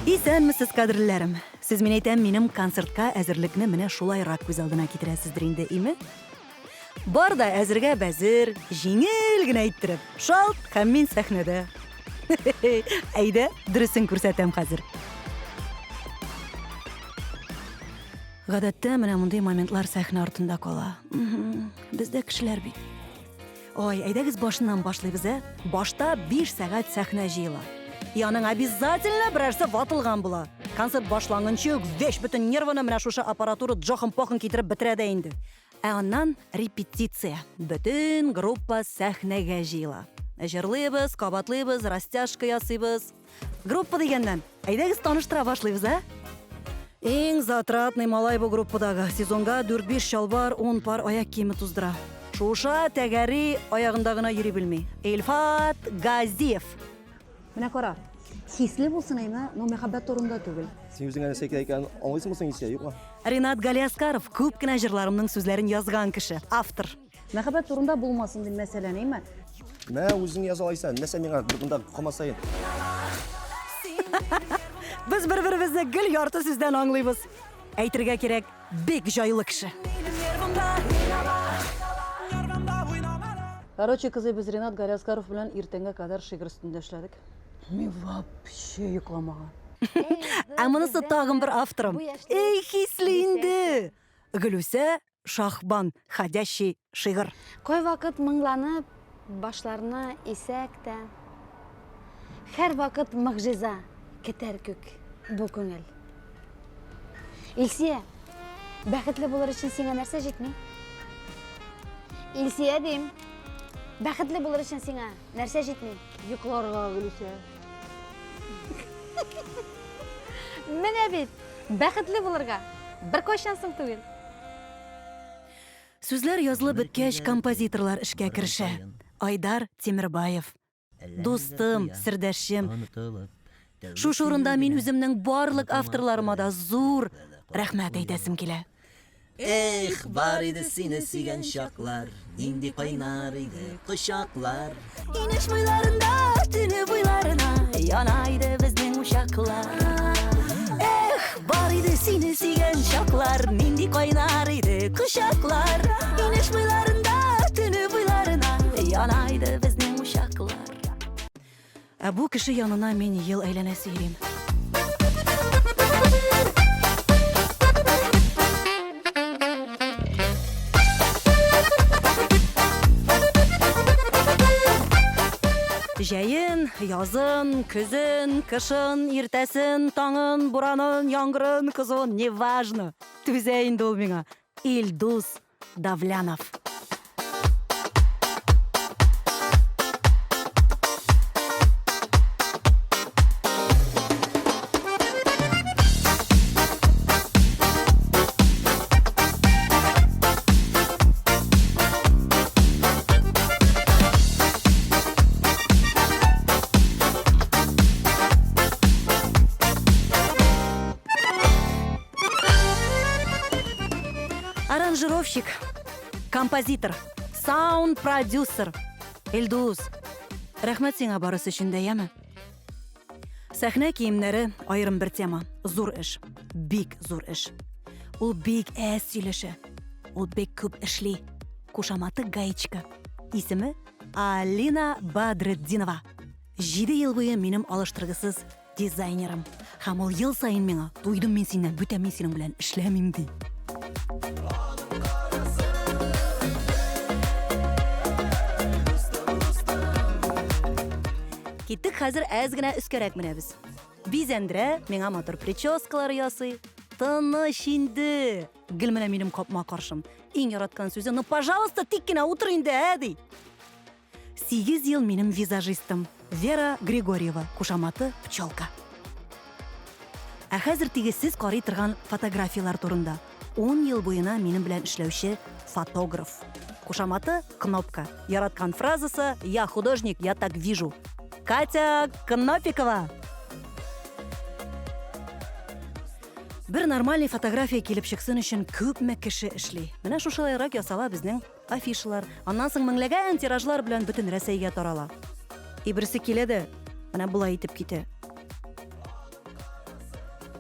Исәнмесез, кадерлеләрем! Сез, мин әйтәм, минем концертка әзерлекне менә шулайрак күз алдына китерәсездер инде, име? Бар да әзергә бәзер, җиңел генә иттереп, шалт, һәм мин сәхнәдә. Әйдә, дөресен күрсәтәм хәзер. Гадәттә менә мондый моментлар сәхнә артында кала. Без дә кешеләр бит. Ой, әйдәгез башыннан башлыйбыз, ә? Башта 5 сәгать сәхнә җыела. И аның обязательно берәрсе ватылган була. Концерт башланганчы үк вещь бөтен нервыны менә шушы аппаратура джохын-похын китереп бетерә дә инде. Ә аннан репетиция. Бөтен группа сәхнәгә җыела. Җырлыйбыз, кабатлыйбыз, растяжка ясыйбыз. Группа дигәннән, әйдәгез таныштыра башлыйбыз, ә? Иң затратный малай бу группадагы. Сезонга 4-5 чалбар, 10 пар аяк киеме туздыра. Шуыша, тәгәри, аягында гына йөри белми. Илфат Газиев. Менә кара, хисле булсын әйме, но мәхәббәт турында түгел. Син үзеңә нәрсә кирәк икәнен аңлыйсыңмы соң, Илсөя, юкмы? Ринат Галиәскаров, күп кенә җырларымның сүзләрен язган кеше, автор. Мәхәббәт турында булмасын дим, мәсәлән, әйме? Мә, үзең яза алайса, нәрсә миңа монда кама саен. Без бер-беребезне гел ярты сүздән аңлыйбыз. Әйтергә кирәк, бик җайлы кеше. Короче, кызый, без Ринат Галиәскаров белән иртәнгә кадәр шигырь өстендә эшләдек. Мин вообще йокламаган. Ә монысы тагын бер авторым. Эй, хисле инде! Гөлүсә Шаһбан, ходящий шигырь. Кайвакыт моңланып, башларны исәк тә, Һәрвакыт могҗиза көтәр күк бу күңел. Илсия, бәхетле булыр өчен сиңа нәрсә җитми? Илсия дим, бәхетле булыр өчен сиңа нәрсә җитми? Йокларга, Гөлүсә. Менә бит, бәхетле булырга беркайчан соң түгел. Сүзләр язылып беткәч, композиторлар эшкә керешә. Айдар Тимербаев. Дустым, сердәшчем. Шушы урында мин үземнең барлык авторларыма да зур рәхмәт әйтәсем килә. Эх, бар иде сине сөйгән чаклар, нинди кайнар иде кочаклар. Инеш буйларында, төне буйларына яна иде безнең учаклар. Эх, бар иде сине сөйгән чаклар, нинди кайнар иде кочаклар. Инеш буйларында, төне буйларына яна иде безнең учаклар. Ә бу кеше янына мин ел әйләнәсе йөрим. Җәен, язын, көзен, кышын, иртәсен, таңын, буранын, яңгырын, кызуын, неважно. Түзә инде ул миңа. Илдус Давлянов. Аранжировщик, композитор, саунд-продюсер. Илдус, рәхмәт сиңа барысы өчен дә, яме. Сәхнә киемнәре аерым бер тема. Зур эш. Бик зур эш. Ул бик әз сөйләшә. Ул бик күп эшли. Кушаматы Гаечка. Исеме Алина Бадретдинова. Җиде ел буе минем алыштыргысыз дизайнерым. Һәм ул ел саен миңа, туйдым мин синнән, бүтән мин синең белән эшләмим, ди. Киттек хәзер әз генә өскәрәк менәбез. Бизәндерә, миңа матур прическалар ясый. Тыныч инде. Гел менә минем капма каршым. Иң яраткан сүзе, ну, пожалуйста, тик кенә утыр инде, ә, ди. 8 ел минем визажистым Вера Григорьева, кушаматы Пчелка. Ә хәзер теге сез карый торган фотографияләр турында. 10 ел буена минем белән эшләүче фотограф. Кушаматы Кнопка. Яраткан фразасы «Я художник, я так вижу». Катя Кнопикова. Бер нормальный фотография килеп чыксын өчен күпме кеше эшли. Менә шушылайрак ясала безнең афишалар. Аннан соң меңләгән тиражлар белән бөтен Рәсәйгә тарала. И берсе килә дә, менә болай итеп китә.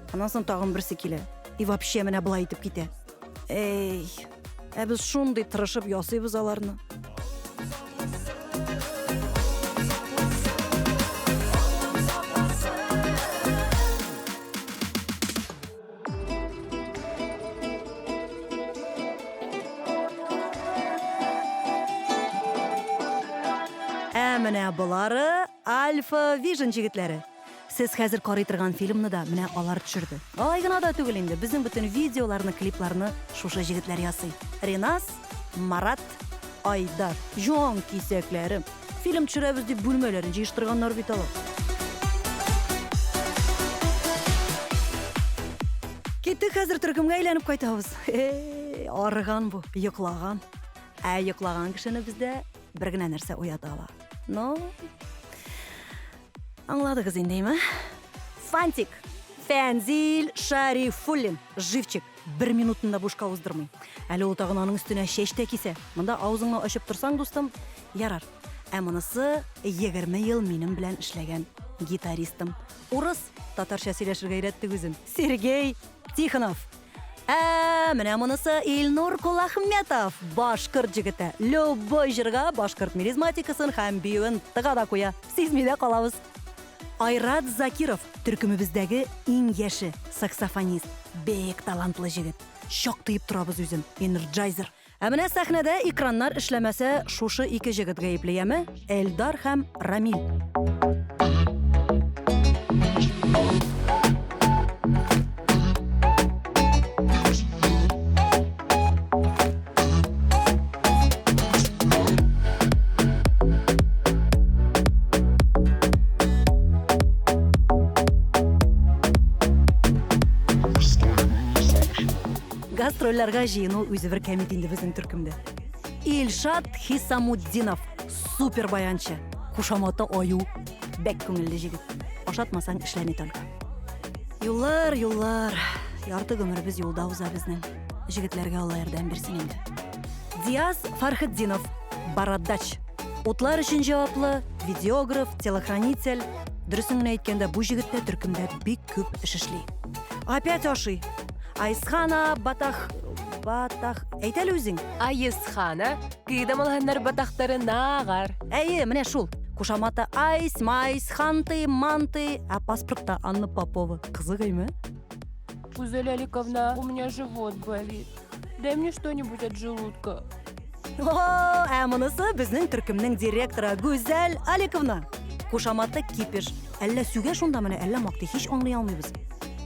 Аннан соң тагын берсе килә. И вообще менә болай итеп китә. Эй, ә без шундый тырышып ясыйбыз аларны. Ә менә болары Альфа Вижн җегетләре. Сез хәзер карый торган фильмны да менә алар төшерде. Алай гына да түгел инде, безнең бөтен видеоларны, клипларны шушы җегетләр ясый. Ренас, Марат, Айдар. Җан кисәкләрем. Фильм төшерәбез дип бүлмәләрен җыештырганнар бит алар. Киттек хәзер төркемгә әйләнеп кайтабыз. Эй, арыган бу, йоклаган. Ә йоклаган кешене бездә бер генә нәрсә уята ала. Ну, аңладыгыз инде, әйме? Фантик, Фәнзил Шарифуллин, живчик, бер минутын да бушка уздырмый. Әле ул тагын аның өстенә чәч тә кисә. Монда авызыңны ачып торсаң, дустым, ярар. Ә монысы 20 ел минем белән эшләгән гитаристым. Урыс, татарча сөйләшергә өйрәттек үзен. Сергей Тихонов. Ә менә монысы Илнур Кулахметов, башкорт җегете. Любой җырга башкорт мелизматикасын һәм биюен тыга да куя. Сизми дә калабыз. Айрат Закиров, төркемебездәге иң яше, саксофонист. Бик талантлы җегет. Чак тыеп торабыз үзен, энерджайзер. Ә менә сәхнәдә экраннар эшләмәсә, шушы ике җегет гаепле, яме? Эльдар һәм Рамил. Гастрольләргә җыену үзе бер кәмит инде безнең төркемдә. Илшат Хисамутдинов, супер баянчы. Кушаматы Аю. Бәк күңелле җегет. Ашатмасаң эшләми только. Юллар, юллар. Ярты гомеребез юлда уза безнең. Җегетләргә Алла ярдәм бирсен инде. Диаз Фархетдинов, бородач. Утлар өчен җаваплы, видеограф, телохранитель. Дөресен генә әйткәндә, бу җегет тә төркемдә бик күп эш эшли. Опять ашый. Айсхана Батах... Батах... Әйт әле үзең. Айысхана, кыйдамалһаннар батахтары нагар. Әйе, менә шул. Кушаматы Айс, Майс, Ханты, Манты. Ә паспортта Анна Попова. Кызык әйме? Гузель Аликовна, у меня живот болит. Дай мне что-нибудь от желудка. О, ә монысы безнең төркемнең директоры Гүзәл Аликовна. Кушаматы Кипиш. Әллә сүгә шунда менә, әллә мактый, һич аңлый алмыйбыз.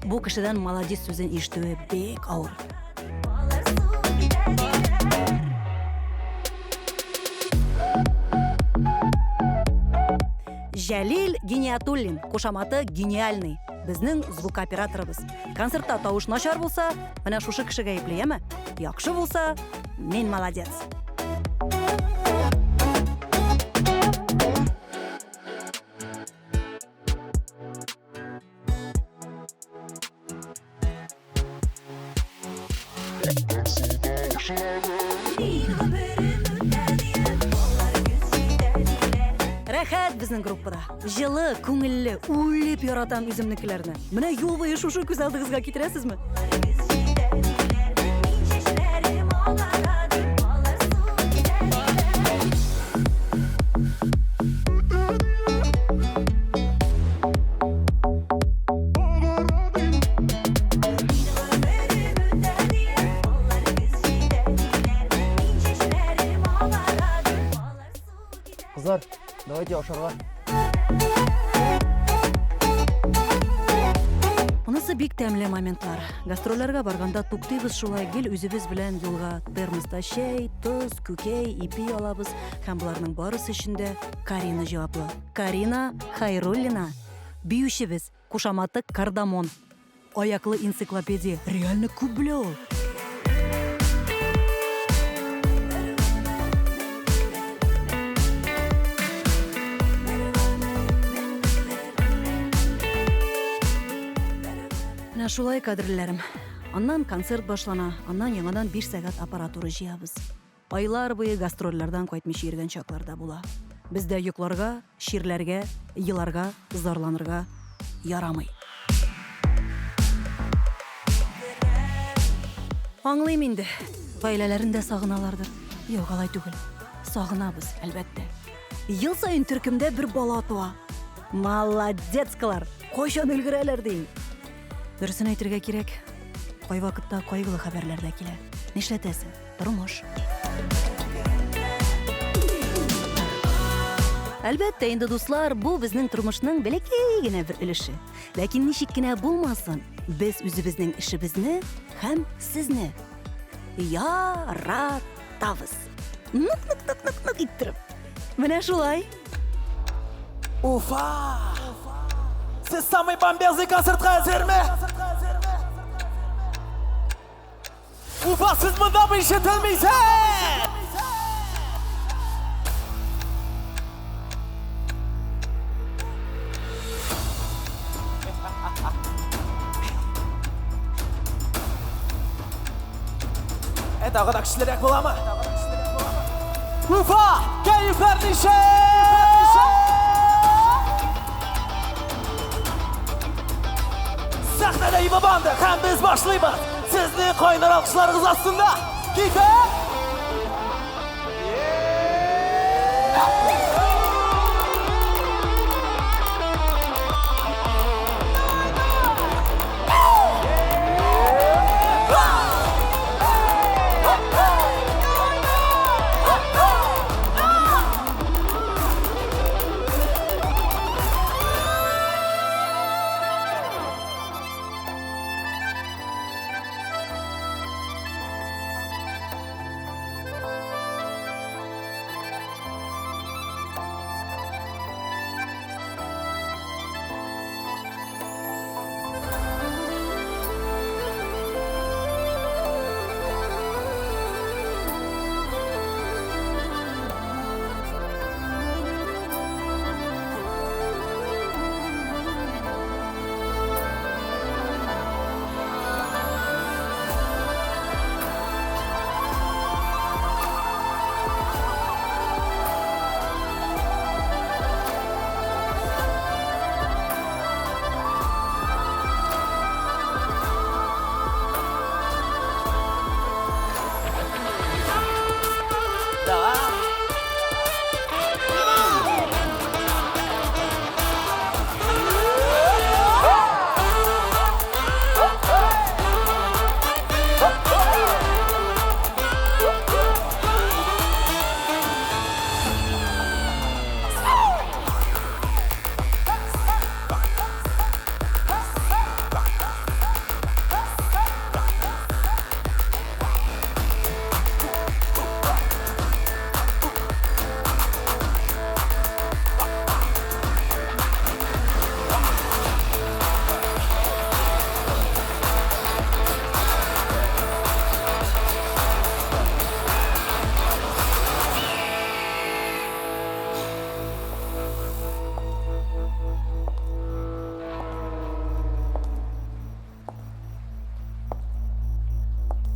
Бу кешедән молодец сүзен ишетүе бик авыр. Җәлил Гениатуллин, кушаматы Гениальный, безнең звукооператорыбыз. Концертта тавыш начар булса, менә шушы кеше гаепле, яме? Яхшы булса, мин молодец. Рәхәт безнең группада. Җылы, күңелле, үлеп яратам үземнекеләрне. Менә юл буе шушы күз алдыгызга китерәсезме? Кызлар, давайте ашарга. Монысы бик тәмле моментлар. Гастрольләргә барганда туктыйбыз шулай, гел үзебез белән юлга термоста чәй, тоз, күкәй, ипи алабыз һәм боларның барысы өчен дә Карина җаваплы. Карина Хайруллина, биючебез, кушаматы Кардамон. Аяклы энциклопедия, реально күп белә ул. Менә шулай, кадерлеләрем. Аннан концерт башлана, аннан яңадан 5 сәгать аппаратура җыябыз. Айлар буе гастрольләрдән кайтмыйча йөргән чаклар да була. Бездә йокларга, чирләргә, еларга, зарланырга ярамый. Аңлыйм инде, гаиләләрен дә сагыналардыр. Юк, алай түгел. Сагынабыз, әлбәттә. Ел саен төркемдә бер бала туа. Молодецкалар! Кайчан өлгерәләр дим. Дөресен әйтергә кирәк, кайвакытта кайгылы хәбәрләр дә килә. Нишләтәсең? Тормыш. Әлбәттә инде, дуслар, бу безнең тормышның бәләкәй генә бер өлеше. Ләкин ничек кенә булмасын, без үзебезнең эшебезне һәм сезне яратабыз. Нык-нык-нык-нык-нык иттереп. Менә шулай. Уфа! Сез самый бомбезный концертка әзерме? Уфа, сез монда ишетелмисез? Ә тагы да көчлерәк буламы? Уфа! Кәефләр ничек? Сәхнәдә Ива Банда һәм без башлыйбыз. Сезнең кайнар алкышларыгыз астында. Китеп! Давай!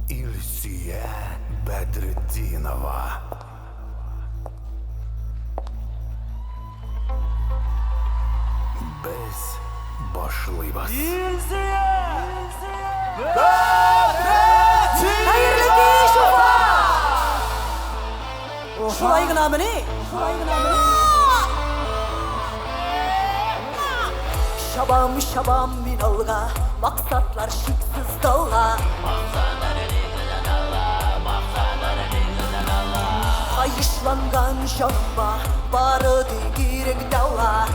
Илсөя Бәдретдинова. Без башлыйбыз. Илсөя! Хәерле кич, Уфа! Шулай гынамыни? Шулай гынамыни? Чабам, чабам мин алга, максатлар чиксез далга. Каешланган җаныма бары тик ирек дәва.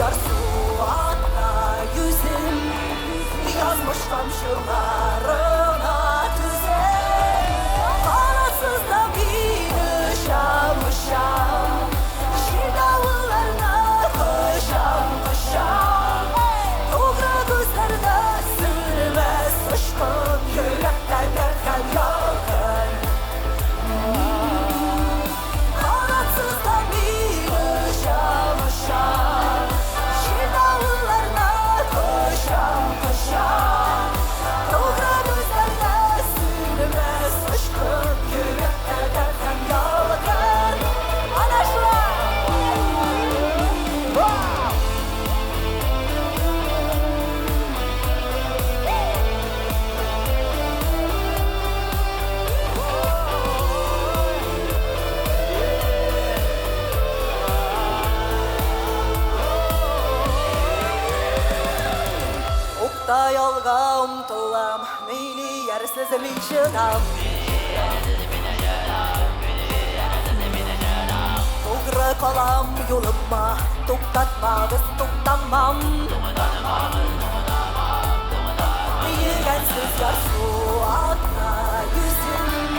ярсу атта йөзем, Язмыш тамчыларына түзем. Канатсыз да мин очам, очам, Җил давылларны кочам, кочам. Тугры күзләрдә сүнмәс очкын, Йөрәктә дәрт һәм ялкын. Канатсыз да мин очам, очам, Җил давылларны кочам, кочам. Тугры күзләрдә сүнмәс очкын, Йөрәктә дәрт һәм ялкын. Ана шулай! Уктай алга омтылам, мин иярсез мин чыдам. Тугры калам юлыма, туктатмагыз, туктамам. Йөгәнсез ярсу атта йөзем,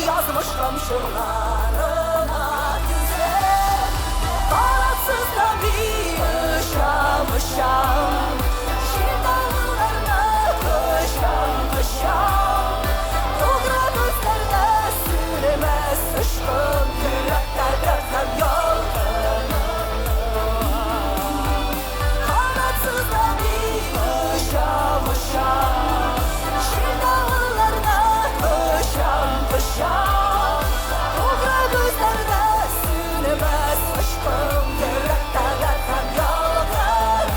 Язмыш тамчыларына түзем. Канатсыз да мин очам, очам, Җил давылларны кочам, кочам. Тугры күзләрдә сүнмәс очкын, Йөрәктә дәрт һәм ялкын. Канатсыз да мин очам, очам, Җил давылларны кочам, кочам. Тугры күзләрдә сүнмәс очкын, Йөрәктә дәрт һәм ялкын.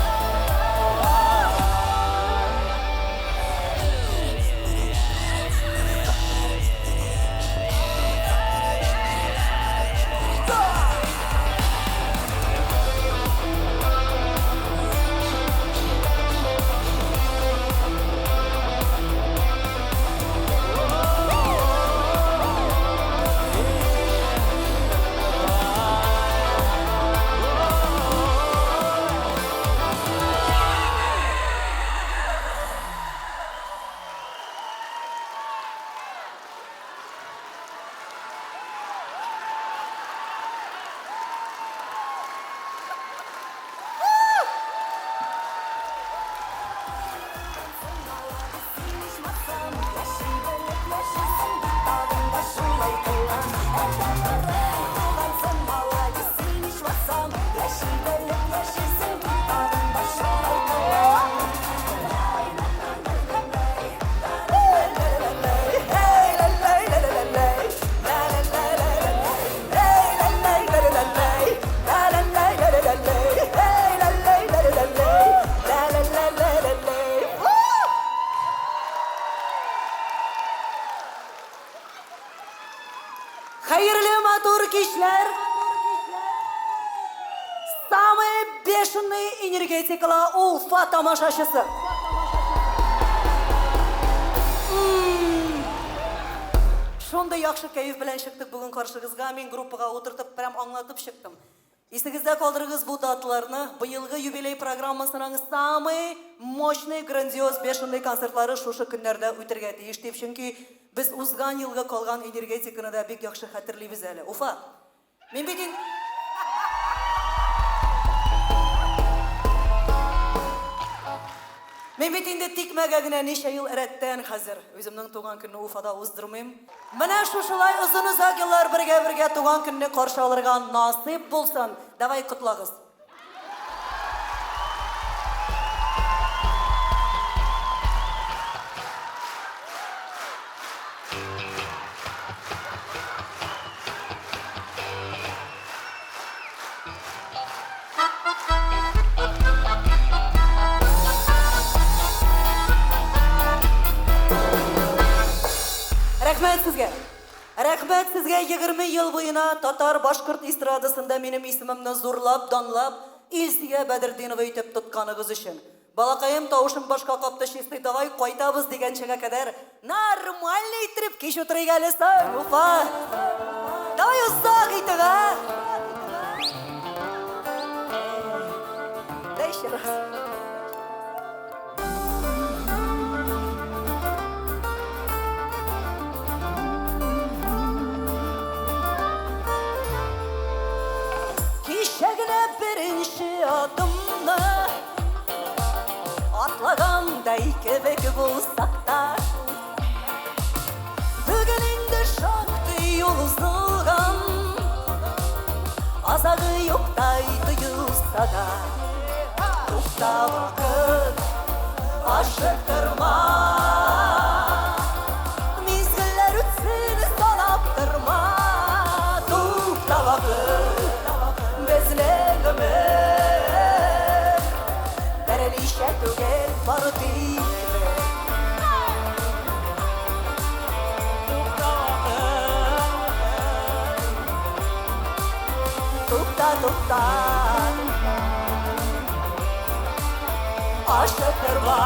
Хәерле матур кичләр! Самый бешеный энергетикалы Уфа тамашачысы. Шундый яхшы кәеф белән чыктык бүген каршыгызга. Мин группага утыртып, прям аңлатып чыктым. Исегездә калдырыгыз бу даталарны. Быелгы юбилей программасының самый мощный, грандиоз, бешеный концертлары шушы көннәрдә үтәргә тиеш дип, чөнки без узган елгы калган энергетиканы да бик яхшы хәтерлибез әле. Уфа. Мин бит Мин бит инде тикмәгә генә ничә ел рәттән хәзер үземнең туган көнне Уфада уздырмыйм. Менә шушылай озын-озак еллар бергә-бергә туган көнне каршы алырга насыйп булсын. Давай котлагыз. Рәхмәт сезгә. Рәхмәт сезгә 20 ел буена татар башкорт эстрадасында минем исемемне зурлап, данлап, Илсөя Бәдертдинова итеп тотканыгыз өчен. Балакаем, тавышың башка капты чистый, давай кайтабыз дигәнчегә кадәр нормально иттереп кич утырыйк әле соң, Уфа. Давай озак итеп, ә? Еще раз. Кичә генә беренче адымны атлагандай кебек булсак та, бүген инде шактый юл узылган, азагы юктай тоелса да, тукта, вакыт, ашыктырма. Мизгелләр үтсен, санап торма, тукта, вакыт, безнең гомер берничә түгел, бары тик бер. Тукта, тукта, ашыктырма.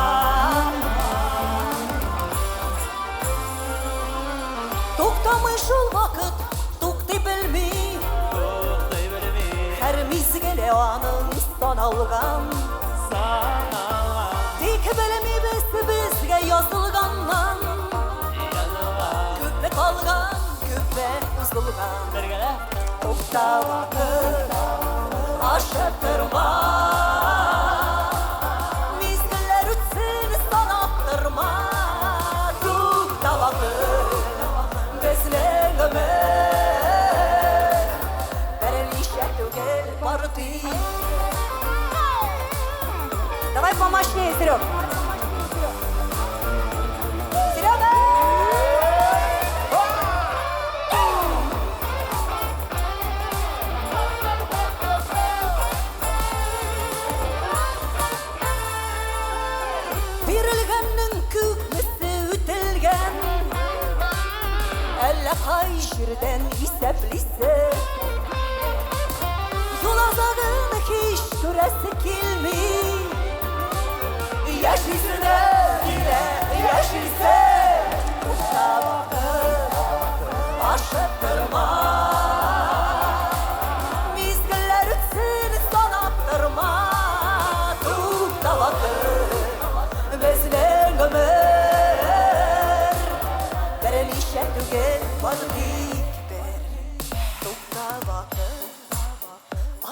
Туктамый шул вакыт, туктый белми. Һәр мизгеле аның саналган. Тик белмибез безгә язылганнан күпме калган, күпме узылган. Тукта, вакыт, ашыктырма. Мизгелләр үтсен, санап торма. Тукта, вакыт, безнең гомер берничә түгел, бары тик. Давай помощнее, Серег. Серега! Бирелгәннең күпмесе үтелгән, әллә кай җирдән исәплисе. Юл азагын һич күрәсе килми. Яшисе дә килә, яшисе. Тукта, вакыт, ашыктырма. Мизгелләр үтсен, санап торма. Тукта, вакыт, безнең гомер берничә түгел, бары тик бер. Тукта, вакыт,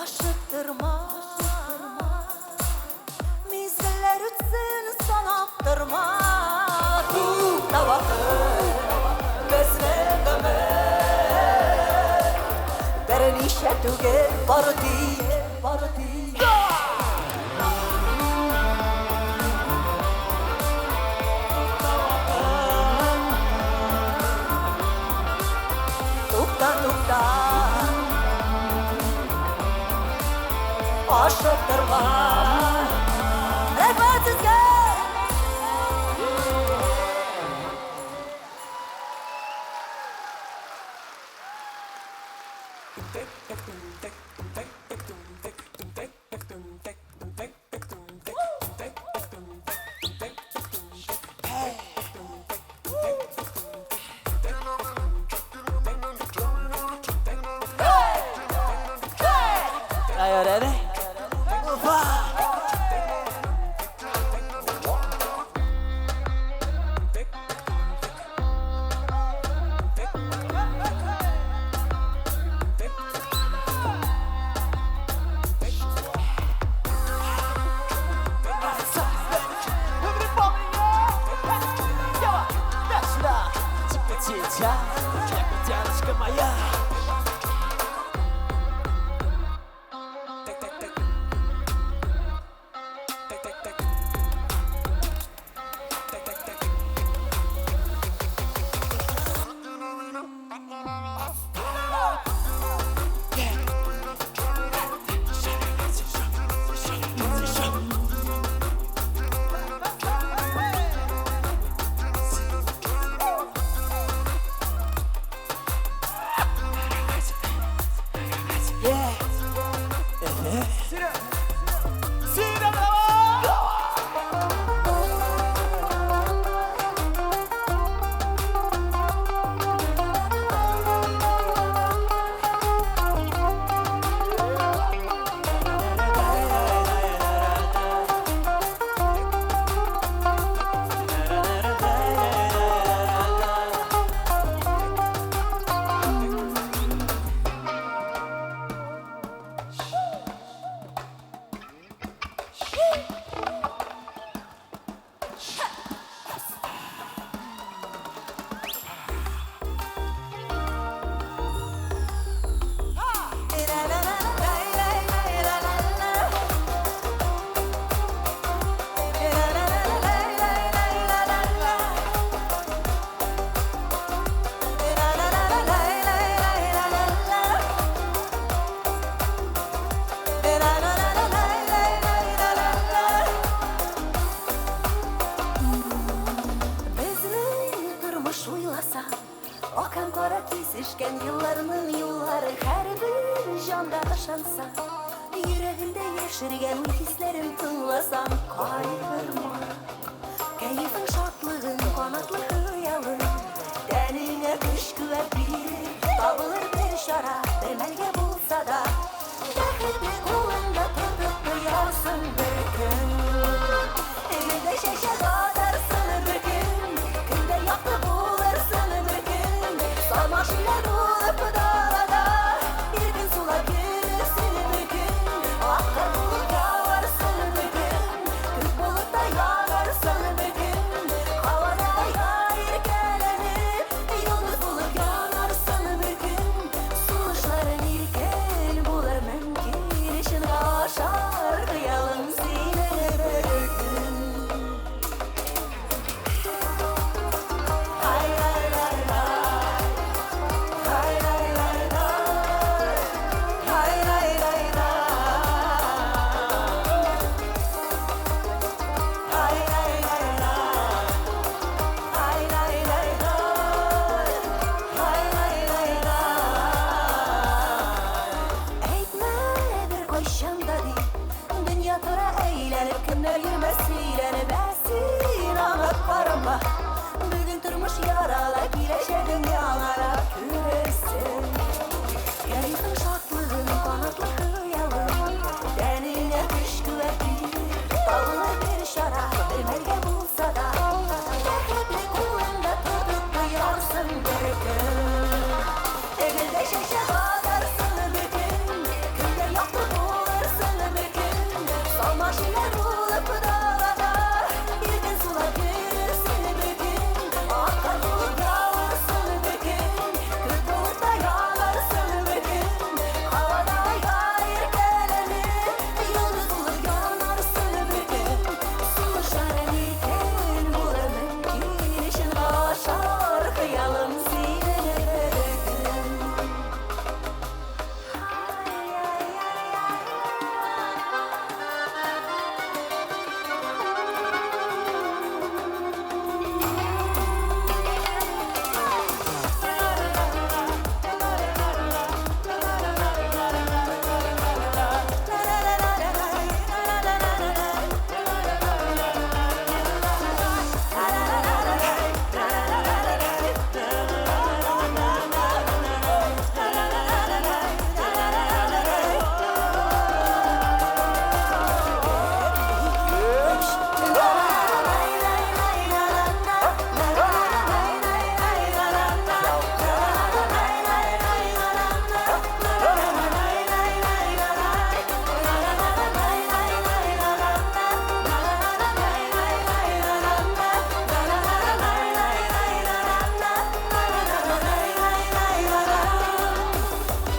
ашыктырма. Мизгелләр үтсен, санап торма. Тукта, вакыт, безнең гомер берничә түгел, бары тик, бары тик. Тукта, тукта, ашыктырма. Рәхмәт сезгә! Are you ready? Девочка моя. Хыялларның юллары һәрбер җанга ышансаң, йөрәгеңдә яшергән уй-хисләрен тыңласаң, кайгырма. Кәефең, шатлыгың, канатлы хыялың, тәнеңә көч-куәт бирер, табылыр бер чара, бер мәлгә булса да, бәхетне кулыңда тотып тоярсың бер көн. Гөлдә чәчәк атарсың бер көн, көндә якты булырсың бер көн, салмак җилләр булып далада, иркен сулап йөрерсең бер көн, ак кар булып яварсың бер көн, күк болытта янарсың бер көн, һавада иркәләнеп, йолдыз булып янарсың бер көн, сулышларың иркен булыр мөмкин, чынга ашар хыялың синең бер көн. Әйтмә бер кайчан да дип, дөнья тора әйләнеп, кемнәр йөрмәс сөйләнеп, ә син аңа карама. Бүген тормыш ярала, киләчәгең яңара күрерсең. Кәефең, шатлыгың, канатлы хыялың, тәнеңә көч-куәт бирер, табылыр бер чара, бер мәлгә булса да, бәхетне кулыңда тотып тоярсың бер көн. Гөлдә чәчәк атарсың бер көн, көндә якты булырсың бер көн, салмак җилләр булып далада, иркен сулап йөрерсең бер көн, ак кар булып яварсың бер көн, күк болытта янарсың бер көн, һавада иркәләнеп, йолдыз булып янарсың бер көн, сулышларың иркен булыр мөмкин, чынга ашар хыялың синең бер көн.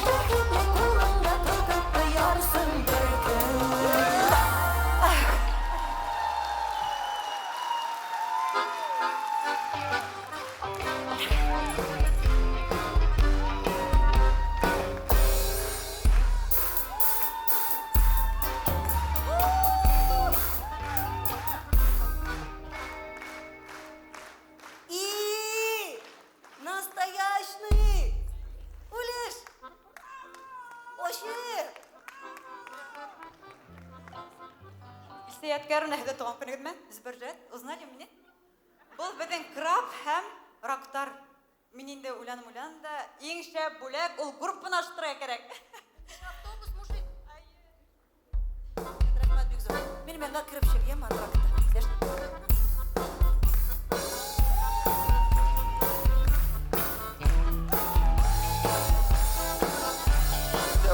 Бәхетне кулыңда тотып тоярсың бер көн. И настоящий! Улиш! Вообще! Илсөяткә Нәһдә туган көнегезме? Зөбәрҗәт, узнали мине? Был беҙҙең краб һәм рактар. Мин инде уйланым уйланым да, иң шәп бүләк ул группаны оештырырга кәрәк. Автобус, мужик! Рәхмәт бик зур. Мин миңа кереп чыгыйм антрактта.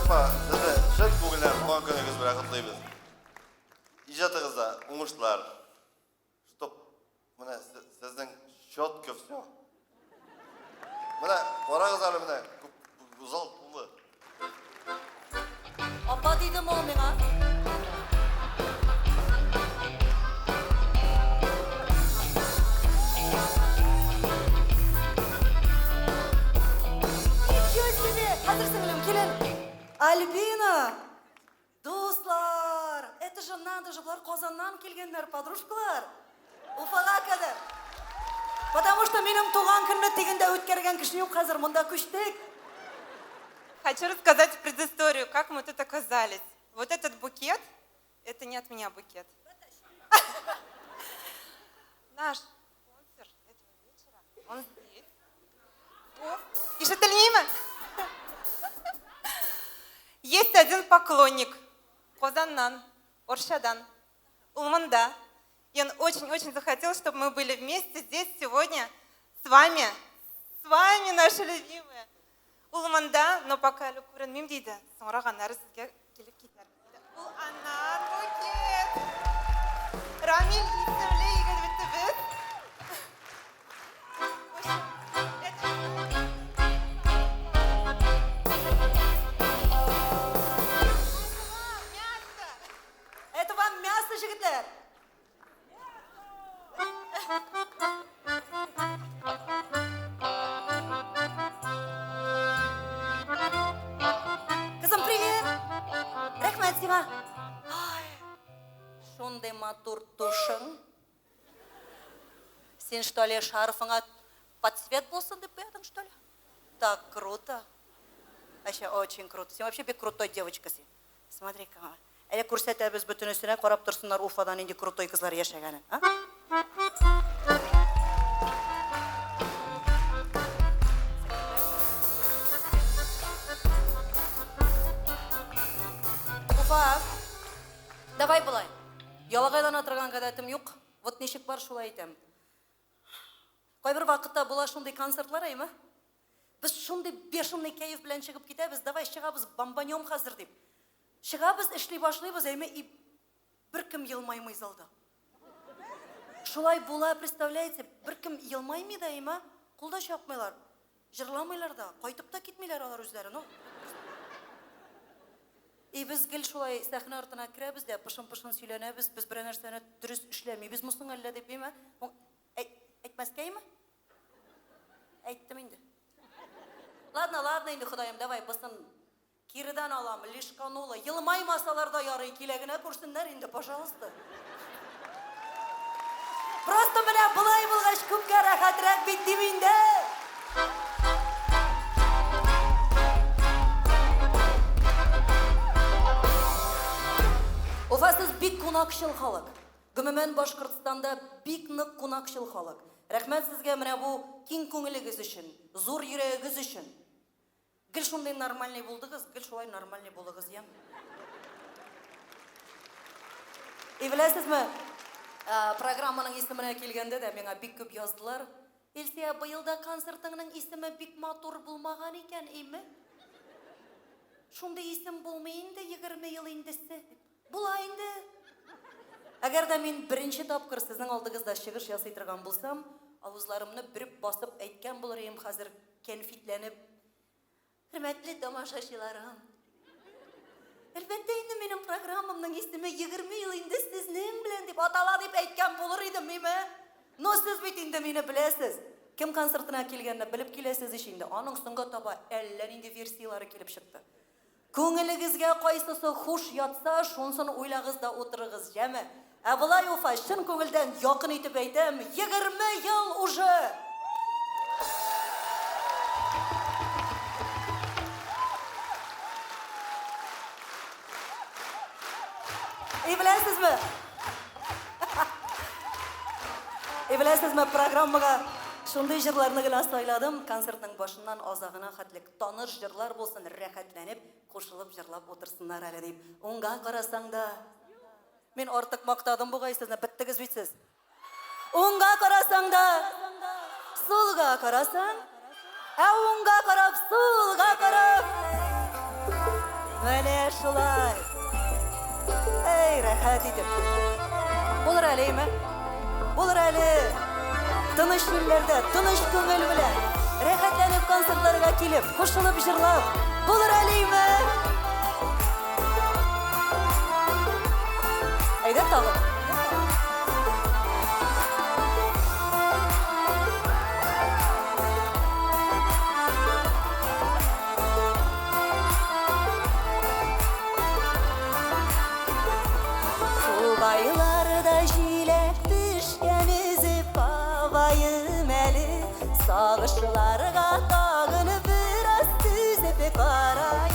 Апа, сезне чын күңелдән туган көнегез белән котлыйбыз. Иҗатыгызда уңышлар. Чтоб менә сезнең четко все. Менә карагыз әле менә күп зал тулы. Апа дидем ул миңа. Ничего себе! Хәзер сеңлем, килен. Альбина! Дуслар, это же надо же, болар Казаннан килгәннәр, подружкалар. Уфага кадәр. Потому что минем туган көнне тегендә үткәргән кеше юк хәзер, монда күчтек. Хочу рассказать предысторию, как мы тут оказались. Вот этот букет, это не от меня букет. Наш спонсор этого вечера, он здесь. О, Ишетелмиме? Есть один поклонник, Казаннан, Оршадан, ул монда. И он очень-очень захотел, чтобы мы были вместе здесь сегодня с вами, с вами, наши любимые. Ул монда, но пока әле күренмим диде. Соңрак аннары сезгә килеп китәрмен диде. Ул аннан букет. Рамил исемле егетебез. Это вам мясо, егетләр! Кызым, привет! Рәхмәт сиңа. Ай, шундый матур тушың. Син что ли шарфыңа под цвет булсын дип куядың, что ли? Так круто. Вообще очень круто. Син вообще бик крутой девочка син. Смотри-ка. Әле күрсәтәбез бөтенесенә, карап торсыннар Уфада нинди крутой кызлар яшәгәнен, а? Уфа, давай болай. Ялагайлана торган гадәтем юк. Вот ничек бар, шулай әйтәм. Кайбер вакытта була шундый концертлар, әйме? Без шундый бешеный кәеф белән чыгып китәбез, давай чыгабыз, бомбанем хәзер дип. Чыгабыз, эшли башлыйбыз, әйме, и беркем елмаймый залда. Шулай була, представляете, беркем елмаймый да, әйме, кул да чапмыйлар, җырламыйлар да, кайтып та китмиләр алар үзләре, ну. И без гел шулай сәхнә артына керәбез дә, пышын-пышын сөйләнәбез, без берәр нәрсәне дөрес эшләмибезме соң әллә дип, әйме? Әйтмәскәйме? Әйттем инде. Ладно, ладно инде, Ходаем, давай, бысын киредән алам, лишканула. Елмаймасалар да ярый, килә генә күрсеннәр инде, пожалуйста. Просто менә болай булгач күпкә рәхәтрәк бит дим инде. Уфа сез бик кунакчыл халык. Гомумән Башкортстанда бик нык кунакчыл халык. Рәхмәт сезгә менә бу киң күңелегез өчен, зур йөрәгегез өчен. Гел шундый нормальный булдыгыз, гел шулай нормальный булыгыз, я. И беләсезме, программаның исеменә килгәндә дә миңа бик күп яздылар. Илсия, быел да концертыңның исеме бик матур булмаган икән, име? Шундый исем булмый инде 20 ел индесе. Була инде. Әгәр дә мин беренче тапкыр сезнең алдыгызда чыгыш ясый торган булсам, авызларымны бүреп басып әйткән булыр идем хәзер кәнфитләнеп. Хөрмәтле тамашачыларым, әлбәттә инде минем программамның исеме 20 ел инде сезнең белән дип атала дип әйткән булыр идем, миме? Но сез бит инде мине беләсез. Кем концертына килгәнне белеп киләсез ич инде. Аның соңга таба әллә нинди версияләре килеп чыкты. Күңелегезгә кайсысы хуш ятса, шунсын уйлагыз да утырыгыз, яме. Ә болай Уфа, чын күңелдән якын итеп әйтәм, 20 ел уже! И беләсезме? И беләсезме, программага шундый җырларны гына сайладым. Концертның башыннан азагына хәтлек таныш җырлар булсын, рәхәтләнеп, кушылып җырлап утырсыннар әле дип. Уңга карасаң да, мин артык мактадым бугай сезне, беттегез бит сез. Уңга карасаң да, сулга карасаң, ә уңга карап, сулга карап. Менә шулай. Эй, рәхәт итеп. Булыр әле, әйме? Булыр әле. Тыныч илләрдә, тыныч күңел белән, рәхәтләнеп концертларга килеп, кушылып җырлап, булыр әле, әйме? Әйдә тагын. Тугайларда җиләк пешкән өзеп алаем әле, Сагышларга тагын бераз түзеп карай.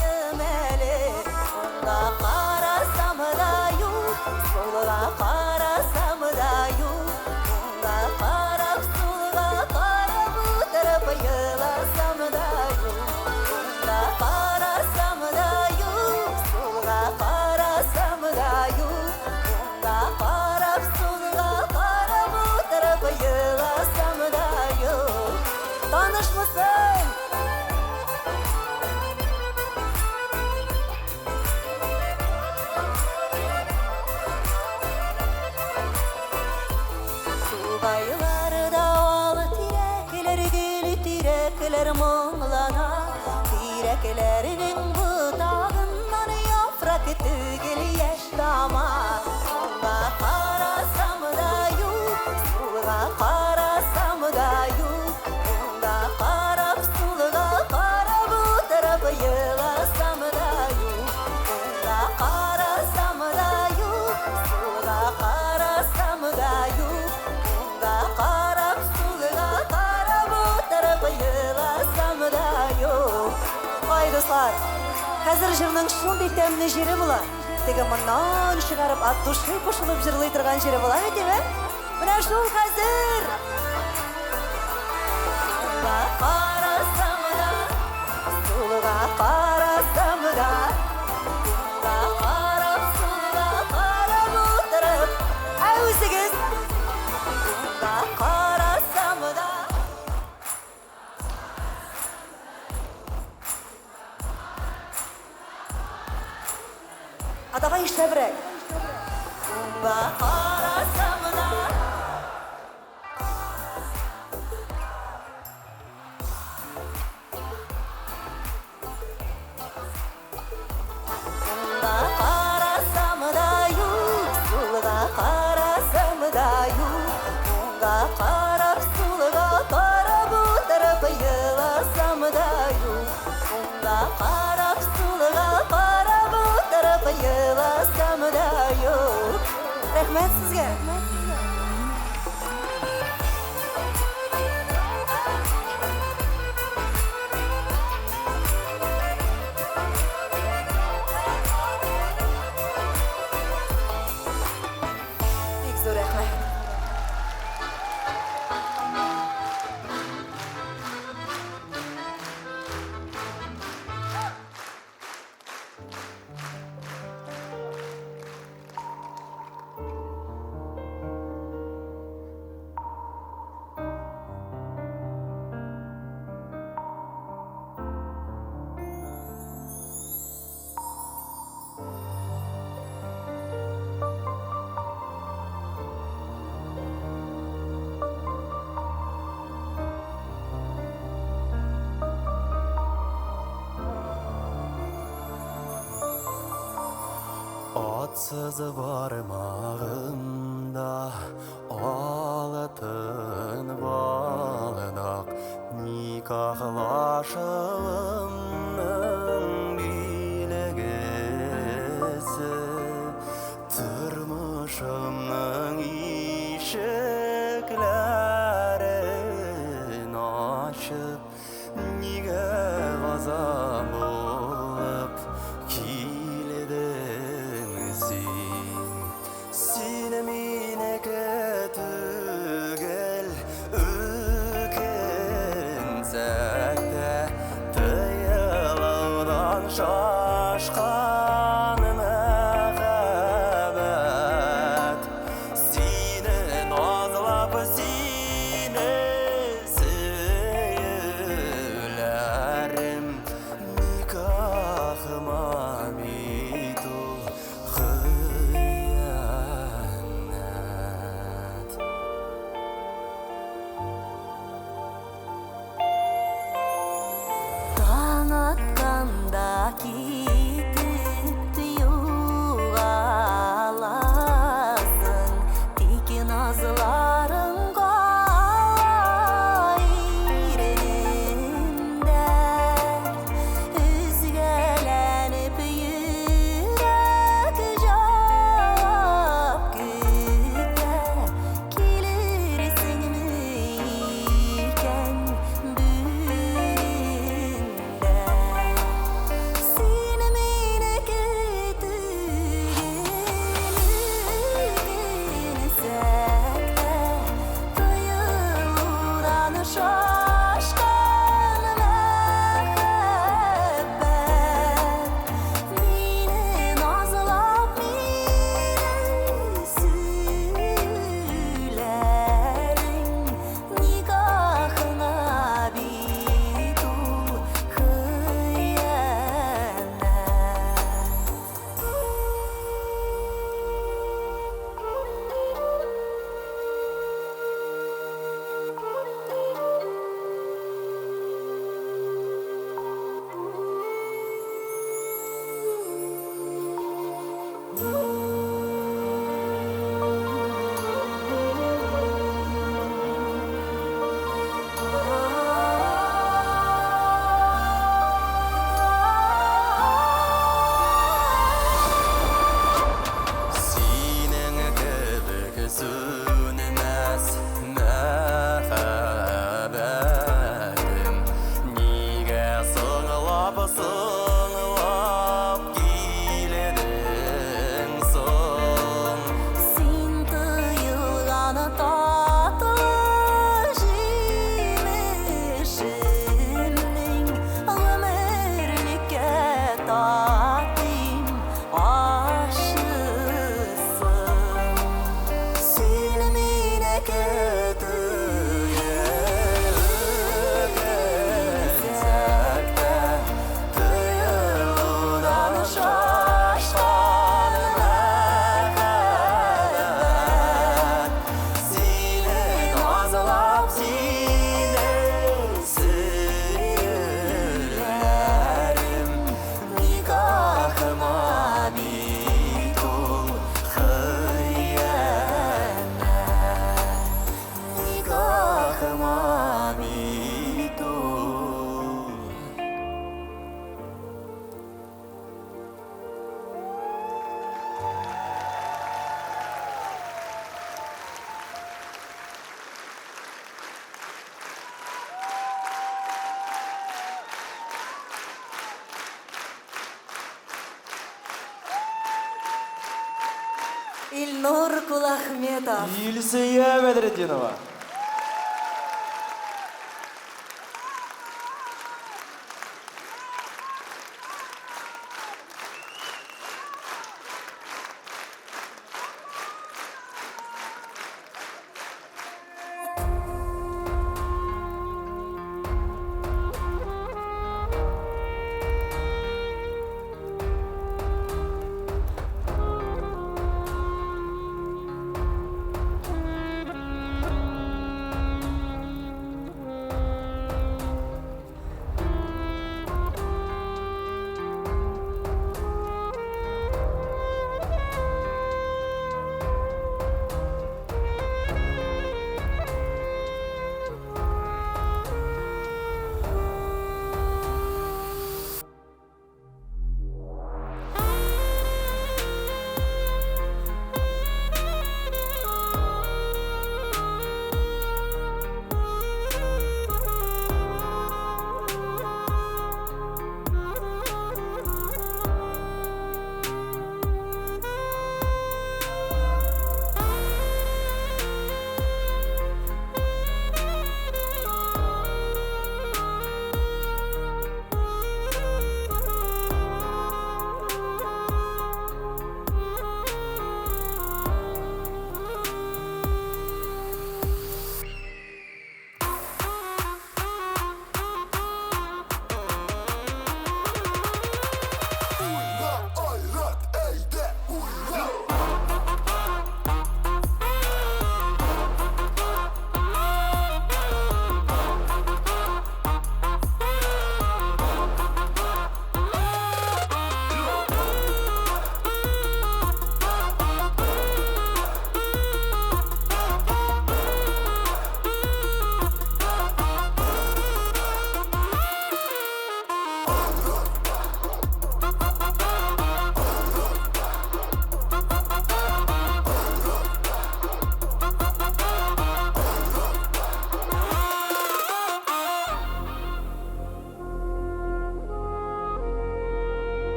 Тирәкләрнең ботагыннан яфрак түгел яшь тама. Уңга карасам да юк, сулга карасам да юк. Уңга карап, сулга карап утырып еласам да юк. Уңга карасам да юк, сулга карасам да юк. Уңга карап, сулга карап утырып еласам да юк. Ай, дуслар, хәзер җырның шундый тәмле җире була. Теге моннан чыгарып от души кушылып җырлый торган җире була бит, әйме? Менә шул хәзер. Уңга карасам да, сулга карасам да, уңга карап, сулга карап утырып, ә үзегез уңга карасам да. А давай шәбрәк. Уңга карасам да. Уңга карасам да юк, сулга карасам да юк. Уңга карап, сулга карап утырып еласам да юк. Уңга карап, сулга карап утырып еласам да юк. Рәхмәт сезгә. Бик зур рәхмәт. Атсыз бармагымда алтын балдак, никахлашуымның билгесе, тормышымның ишекләрен ачып, нигә газап булып килдең син? Син минеке түгел, үкенсәк тә, тыелудан шашкан мәхәббәт. Сине назлап, сине сөюләрем никахыма бит ул хыянәт. Таң атканда. Илнур Кулахметов. Илсөя Бәдретдинова.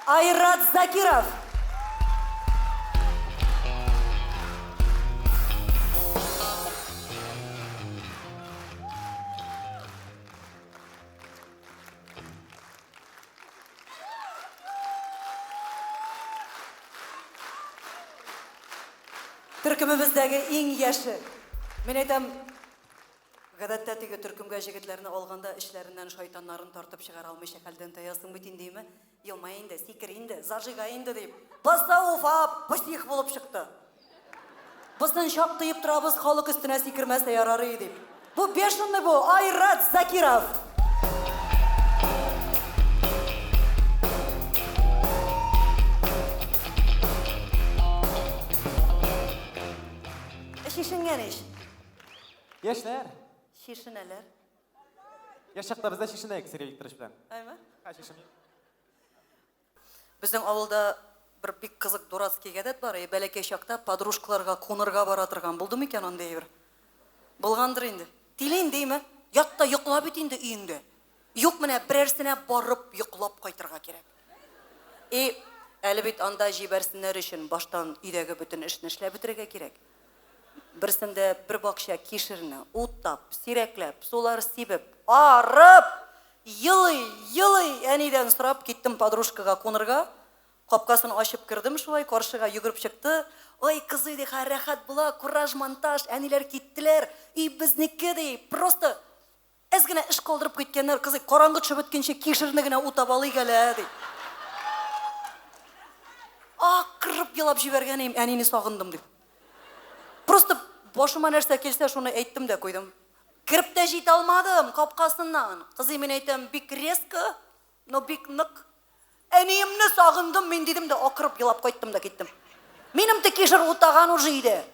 Айрат Закиров. Төркемебездәге иң яше. Мин әйтәм, гадәттә теге төркемгә җегетләрне алганда эчләреннән шайтаннарын тартып чыгара алмыйча хәлдән таясың бит инде, име? Елмай инде, сикер инде, зажигай инде дип. Баса Уфа псих булып чыкты. Бызның чак тыеп торабыз, халык өстенә сикермәсә ярар иде дип. Бу бешеный бу, Айрат Закиров. Чишенгән ич. Яшьләр. Чишенәләр. Яшь чакта без дә чишенәек Сергей Викторович белән. Әйме? Ха, чишенми. Безнең авылда бер бик кызык дурацкий гадәт бар. И бәләкәй чакта подружкаларга кунырга бара торган булды микән андый әйбер? Булгандыр инде. Тиле инде, име? Ят та йокла бит инде өеңдә. Юк менә берәрсенә барып йоклап кайтырга кирәк. И әле бит анда җибәрсеннәр өчен баштан өйдәге бөтен эшне эшләп бетерергә кирәк. Берсендә бер бакча кишерне уттап, сирәкләп, сулар сибеп, Арып, елый, елый, әнидән сорап киттем подружкага кунырга. Капкасын ачып кердем шулай, каршыга йөгереп чыкты. Ой, кызый, ди, хәер, рәхәт була, кураж, монтаж, әниләр киттеләр, өй безнеке, ди. Просто әз генә эш калдырып киткәннәр, кызый, караңгы төшеп беткәнче кишерне генә утап алыйк әле, ди. Акырып елап җибәргән идем, әнине сагындым дип. Просто башыма нәрсә килсә, шуны әйттем дә куйдым. Кереп тә җитә алмадым капкасыннан. Кызый, мин әйтәм, бик резко, но бик нык. Әниемне сагындым мин дидем дә акырып елап кайттым да киттем. Минем тә кишер утаган уже иде.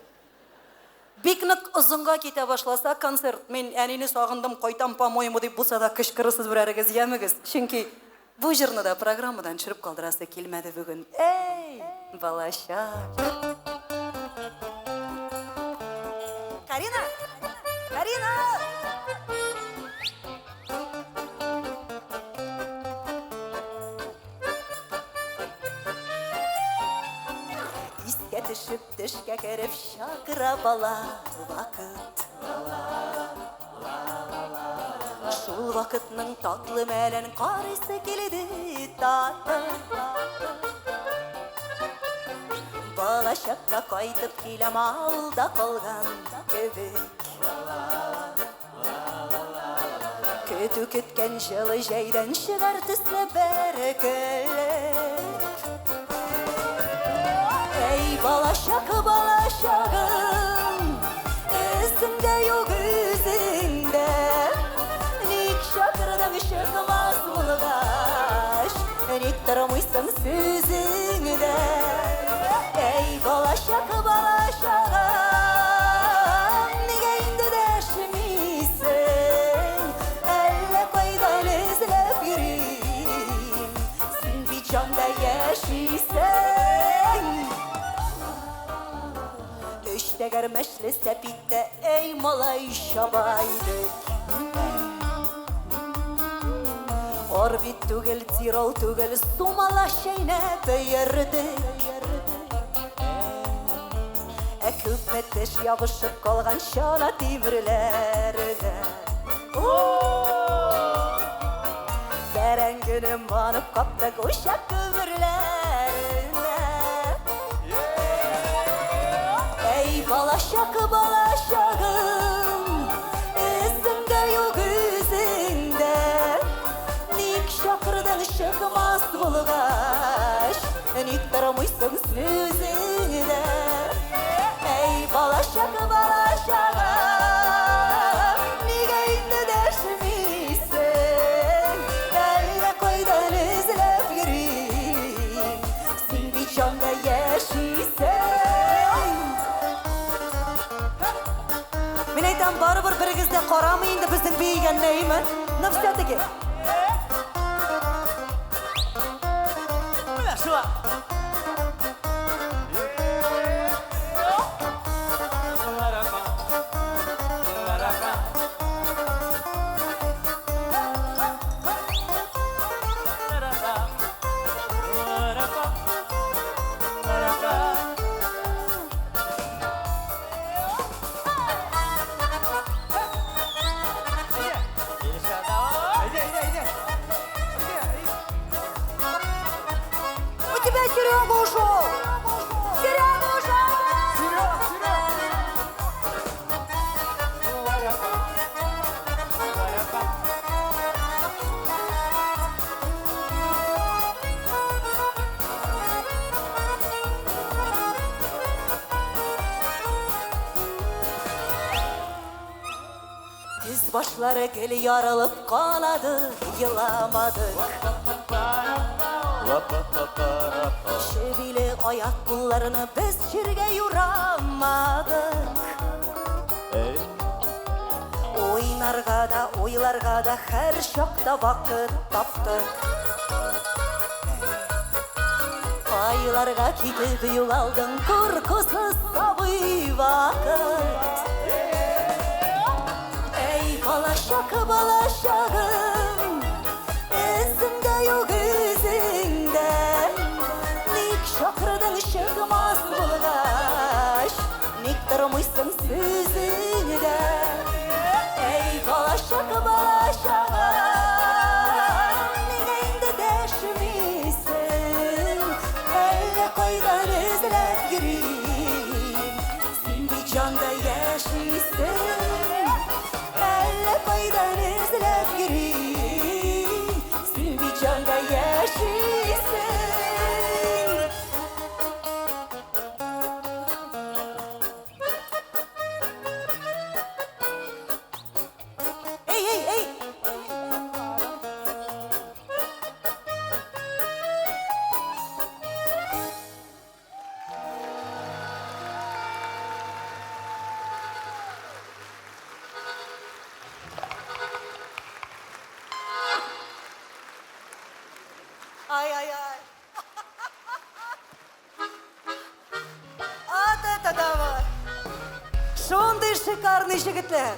Бик нык озынга китә башласа концерт, мин әнине сагындым, кайтам, по-моему, дип булса да кычкырырсыз берәрегез, ямегез. Чөнки бу җырны да программадан төшереп калдырасы килмәде бүген. Әй, балачак. Карина! Карина! Искә төшеп, төшкә кереп чакыра бала вакыт. Шул вакытның татлы мәлен карыйсы килде татып. Балачакка кайтып киләм авылда калган кебек. Көтү көткән җылы җәйдән чыгар төсле бер көлеп. Әй, балачак, балачагым, эзеңдә юк үзеңдә. Ник чакырдың чыкмас булгач, ник тормыйсың сүзеңдә? Әй, балачак, балачагым, нигә инде дәшмисең? Әллә кайдан эзләп йөрим, син бит җанда яшисең. Өч тәгәрмәчле сәпиттә, әй, малай, чаба идек. Орбит түгел, Тирол түгел, сумала чәйнәп йөрдек. Ә күпме теш ябышып калган чана тимерләргә. Бәрәңгене манып каптык учак күмерләренә. Әй, балачак, балачагым, эзеңдә юк үзеңдә. Ник чакырдың чыкмас булгач, ник тормыйсың сүзеңдә? Әй, балачак, балачагым, нигә инде дәшмисең? Әллә кайдан эзләп йөрим, син бит җанда яшисең. Мин әйтәм, барыбер берегез дә карамый инде безнең биегәнне, әйме? Но все-таки. Менә шулай. У тебя Серега ушел! Серега ушел! Серега, Серега! Тез башлары гел ярылып канады, еламадык. Чебиле аяк кулларны без җиргә юрамадык. Уйнарга да, уйларга да һәр чакта вакыт таптык. Айларга китеп югалдың куркусыз сабый вакыт. Әй, балачак, балачагым, эзеңдә юк үзеңдә. Ник чакырдың чыкмас булгач, ник тормыйсың сүзеңдә? Әй, балачак, Чак балачагым, нигә инде дәшмисең? Әллә кайдан эзләп йөрим, син бит җанда яшисең. Әллә кайдан эзләп йөрим, син бит җанда яшисең. Эй, эй, эй! Ай-ай-ай! Вот это давай! Шундый шикарный егетләр!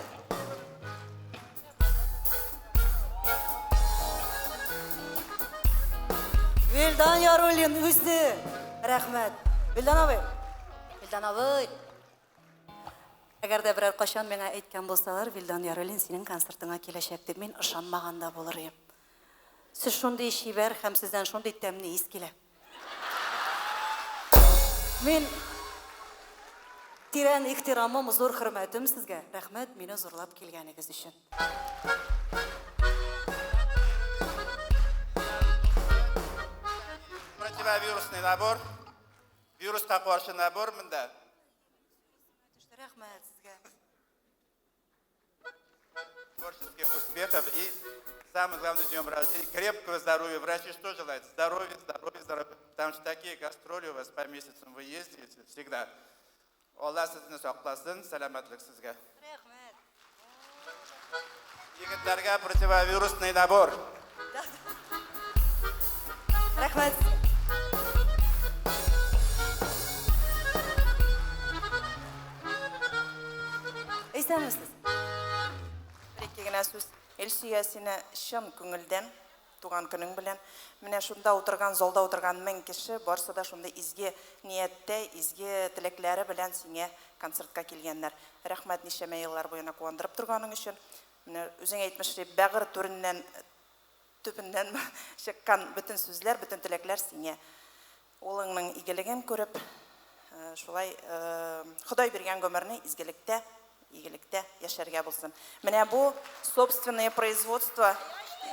Вилдан Яруллин үзе. Рәхмәт. Вилдан абый. Вилдан абый. Әгәр дә берәр кайчан миңа әйткән булсалар, Вилдан Яруллин синең концертыңа киләчәк дип, мин ышанмаган да булыр идем. Сез шундый чибәр һәм сездән шундый тәмле ис килә. Мин тирән ихтирамым, зур хөрмәтем сезгә. Рәхмәт мине зурлап килгәнегез өчен. Противовирусный набор. Вируска каршы набор монда. Рәхмәт сезгә. Творческих успехов и самое главное, с днем рождения, крепкого здоровья. Врачи что желают? Здоровья, здоровья, здоровья. Потому что такие гастроли у вас по месяцам, вы ездите всегда. Алла сезне сакласын, сәламәтлек сезгә. Рәхмәт. Егетләргә противовирусный набор. Рәхмәт сезгә. Исәнмесез. Бер-ике генә сүз. Илсөя, сине чын күңелдән туган көнең белән. Менә шунда утырган, залда утырган 1000 кеше барсы да шундый изге нияттә, изге теләкләре белән сиңа концертка килгәннәр. Рәхмәт ничәмә еллар буена куандырып торганың өчен. Менә үзең әйтмешли, бәгырь түреннән, төбеннән чыккан бөтен сүзләр, бөтен теләкләр сиңа. Улыңның игелеген күреп, шулай Ходай биргән гомерне изгелектә, игелектә яшәргә булсын. Менә бу собственное производство,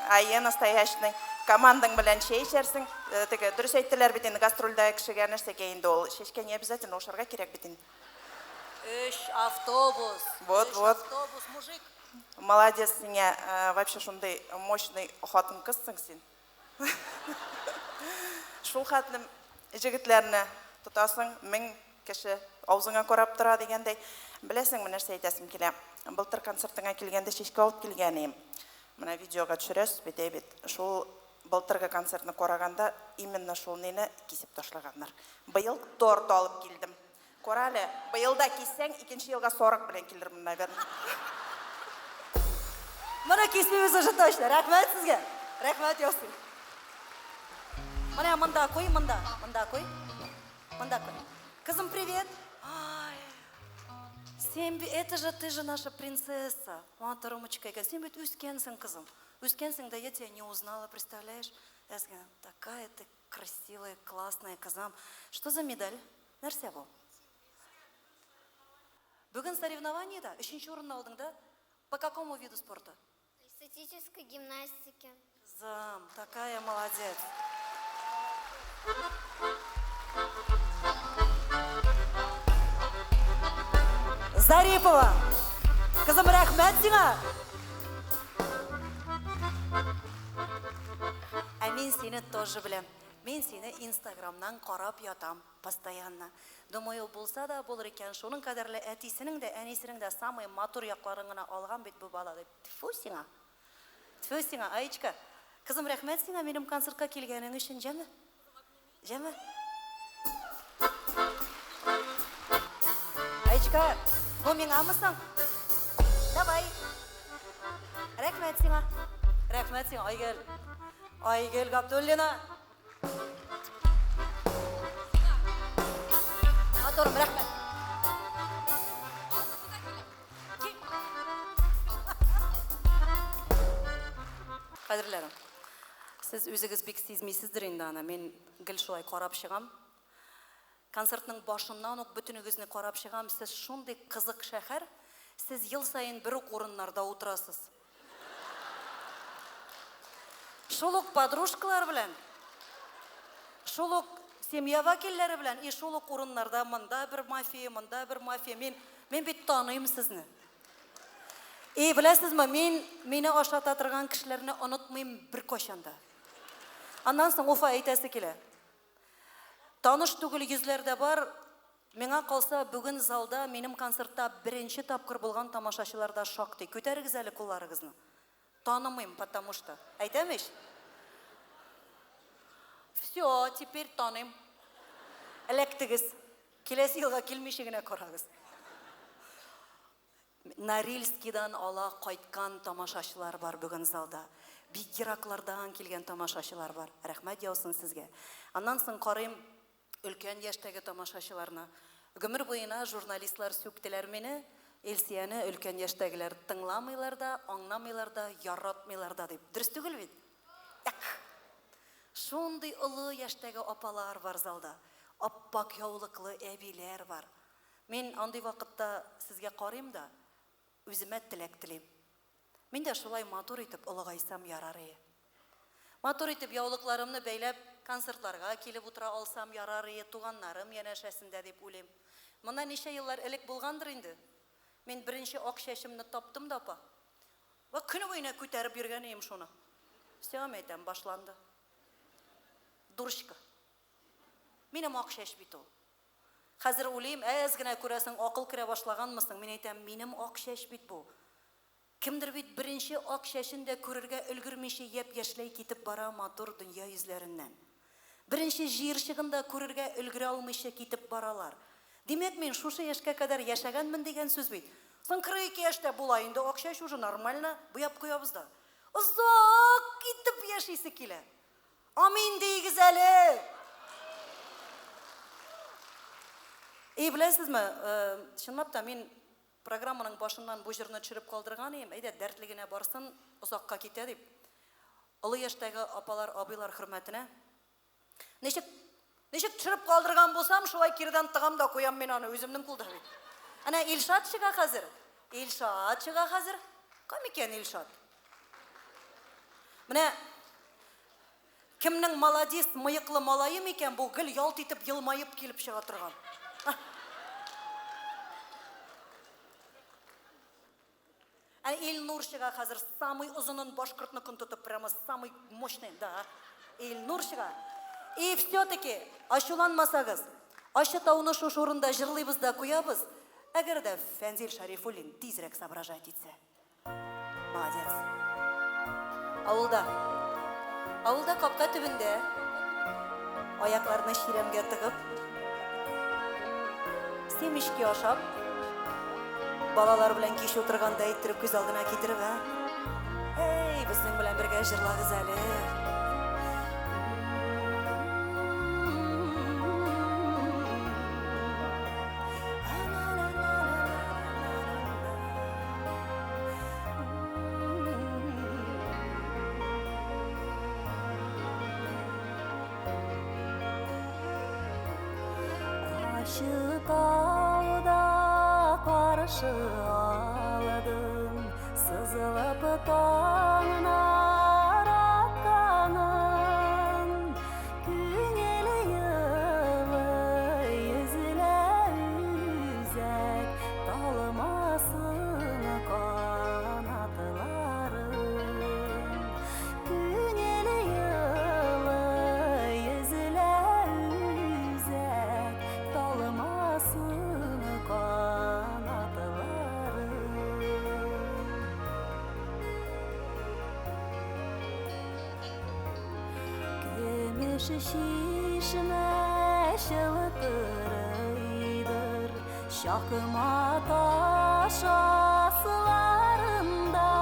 ае настоящий. Командаң белән чәй эчәрсең. Теге дөрес әйттеләр бит инде, гастрольдә кешегә нәрсәгә инде ул. Чәчкә не обязательно ашарга кирәк бит инде. Өч автобус. Вот, Өч вот. автобус, мужик. Молодец сиңа, вообще шундый мощный хатын-кызсың син. Шул хәтлем җегетләрне тотасың, 1000 кеше аузыңа карап тора дигәндәй. Беләсеңме, нәрсә әйтәсем килә? Былтыр концертыңа килгәндә чәчкә алып килгән идем. Менә видеога төшерәсез бит, әй бит. Шул былтыргы концертны караганда именно шул нине кисеп ташлаганнар. Быел торт алып килдем. Кара әле, быел да киссәң, икенче елга 40 белән килермен, наверное. Моны кисмибез уже точно. Рәхмәт сезгә. Рәхмәт яусын. Менә монда куй, монда, монда куй. Монда куй. Кызым, привет. Ай. Син это же ты же наша принцесса. Матурымочка икән. Син бит үскәнсең, кызым. Үскәнсең дә, я тебя не узнала, представляешь? Әзгә, такая ты красивая, классная, кызым. Что за медаль? Нәрсә бу? Бүген соревнованиеда өченче урынны алдың да? По какому виду спорта? Эстетической гимнастике. Кызым, такая молодец. Зарипова. Кызым, рәхмәт сиңа. Ә мин сине тоже беләм. Мин сине Инстаграмнан карап ятам постоянно. Думаю, булса да булыр икән, шуның кадәрле әтисенең дә, әнисенең дә самый матур якларын гына алган бит бу бала дип. Тьфу сиңа. Тьфу сиңа, Аечка. Кызым, рәхмәт сиңа минем концертка килгәнең өчен, җәме? Җәме? Аечка, бу миңамы соң? Давай. Рәхмәт сиңа. Рәхмәт сиңа, Айгөл. Айгөл Габдуллина. Матурым, рәхмәт. Кадерләрем, сез үзегез бик сизмисездер инде аны, мин гел шулай карап чыгам. Концертның башыннан ук бөтенегезне карап чыгам, сез шундый кызык шәһәр, сез ел саен бер үк урыннарда утырасыз. Шул ук подружкалар белән, шул ук семья вәкилләре белән и шул ук урыннарда монда бер мафия, монда бер мафия. Мин, мин бит таныйм сезне. И беләсезме, мин мине ашата торган кешеләрне онытмыйм беркайчан да. Аннан соң Уфа әйтәсе килә. Таныш түгел йөзләр дә бар. Миңа калса, бүген залда минем концертта беренче тапкыр булган тамашачылар да шактый. Күтәрегез әле кулларыгызны. Танымыйм, потому что. Әйтәм ич? Все, теперь таныйм. Эләктегез. Киләсе елга килмичә генә карагыз. Норильскидан ала кайткан тамашачылар бар бүген залда. Бик ераклардан килгән тамашачылар бар. Рәхмәт яусын сезгә. Аннан соң карыйм өлкән яшьтәге тамашачыларны. Гомер буена журналистлар сүктеләр мине, Илсияне өлкән яшьтәгеләр тыңламыйлар да, аңламыйлар да, яратмыйлар да дип. Дөрес түгел бит? Так. Шундый олы яшьтәге апалар бар залда. Аппак яулыклы әбиләр бар. Мин андый вакытта сезгә карыйм да, үземә теләк телим. Мин дә шулай матур итеп олыгайсам ярар ие. Матур итеп яулыкларымны бәйләп концертларга килеп утыра алсам ярар ие, туганнарым янәшәсендә дип уйлыйм. Моннан ничә еллар элек булгандыр инде. Мин беренче ак чәчемне таптым да, апа. Вә көне буена күтәреп йөргән ием шуны. Всё, әйтәм, башланды. Дурочка. Минем ак чәч бит ул. Хәзер уйлыйм, әз генә күрәсең, акыл керә башлаганмы соң? Мин әйтәм, минем ак чәч бит бу. Кемдер бит беренче ак чәчен дә күрергә өлгермичә япь-яшьләй китеп бара матур дөнья йөзләреннән. Беренче җыерчыгын да күрергә өлгерә алмыйча китеп баралар. Димәк, мин шушы яшькә кадәр яшәгәнмен дигән сүз бит. Соң 42 яшьтә була инде ак чәч уже нормально, буяп куябыз да. Озак итеп яшисе килә. Амин диегез әле! И, беләсезме, чынлап та мин программаның башыннан бу җырны төшереп калдырган идем, әйдә, дәртле генә барсын, озакка китә дип. Олы яшьтәге апалар, абыйлар хөрмәтенә. Ничек, ничек төшереп калдырган булсам, шулай киредән тыгам да куям мин аны, үземнең кулда бит. Әнә Илшат чыга хәзер. Илшат чыга хәзер. Кем икән Илшат? Менә кемнең маладис мыеклы малае микән бу, гел ялт итеп елмаеп килеп чыга торган. Ә Илнур чыга хәзер, самый озынын башкортныкын тотып, прямо самый мощный, да. Илнур чыга. И все-таки, ачуланмасагыз, Ачы тауны шушы урында җырлыйбыз да куябыз, әгәр дә Фәнзил Шәрифуллин тизрәк соображать итсә. Молодец. Авылда. Авылда капка төбендә аякларны чирәмгә тыгып, семечки ашап, балалар белән кич утырганда иттереп күз алдына китереп, ә? Эй, безнең белән бергә җырлагыз әле. Ачы тауда каршы алдым, сызылып таңнар атканын. Күңел елый, өзелә үзәк, талмасын канатларым. Күңел елый, өзелә үзәк, талмасын канатларым. Көмеш чишмә чылтырыйдыр, чакма таш асларында.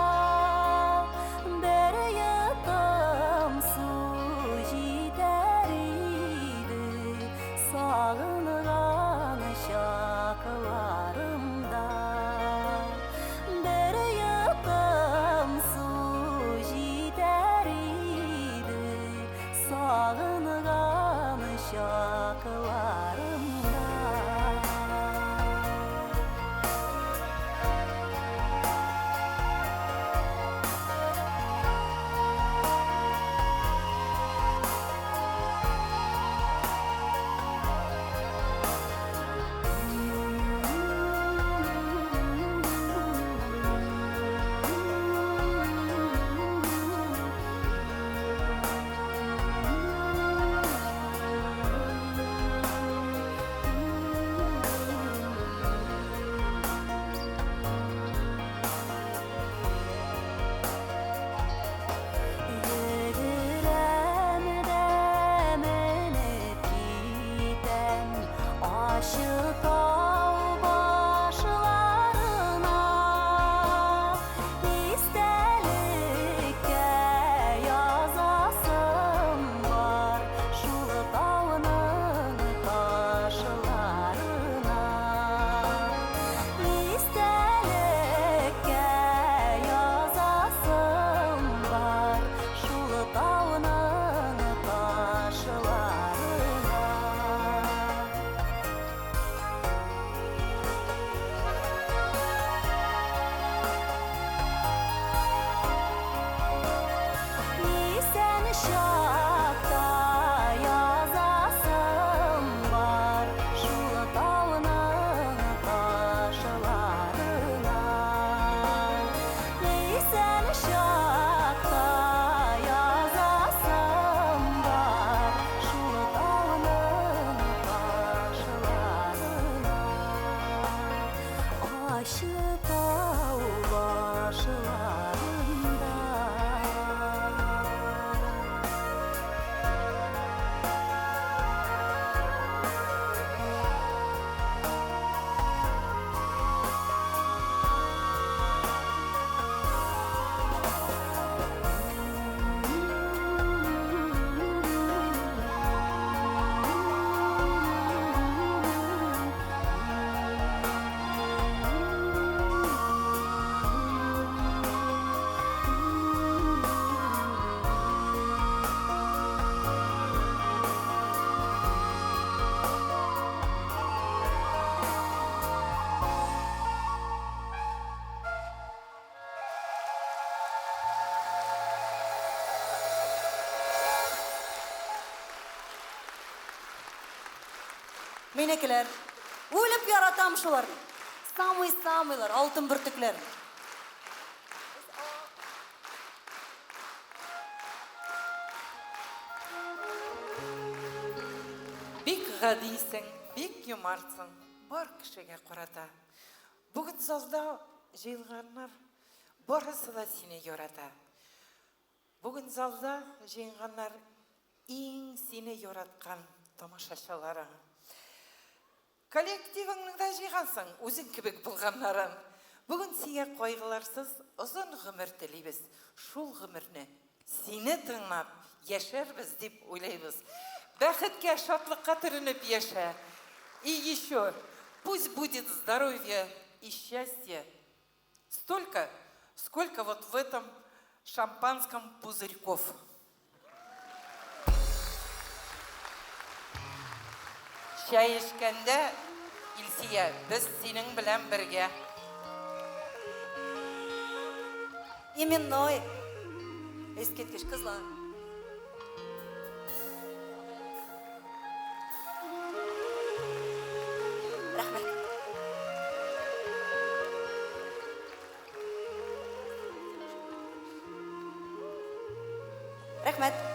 Бер йотым су җитәр иде, сагынган чакларымда. Бер йотым су җитәр Тау башларында. Минекеләр. Үлеп яратам шуларны. Самый-самыйлар, алтын бөртекләр. Бик гадисең, бик юмартсың, бар кешегә карата. Бүген залда җыелганнар барысы да сине ярата. Бүген залда җыенганнар иң сине яраткан тамашачыларың. Коллективыңны да җыйгансың, үзең кебек булганнарын. Бүген сиңа кайгыларсыз озын гомер телибез. Шул гомерне сине тыңлап яшәрбез дип уйлыйбыз. Бәхеткә, шатлыкка төренеп яшә. И еще, пусть будет здоровье и счастье столько, сколько вот в этом шампанском пузырьков. Чәй эчкәндә, Илсия, без синең белән бергә. Именной. Искиткеч кызлар. Рәхмәт. Рәхмәт.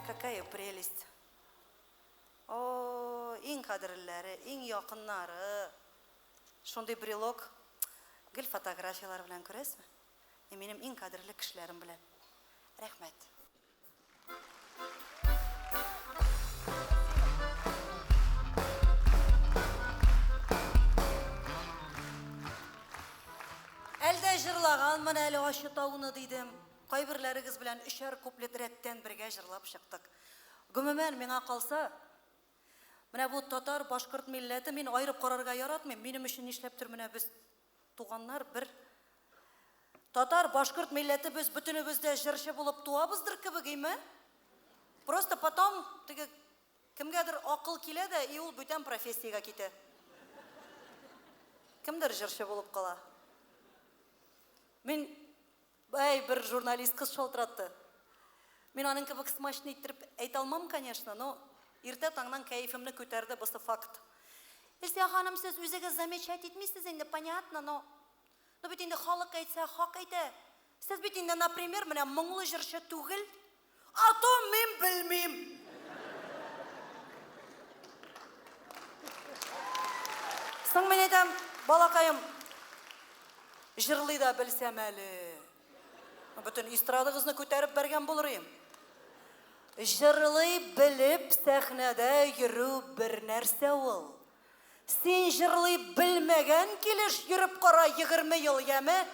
Какая прелесть. О, иң кадерлеләре, иң якыннары. Шундый брелок гел фотографияләр белән күрәсезме? И минем иң кадерле кешеләрем белән. Рәхмәт. Әлдә җырлаганмын әле Ачы тауны дидем. Кайберләрегез белән өчәр куплет рәттән бергә җырлап чыктык. Гомумән, миңа калса, менә бу татар, башкорт милләте мин аерып карарга яратмыйм. Минем өчен нишләптер менә без туганнар бер татар, башкорт милләте без бөтенебез дә җырчы булып туабыздыр кебек, име? Просто потом теге кемгәдер акыл килә дә, и ул бүтән профессиягә китә. Кемдер җырчы булып кала. Мин әй бер журналист кыз шалтыратты. Мин аның кебек смачно иттереп әйтә алмам, конечно, но иртә таңнан кәефемне күтәрде, бусы факт. Илсөя ханым, сез үзегез замечать итмисез инде, понятно, но но бит инде халык әйтсә, хак әйтә. Сез бит инде, например, менә моңлы җырчы түгел, а то мин белмим. Соң мин әйтәм, балакаем, җырлый да белсәм әле. Бөтен эстрадагызны күтәреп бәргән булыр идем. Җырлый белеп сәхнәдә йөрү бер нәрсә ул. Син җырлый белмәгән килеш йөреп кара 20 ел, яме?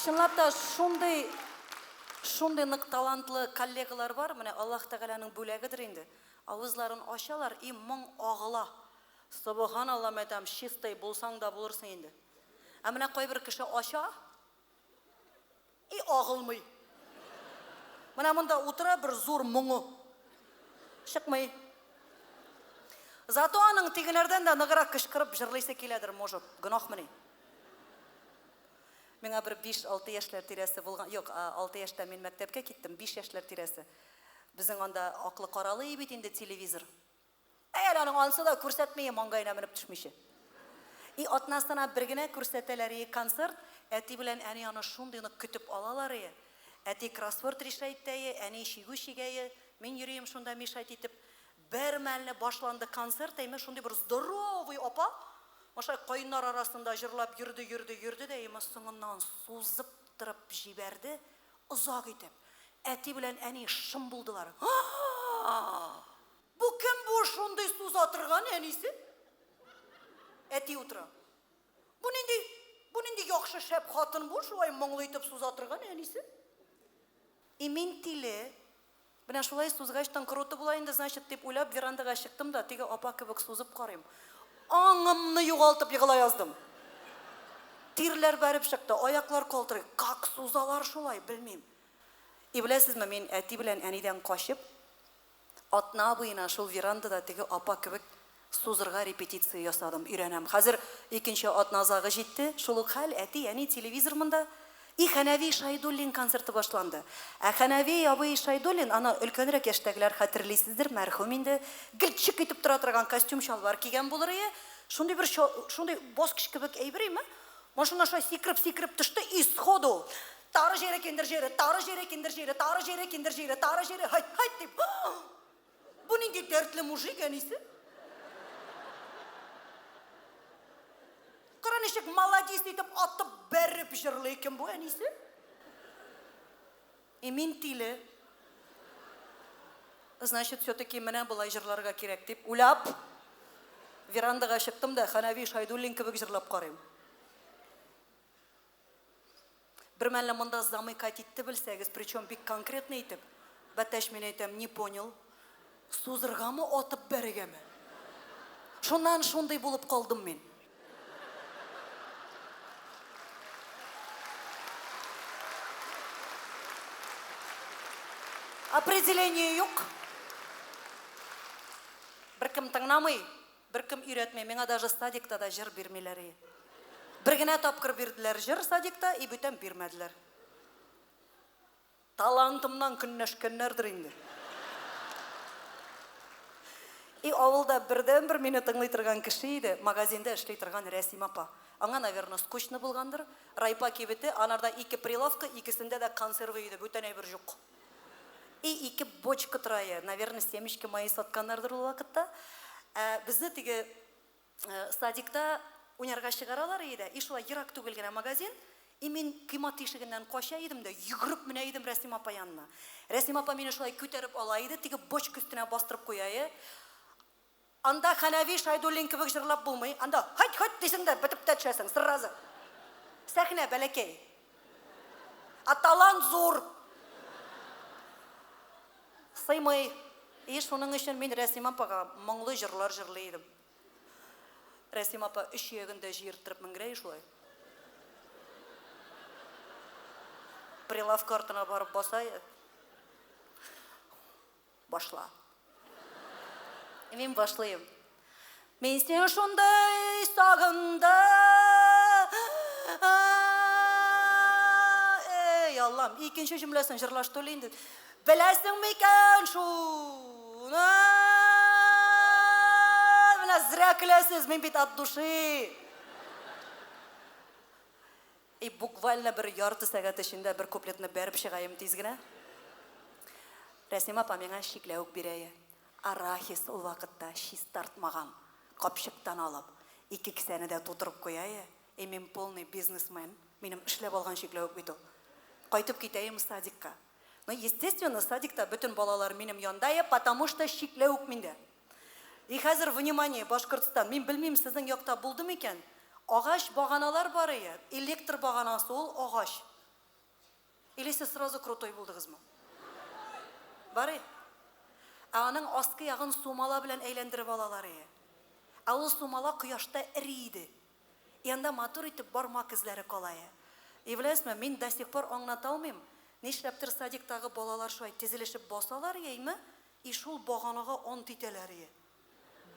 Чынлап та шундый шундый нык талантлы коллегалар бар, менә Аллаһ Тәгаләнең бүләгедер инде. Авызларын ачалар и моң агыла. Собоханалла, мәйтәм, чистый булсаң да булырсың инде. Ә менә кайбер кеше ача и агылмый. Менә монда утыра бер зур моңы. Чыкмый. Зато аның тегеләрдән дә ныграк кычкырып җырлыйсы киләдер, может, гөнаһмыни? Миңа бер 5-6 яшьләр тирәсе булган, юк, 6 яшьтә мин мәктәпкә киттем, 5 яшьләр тирәсе. Безнең анда аклы-каралы бит инде телевизор. Әй, әле аның ансы да күрсәтми, маңгаена менеп төшмичә. И атнасына бер генә күрсәтәләр и концерт, Әти белән әни аны шундый нык көтеп алалар ие. Әти кроссворд решать итә, әни чигү чигә, мин йөрием шунда мешать итеп. Бер мәлне башланды концерт, әйме шундый бер здоровый апа, Маша каеннар арасында җырлап йөрде, йөрде, йөрде дә, әйме соңыннан сузып торып җибәрде, озак итеп. Әти белән әни шым булдылар. Бу кем бу шундый суза торган әнисе? Әти утыра. Бу нинди, бу нинди яхшы шәп хатын бу, шулай моңлы итеп суза торган әнисе? И мин тиле. Менә шулай сузгачтан круто була инде, значит, дип уйлап, верандага чыктым да, теге апа кебек сузып карыйм. Аңымны югалтып егыла яздым. Тирләр бәреп чыкты, аяклар калтырый. Как сузалар шулай, белмим. И беләсезме, мин әти белән әнидән качып, Атна буена шул верандада теге апа кебек сузырга репетиция ясадым, өйрәнәм. Хәзер икенче атна азагы җитте, шул ук хәл, әти, әни, телевизор монда. И Хәнәви Шайдуллин концерты башланды. Ә Хәнәви абый Шайдуллин, аны өлкәнрәк яшьтәгеләр хәтерлисездер, мәрхүм инде, гел чик итеп тора торган костюм-чалбар кигән булыр ие, шундый бер шундый баскыч кебек әйбер име, Машина шулай сикереп-сикереп төште и сходу Тары җире, киндер җире, тары җире, киндер җире, тары җире, киндер җире, тары җире, һайт, һайт дип. Бу нинди дәртле мужик, әнисе? Кара ничек маладис итеп атып бәреп җырлый икән бу әнисе. И мин тиле. Значит, все-таки менә болай җырларга кирәк дип уйлап, верандага чыктым да Хәнәви Шайдуллин кебек җырлап карыйм. Бер мәлне монда замыкать итте белсәгез, причем бик конкретно итеп. Бәтәч, мин әйтәм, не понял. Сузыргамы, атып бәрергәме? Шуннан шундый булып калдым мин. Определение юк. Беркем тыңламый, беркем өйрәтми. Миңа даже садикта да җыр бирмиләр. Бер генә тапкыр бирделәр җыр садикта, и бүтән бирмәделәр. Талантымнан көнләшкәннәрдер инде. И авылда бердәнбер мине тыңлый торган кеше иде, магазинда эшли торган Рәсим апа. Аңа, наверно, скучно булгандыр. Райпа кибете, анарда ике прилавка, икесендә дә консервы иде, бүтән әйбер юк. И ике бочка тора иде, наверно, семечки мои сатканнардыр ул вакытта. Ә безне теге Садикта уйнарга чыгаралар иде дә, и шулай ерак түгел генә магазин, и мин койма тишегеннән кача идем дә, йөгереп менә идем Рәсим апа янына. Рәсим апа мине шулай күтәреп ала иде, теге бочка өстенә бастырып куя иде. Анда Хәнәви Шайдуллин кебек җырлап булмый, анда һайт-һайт дисең дә, бетеп тә төшәсең, сразу. Сәхнә бәләкәй. Ә талант зур. Сыймый. И шуның өчен мин Рәсим апага моңлы җырлар җырлый идем. Рәсим апа өч ияген дә җыерттырып менгерә и шулай. Прилавка артына барып баса и башла. И мин башлыйм. Мин сине шундый сагындым. Эй, Аллам, икенче җөмләсен җырлашты ул инде. Беләсең микән шуны? Менә зря көләсез, мин бит от души. И буквально бер ярты сәгать эчендә бер куплетны бәреп чыгаем тиз генә. Рәсим апа миңа чикләвек бирә. Арахис ул вакытта чистартмаган, капчыктан алып, ике кесәне дә тутырып куя. И мин полный бизнесмен, минем эшләп алган чикләвек бит ул. Кайтып китәем садикка. Ну, естественно, садикта бөтен балалар минем янда, потому что чикләвек миндә. И хәзер, внимание, Башкортстан, мин белмим, сезнең якта булды микән? Агач баганалар бар ие, электр баганасы ул агач. Или сез сразу крутой булдыгызмы? Бар ие. Ә аның аскы ягын сумала белән әйләндереп алалар ие. Ә ул сумала кояшта эри иде. И анда матур итеп бармак эзләре кала е. И беләсезме, мин до сих пор аңлата алмыйм, нишләптер садиктагы балалар шулай тезелешеп басалар яйме, и шул баганага ант итәләр е.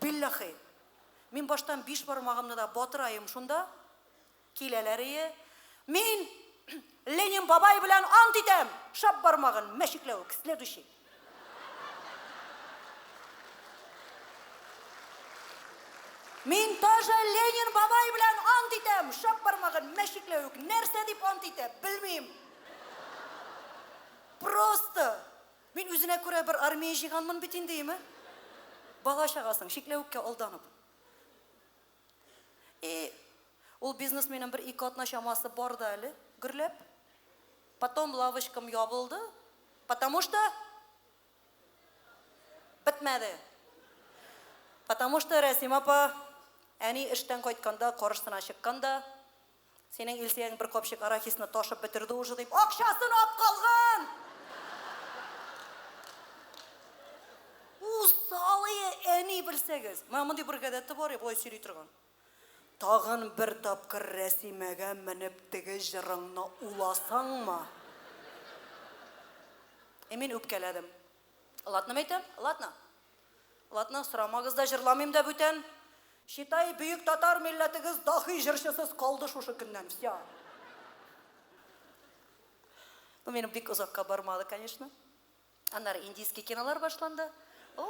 Билләхи! Мин баштан биш бармагымны да батыраем шунда. Киләләр ие. Мин Ленин бабай белән ант итәм! Шап бармагын, мә чикләвек, следующий. Мин тоже Ленин бабай белән ант итәм! Шап бармагын, мә чикләвек, нәрсә дип ант итә, белмим. Просто! Мин үзенә күрә бер армия җыйганмын бит инде, име? Бала чагасың, чикләвеккә алданып. И ул бизнес минем бер ике атна чамасы барды әле, гөрләп. Потом лавочкам ябылды, потому что бетмәде. Потому что Рәсим апа, әни эштән кайтканда каршысына чыккан да, синең Илсөяң бер капчык арахисны ташып бетерде уже дип, акчасын алып калган! Усал әни белсәгез. Менә мондый бер гадәте бар, болай сөйли торган. Тагын бер тапкыр Рәсимәгә менеп теге җырыңны уласаңмы? И мин үпкәләдем. Ладно, мәйтәм, ладно. Ладно, сорамагыз да, җырламыйм да бүтән. Считай, бөек татар милләтегез дахи җырчысыз калды шушы көннән. Вся. Ну, минем бик озакка бармады, конечно. Аннары индийский кинолар башланды. О!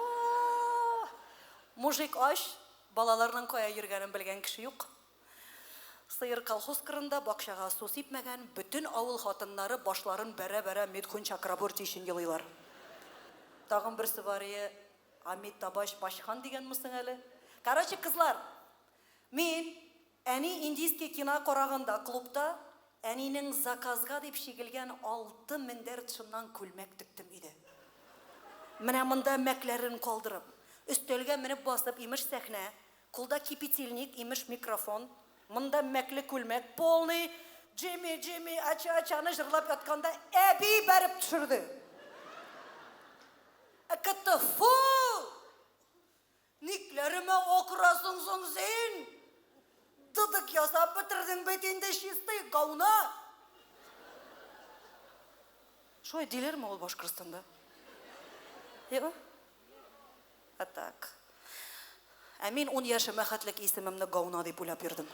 Мужик ач, балаларның кая йөргәнен белгән кеше юк. Сыер колхоз кырында бакчага су сипмәгән, бөтен авыл хатыннары башларын бәрә-бәрә Митхун Чакраборти өчен елыйлар. Тагын берсе бар ие, Амитабаш Бачхан дигәнме соң әле? Короче, кызлар, мин Әни индийский кино караганда клубта әнинең заказга дип чигелгән алты мендәр тышыннан күлмәк тектем өйдә. Менә монда мәкләрен калдырып, өстәлгә менеп басып, имеш сәхнә, кулда кипятильник, имеш микрофон, монда мәкле күлмәк, полный Джимми, Джимми, ача-ачаны җырлап ятканда әби бәреп төшерде. Фу! Никләремә акырасың соң син? Дыдык ясап бетердең бит инде чистый гауна. Шулай диләрме ул Башкортстанда? Юк? А так. Ә мин ун яшемә хәтлек исемемне гауна дип уйлап йөрдем.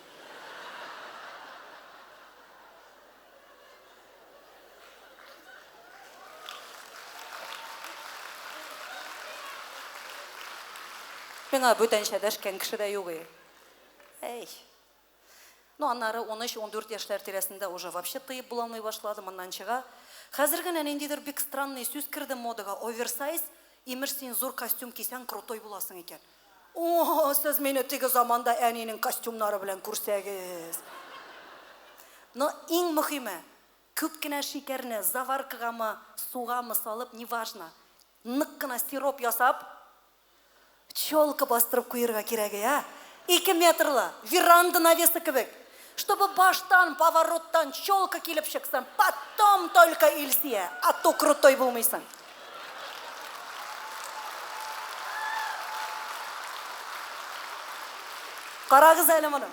Миңа бүтәнчә дәшкән кеше дә юк и. Әй. Ну, аннары 13-14 яшьләр тирәсендә уже вообще тыеп була алмый башлады, моннан чыга. Хәзер генә ниндидер бик странный сүз керде модага, оверсайз, имеш син зур костюм кисәң, крутой буласың икән. О, сез мине теге заманда әнинең костюмнары белән күрсәгез. Но иң мөхиме, күп кенә шикәрне заваркагамы, сугамы салып, неважно, нык кына сироп ясап, челка бастырып куерга кирәге, ә? 2 метрлы, веранда навесы кебек. Чтобы баштан, повороттан челка килеп чыксын, потом только Илсия, а то крутой булмыйсың. Карагыз әле моны.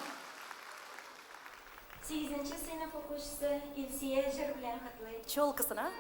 Сигезенче сыйныф укучысы Илсия җыр белән котлый. Челкасын, а?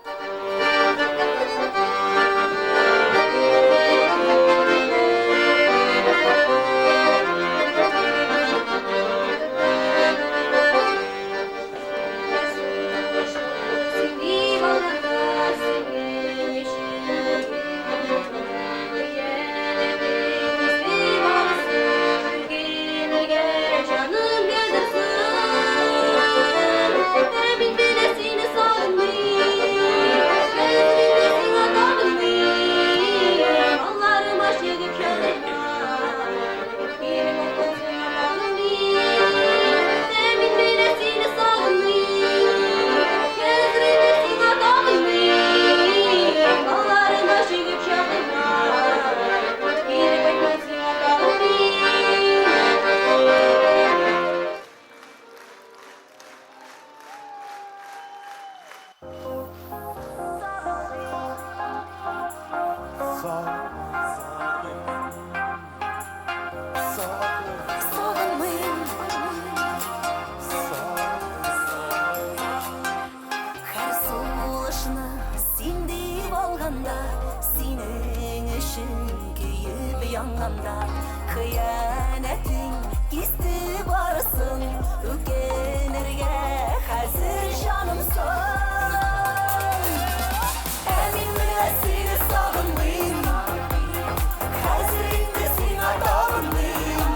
Сагынмыйм. Һәр сулышны син дип алганда, синең өчен көеп янганда, хыянәтең кисте барысын, үкенергә хәзер җаным соң. Ә мин менә сине сагынмыйм, хәзер инде сиңа табынмыйм.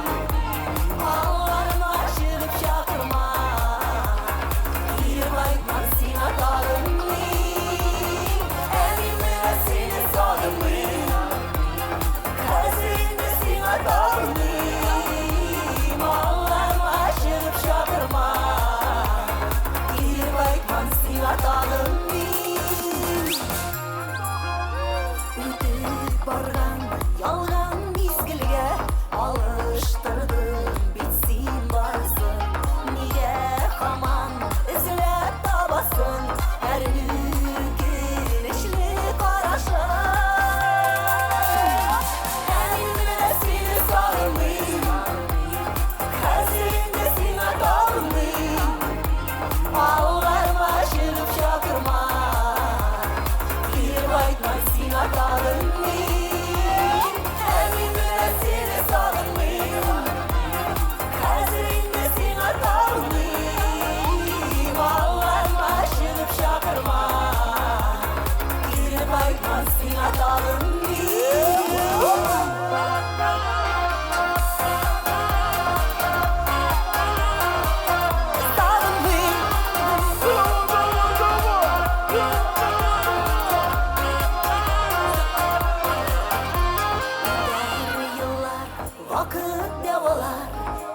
Вакыт дәвалар,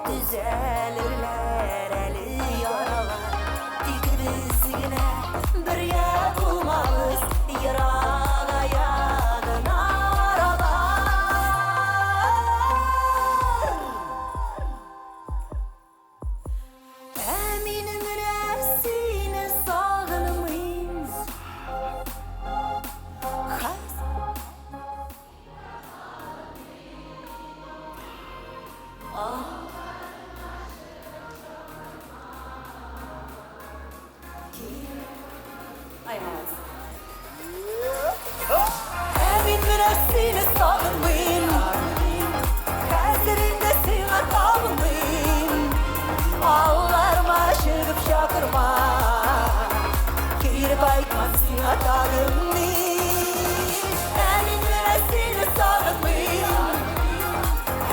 төзәлерләр әле яралар. Тик без генә бергә булмабыз, ерагая гына аралар. Ә мин менә сине сагынмыйм. Хәз Ай, молодец. Ә мин менә сине сагынмыйм. Хәзер инде сиңа табынмыйм. Алларыма чыгып чакырма. Кире кайтмам сиңа тагын мин. Ә мин менә сине сагынмыйм.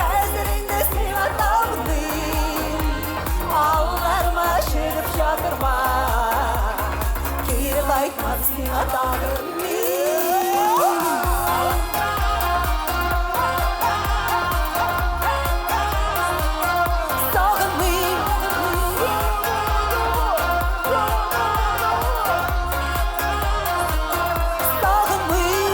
Хәзер инде сиңа табынмыйм. Алларыма чыгып чакырма. Кире кайтмам сиңа тагын мин. Сагынмыйм. Сагынмыйм.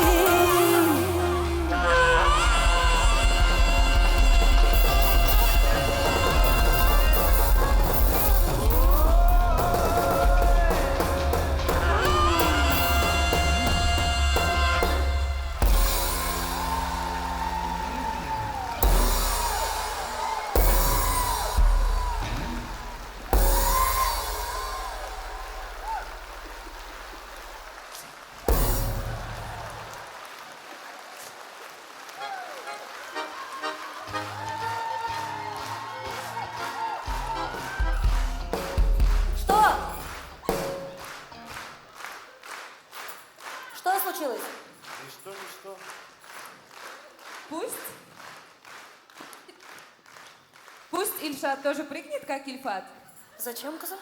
Что? Что случилось? Ничто, ничто. Пусть. Пусть Ильшат тоже прыгнет, как Ильфат. Зачем, кызым?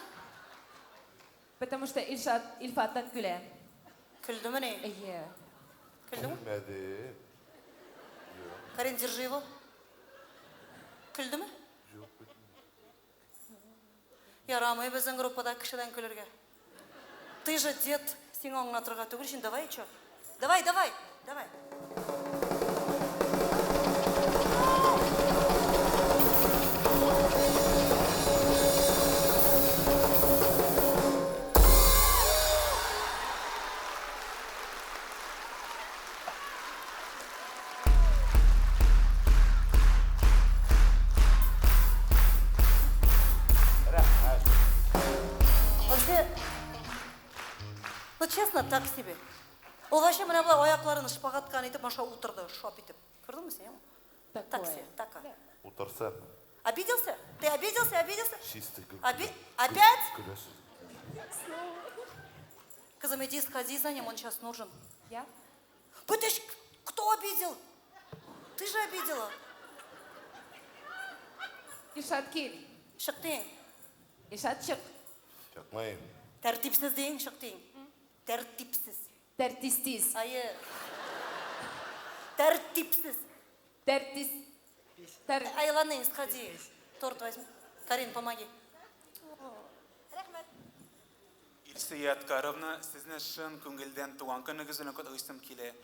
Потому что Ильшат Ильфаттан көлә. Көлдемени? Әйе. Көлдеме? Көлмәде. Карин, держи его. Көлдеме? Юк. Ярамый безнең группада кешедән көлергә. Ты же дед, сиңа аңлатырга түгел өчен, давай чё? Давай, давай, давай. Рәхәт. Вообще, ну честно, так себе. Ул вообще менә болай аякларын шпагатка итеп аша утырды, шап итеп. Күрдеңме син? Так себе, така. Утырса. Обиделся? Ты обиделся, обиделся? Чистый көлке. Опять? Көләсез. Кызым, иди сходи за ним, он сейчас нужен. Я? Подожди, кто обидел? Ты же обидела. Ильшат кил. Чык дим. Ильшат чык. Чыкмыйм. Тәртипсез дим, чык дим. Тәртипсез. Тәртистиз. Әйе. Тәртипсез. Тәртиз. Тәр... Ай, ладно, сходи. Торт возьми. Карин, помоги. Илсөя Откаровна, сезне чын күңелдән туган көнегез белән котлыйсым килә.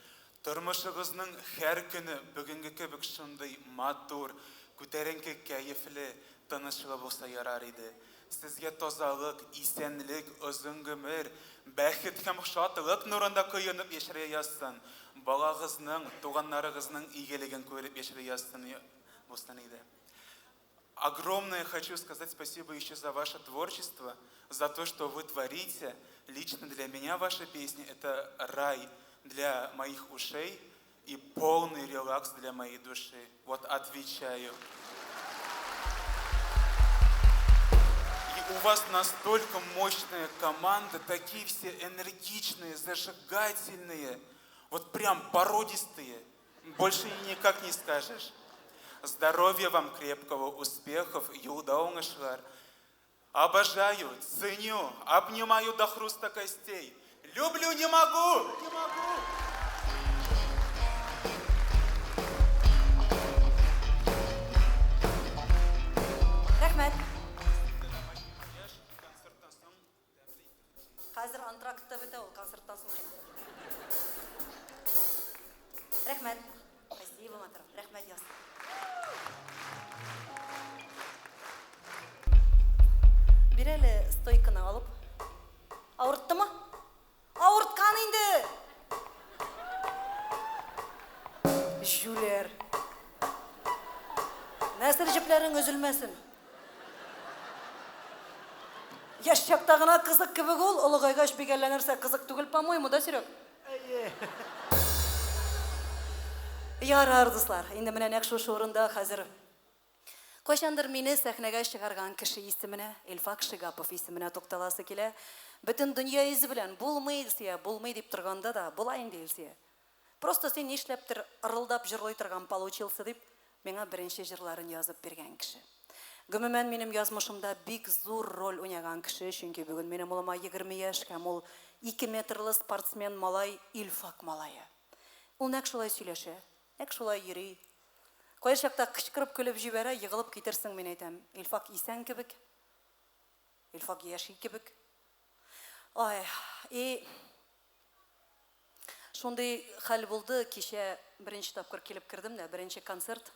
Тормышыгызның һәр көне бүгенге кебек шундый матур, күтәренке кәефле, тынычлы булса ярар иде. Сезгә тазалык, исәнлек, озын гомер, бәхет һәм шатлык нурында коенып яшәргә язсын. Балагызның, туганнарыгызның игелеген күреп яшәргә язсын булсын иде. Огромное хочу сказать спасибо еще за ваше творчество, за то, что вы творите. Лично для меня ваши песни – это рай для моих ушей и полный релакс для моей души. Вот отвечаю. И у вас настолько мощная команда, такие все энергичные, зажигательные. Вот прям породистые. Больше никак не скажешь. Здоровья вам крепкого, успехов, юлда уңышлар. Обожаю, ценю, обнимаю до хруста костей. Люблю, не могу! Не могу! Рәхмәт. Хәзер антрактта бетә ул, концерттан соң кына. Рәхмәт. Спасибо, матур. Рәхмәт, яз. Бир әле стойканы алып. Авырттымы? Авырткан инде. Җүләр. Нәсел җепләрең өзелмәсен. Яшь чакта гына кызык кебек ул, олыгайгач бик әллә нәрсә кызык түгел, по-моему, да, Серег? Ярар, дуслар, инде менә нәкъ шушы урында хәзер кайчандыр мине сәхнәгә чыгарган кеше исеменә, Илфак Шигапов исеменә тукталасы килә. Бөтен дөнья йөзе белән булмый, Илсөя, булмый дип торганда да, була инде, Илсөя. Просто син нишләптер ырылдап җырлый торган получился дип, миңа беренче җырларын язып биргән кеше. Гомумән, минем язмышымда бик зур роль уйнаган кеше, чөнки бүген минем улыма 20 яшь һәм ул 2 метрлы спортсмен малай, Илфак малае. Ул нәкъ шулай сөйләшә, нәкъ шулай йөри. Кайчакта кычкырып көлеп җибәрә, егылып китерсең, мин әйтәм. Илфак исән кебек. Илфак яши кебек. Ай, и шундый хәл булды, кичә беренче тапкыр килеп кердем дә, беренче концерт.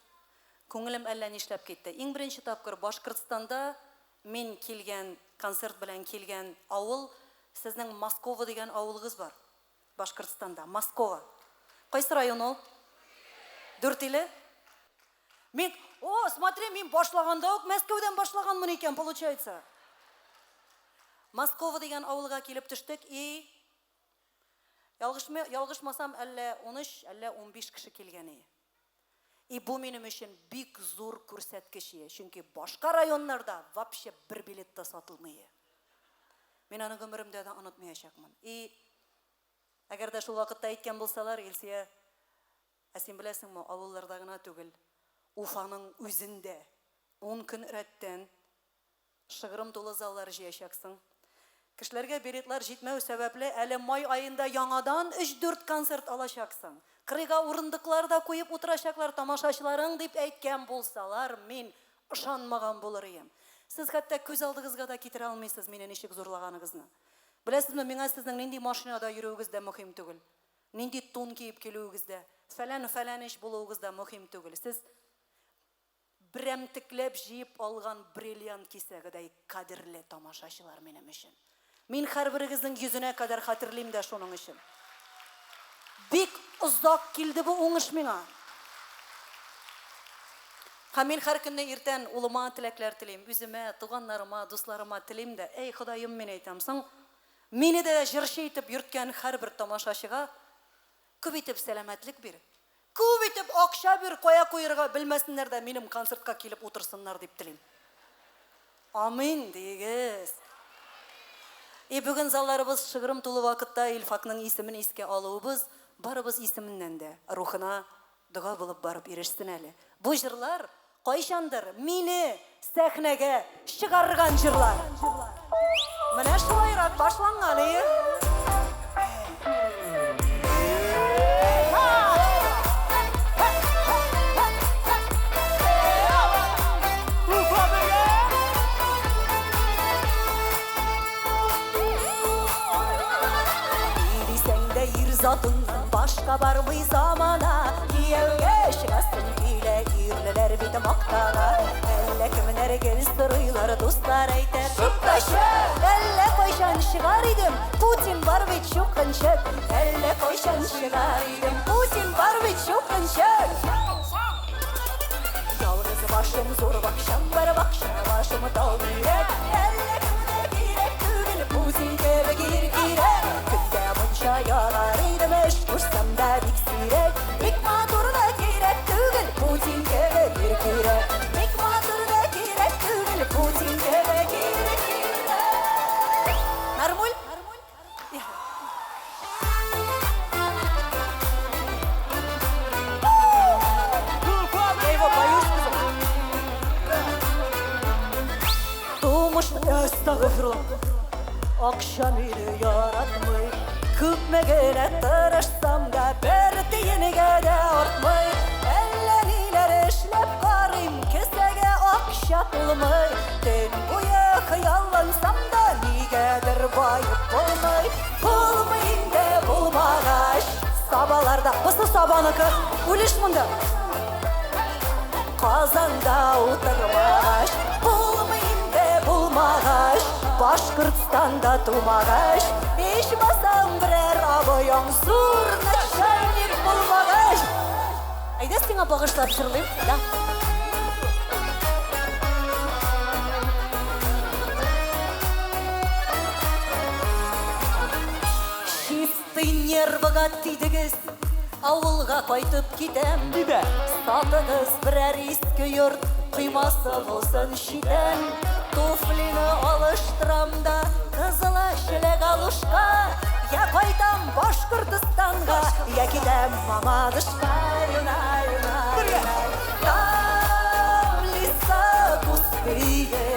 Күңелем әллә нишләп китте. Иң беренче тапкыр Башкортстанда мин килгән, концерт белән килгән авыл, сезнең Москова дигән авылыгыз бар. Башкортстанда, Москова. Кайсы район ул? Дүртиле? Мин, о, смотри, мин башлаганда ук Мәскәүдән башлаганмын икән, получается. Москова дигән авылга килеп төштек и ялгышмасам, әллә 13, әллә 15 кеше килгән иде. И бу минем өчен бик зур күрсәткеч иде, чөнки башка районнарда вообще бер билет та сатылмый. Мин аны гомеремдә дә онытмаячакмын. И әгәр дә шул вакытта әйткән булсалар, Илсөя, ә син беләсеңме, авылларда гына түгел, Уфаның үзендә 10 көн рәттән шыгрым тулы заллар җыячаксың. Кешеләргә билетлар җитмәү сәбәпле, әле май аенда яңадан 3-4 концерт алачаксың. Кырыйга урындыклар да куеп утырачаклар тамашачыларың дип әйткән булсалар, мин ышанмаган булыр идем. Сез хәтта күз алдыгызга да китерә алмыйсыз мине ничек зурлаганыгызны. Беләсезме, миңа сезнең нинди машинада йөрүегез дә мөһим түгел. Нинди тун киеп килүегез дә, фәлән-фәлән ич булуыгыз да мөһим түгел. Сез берәмтекләп җыеп алган бриллиант кисәгедәй кадерле тамашачылар минем өчен. Мин һәрберегезнең йөзенә кадәр хәтерлим дә шуның өчен. Бик озак килде бу уңыш миңа. Һәм мин һәр көнне иртән улыма теләкләр телим, үземә, туганнарыма, дусларыма телим дә, әй, Ходаем, мин әйтәм, соң мине дә җырчы итеп йөрткән һәрбер тамашачыга күп итеп сәламәтлек бир, күп итеп акча бир, кая куерга белмәсеннәр дә минем концертка килеп утырсыннар дип телим. Амин диегез. И бүген залларыбыз шыгрым тулы вакытта Илфакның исемен искә алуыбыз барыбыз исеменнән дә рухына дога булып барып ирешсен әле. Бу җырлар кайчандыр мине сәхнәгә чыгарган җырлар. Менә шулайрак башланган ие. Ни дисәң дә ир затыннан башка бармый замана. Кияүгә чыгасың килә, ирлеләр бит мактана. Әллә кемнәр гел сорыйлар, дуслар әйтә, туктачы. Әллә кайчан чыгар идем, Путин бар бит чукынчык. Әллә кайчан чыгар идем, Путин бар бит чукынчык. Ялгыз башым зур бакчам бар, бакча башым тау кирәк. Әллә кемгә кирәк түгел, Путин кебек ир кирәк. Көндә мунча ягар идем, эш кушсам да бик сирәк. Бик матур да кирәк түгел, Путин кебек ир кирәк. Бик матур да кирәк түгел, Путин кебек ир кирәк. Нормуль? Әстәгъфирулла. Акча мине яратмый. Күпме генә тырышсам да, бер тиенгә дә артмый. Әллә ниләр эшләп карыйм, кесәгә акча тулмый. Төн буе хыяллансам да, нигәдер баеп булмый. Булмый инде булмагач, Сабаларда, бусы Сабаныкы, үлеш монда. Казанда утырмагач, булмый инде булмагач, Башкортстанда тумагач, ичмасам берәр абыең зур начальник булмагач. Әйдә сиңа багышлап җырлыйм, да. Чистый нервыга тидегез, авылга кайтып китәм. Китә. Сатыгыз берәр иске йорт, коймасы булсын читән. Туфлины алыштырам да, кызыл әчеле галушка. Я кайтам Башкортостанга, я китәм Мамадышка. Юнай, юнай, юнай. Там леса густые,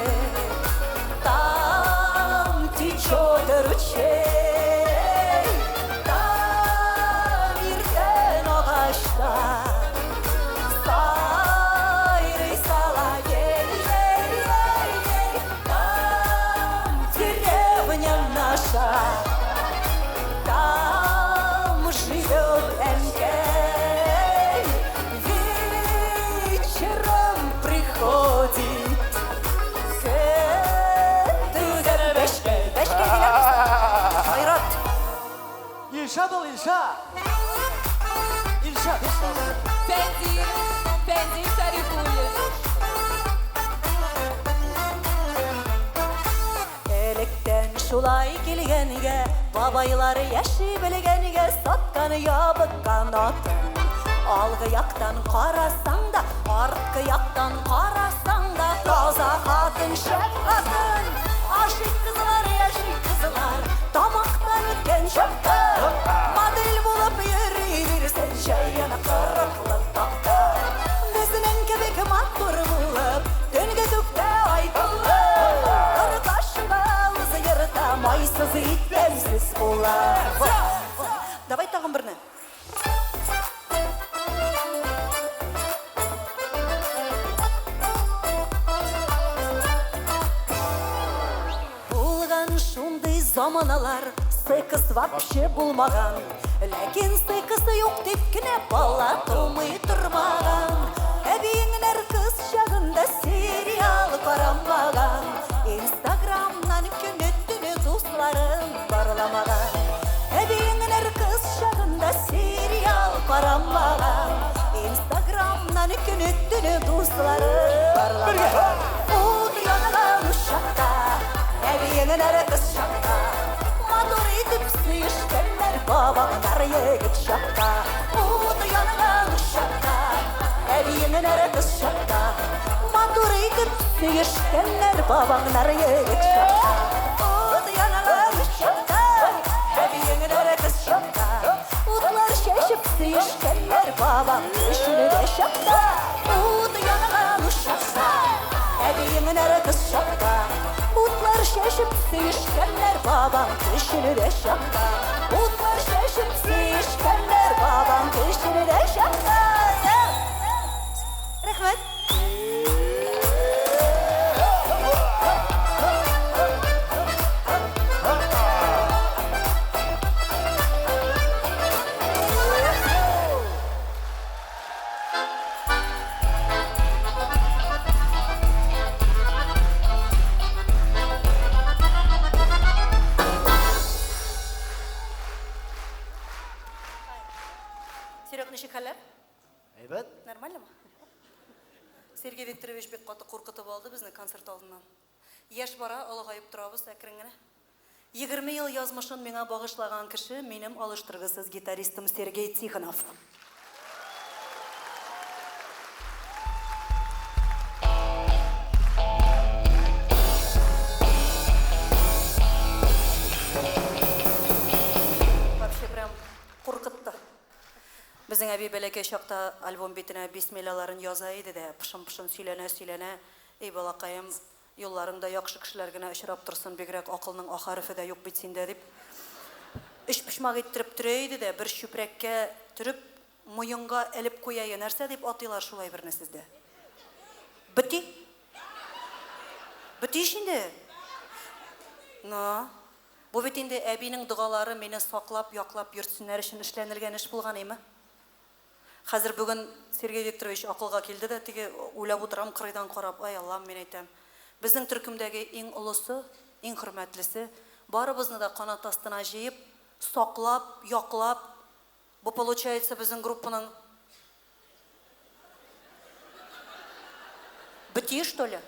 там течет ручей, там иртән агачта сайрый соловей, ей, ей, ей. Там деревня наша, там живет Әнкәй. Вечером приходит көтүдән бәшкә, бәшкә диләрме? Айрат. Илшат ул, Илшат. Илшат. Фәнзил, Фәнзил Шәрифуллин. Электән шулай килгәнгә, бабайлар яши белгәнгә, саткан ябыккан атын. Алгы яктан карасаң да, арткы яктан карасаң да, таза хатын, шәп хатын. Ашыйк кызлар, яшик кызлар, тамактан үткән чакта, модель булып йөри бирсен, җәен кырыклы такта. Безнең кебек матур булып, төнге күктә ай тулып, Кыркашында үзе йөртә, майсыз иткәнсез була. Давай тагын берне. Булган шундый заманалар, секс вообще булмаган. Ләкин сексы юк дип кенә бала тумый тормаган. Әбиеңнәр кыз чагында сериал карамаган. Инстаграмнан көне төне дусларын барламаган. Әбиеңнәр кыз чагында сериал карамаган. Инстаграмнан көне төне дусларын барламаган. Ут янган учакта, әбиеңнәр кыз чакта, матур итеп сөешкәннәр бабаңнар егет чакта. Ут янган учакта, әбиеңнәр кыз чакта, матур итеп сөешкәннәр бабаңнар егет чакта. Ут янган учакта, әбиеңнәр кыз чакта, утлар чәчеп сөешкәннәр бабаң төшенә чакта. Ут янган учакта, әбиеңнәр кыз чакта, утлар чәчеп сөешкәннәр бабаң төшенә чакта. Утлар чәчеп сөешкәннәр бабаң төшенә чакта. Рәхмәт. Серег, ничек хәлләр? Әйбәт. Нормально мы? Сергей Викторович бик каты куркытып алды безне концерт алдыннан. Яшь бара, олыгаеп торабыз әкрен генә. 20 ел язмышын миңа багышлаган кеше минем алыштыргысыз гитаристым Сергей Тихонов. Вообще прям куркытты. Безнең әби бәләкәй чакта альбом битенә бисмиллаларын яза иде дә, пышын-пышын сөйләнә-сөйләнә, "Эй, балакаем, Юлларыңда яхшы кешеләр генә очрап торсын, бигрәк акылның а хәрефе дә юк бит синдә, дип. Өчпочмак иттереп төрә иде дә, бер чүпрәккә төреп, муенга элеп куя иде. Нәрсә дип атыйлар шул әйберне сездә? Бөти? Бөти ич инде. Ну, бу бит инде әбинең догалары мине саклап, яклап йөртсеннәр өчен эшләнелгән эш булган, име? Хәзер бүген Сергей Викторович акылга килде дә, теге уйлап утырам кырыйдан карап, ай Аллам, мин әйтәм. Безнең төркемдәге иң олысы, иң хөрмәтлесе, барыбызны да канат астына җыеп, саклап, яклап, бу получается безнең группаның бөтие, что ли?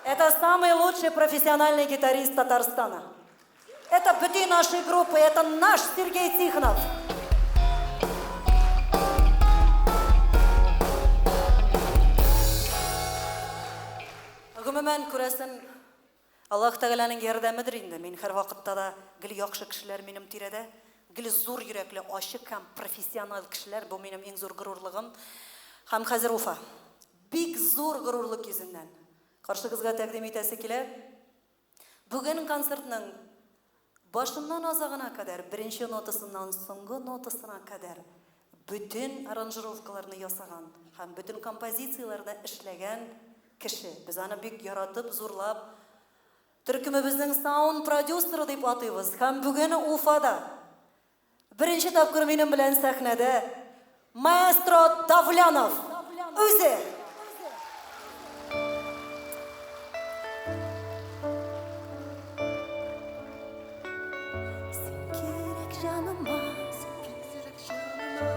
Это самый лучший профессиональный гитарист Татарстана. Это бөти нашей группы, это наш Сергей Тихонов. Гомумән, күрәсең, Аллаһ Тәгаләнең ярдәмедер инде, мин һәрвакытта да гел яхшы кешеләр минем тирәдә, гел зур йөрәкле, ачык һәм профессиональ кешеләр, бу минем иң зур горурлыгым. Һәм хәзер Уфа. Бик зур горурлык йөзеннән каршыгызга тәкъдим итәсе килә. Бүген концертның башыннан азагына кадәр, беренче нотасыннан соңгы нотасына кадәр бөтен аранжировкаларны ясаган һәм бөтен композицияләрне эшләгән кеше. Без аны бик яратып, зурлап, төркемебезнең саунд-продюсеры дип атыйбыз. Һәм бүген Уфада беренче тапкыр минем белән сәхнәдә маэстро Давлянов үзе! Син кирәк җаныма, син кирәк җаныма.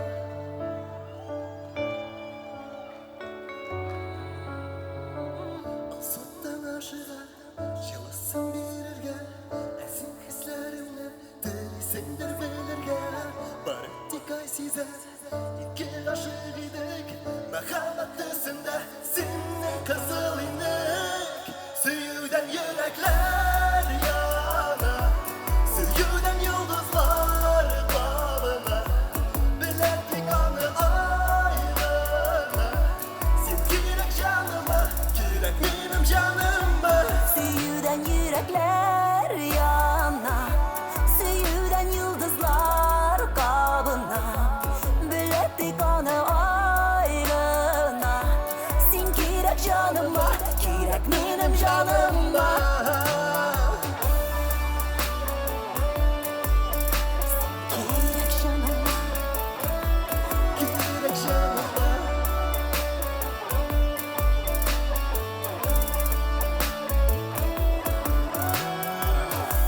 Алсуттан ашыга, җылысын бирергә, ә син хисләремне телисеңдер белергә. Бары тик ай сизә, ике гашыйк идек, мәхәббәт төсендә синең кызыл иннек. Сөюдән йөрәкләр яна, сөюдән йолдызлар кабына, белә тик аны ай гына. Син кирәк җаныма, кирәк минем җаныма. Сөюдән йөрәкләр яна, сөюдән йолдызлар кабына, белә тик аны ай гына. Син кирәк җаныма, кирәк минем җаныма. Кирәк җаныма, кирәк җаныма.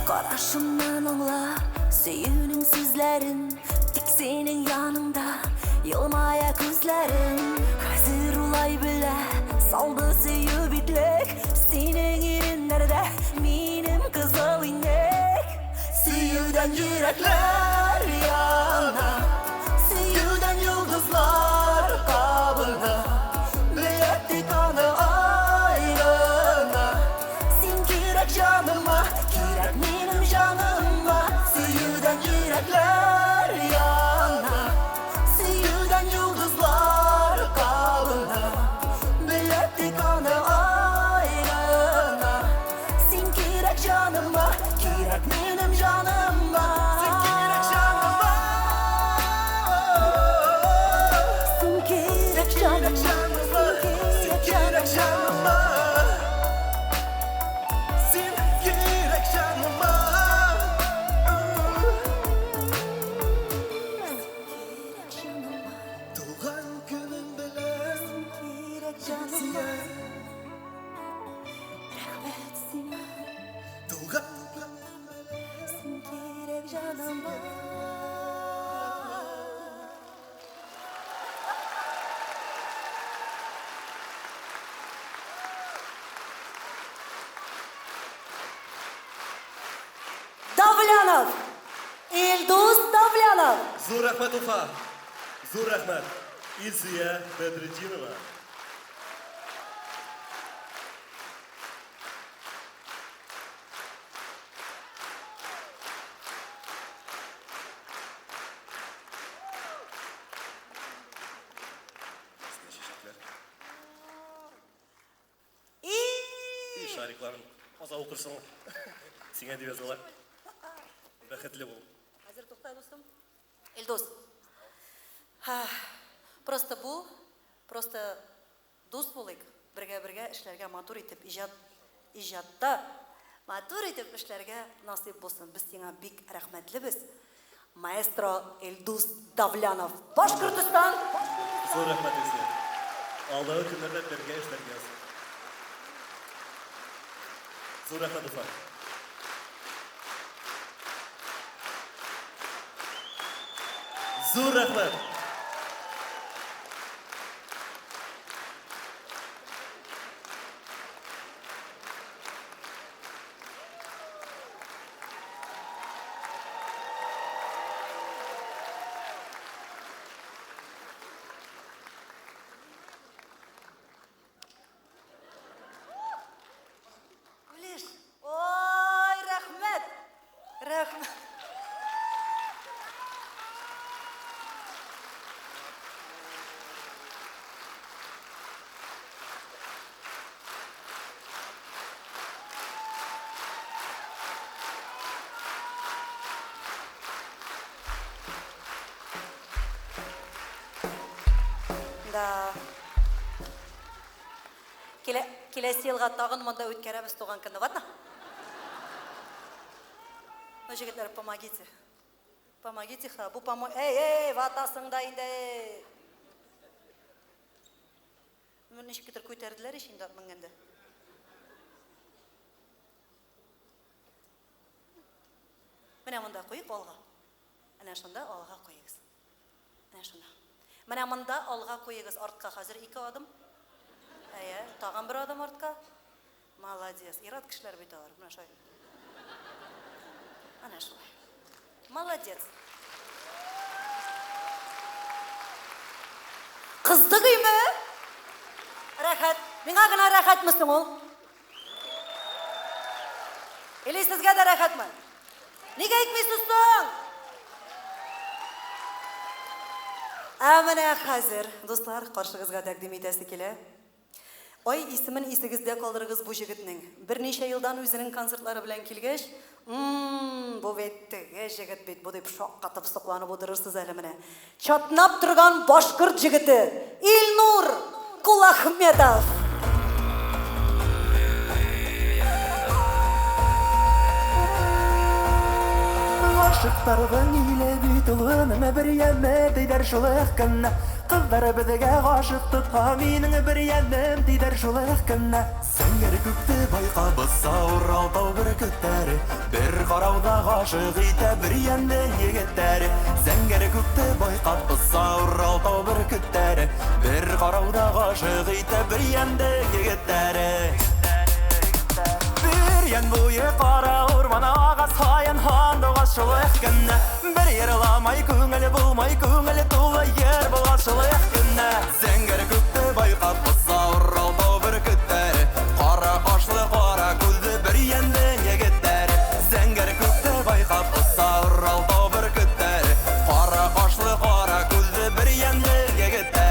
Карашымнан аңла сөюнең сүзләрен, тик синең яныңда елмая күзләрең. Хәзер улай белә салды сөю битлек, синең иреннәрдә минем кызыл иннек. Сөюдән йөрәкләр яна, сөюдән йолдызлар кабына, белә тик аны ай гына. Син кирәк җаныма, кирәк минем җаныма. Сөюдән йөрәкләр яна, сөюдән йолдызлар кабына, белә тик аны ай гына. Син кирәк җаныма, кирәк минем җаныма. Син кирәк җаныма. Син кирәк җаныма, Син кирәк җаныма. Син кирәк җаныма. Туган көнең белән, кирәк җаныма. Рәхмәт сиңа, Туган син кирәк җаныма. Давлянов! Илдус Давлянов! Зур рәхмәт, Уфа! Зур рәхмәт! Илсөя Бәдретдинова. Шарикларын аза укырсың. Сиңа дип язалар. Бәхетле бул. Хәзер тукта, дустым. Илдус. Просто бул, просто дус булыйк. Бергә-бергә эшләргә матур итеп иҗат иҗатта матур итеп эшләргә насыйп булсын. Без сиңа бик рәхмәтлебез. Маэстро Илдус Давлянов. Башкортостан! Зур рәхмәт Илсөя. Алдагы көннәрдә бергә эшләргә язсын. Зур рәхмәт, дуслар. Зур рәхмәт! Гөлиш, ой, рәхмәт! Рәхмәт. Да. Килә, киләсе елга тагын монда үткәрәбез туган көнне, ладно? Ну, җегетләр, помогите. Помогите, ха, бу помо... Эй, эй, ватасың да инде. Ну, ничектер күтәрделәр ич инде ат менгәндә. Менә монда куйык алга. Әнә шунда алга куегыз. Менә шунда. Менә монда алга куегыз, артка хәзер ике адым. Әйе, тагын бер адым артка. Молодец. Ир-ат кешеләр бит алар. Менә шулай. Әнә шулай. Молодец. Кыздык име? Рәхәт. Миңа гына рәхәтме соң ул? Или сезгә дә рәхәтме? Нигә әйтмисез соң? Ә менә хәзер, дуслар, каршыгызга тәкъдим итәсе килә. Ай, исемен исегездә калдырыгыз бу җегетнең. Берничә елдан үзенең концертлары белән килгәч, М-м, бу бит теге җегет бит бу дип шаккатып сокланып утырырсыз әле менә. Чатнап торган башкорт җегете Илнур Кулахметов! Гашыйкларның иле бит ул гынамы бер яме дидәр шул көнне. Кызлар безгә гашык тотка минең бер ямем дидәр шул көнне. Зәңгәр күкте байкап Урал тау бөркетләре Бер карауда гашык итә бер янның егетләре. Зәңгәр күкте байкап Урал тау бөркетләре Бер карауда гашык итә бер янның егетләре. Бер ян буе кара урман ага саен һандугач шул көнне. Бер ерламай күңел булмай, күңел тулы ер була шул көнне. Зәңгәр күкте байкап Урал тау бөркетләре Кара кашлы, кара күзле бер янның егетләре. Зәңгәр күкте байкап Урал тау бөркетләре Кара кашлы, кара күзле бер янның егетләре.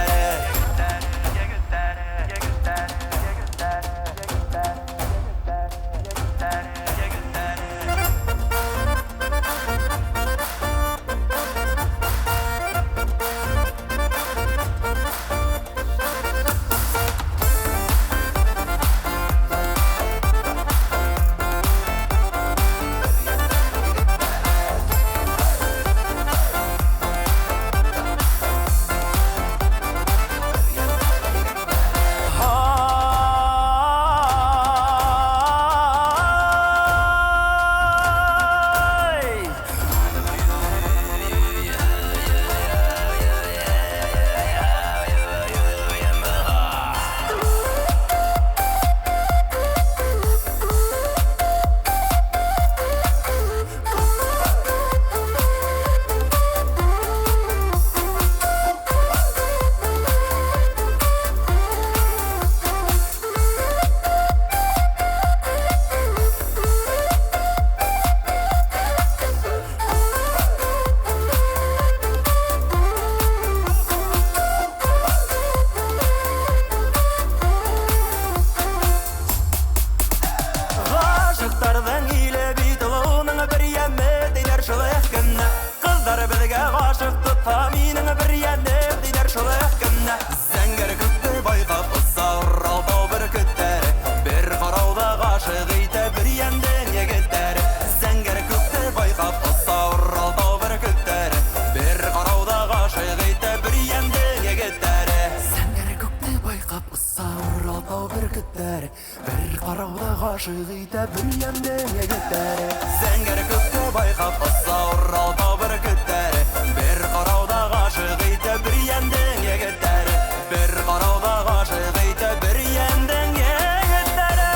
Татарның иле бит ул, уның бер яме диләр шул көнне. Кызлар безгә гашык тотса, минең бер янем диләр шул көнне. Зәңгәр күкне байкап очса Урал тау бөркетләре, бер карауда гашык итә бер янның егетләре. Зәңгәр күкне байкап очса Урал тау бөркетләре, бер карауда гашык итә бер янның егетләре. Зәңгәр күкне байкап очса Урал тау бөркетләре, бер карауда гашык итә бер янның егетләре. Зәңгәр күкне байкап очса Урал тау бөркетләре, бер карауда гашык итә бер янның егетләре. Бер карауда гашык итә бер янның егетләре.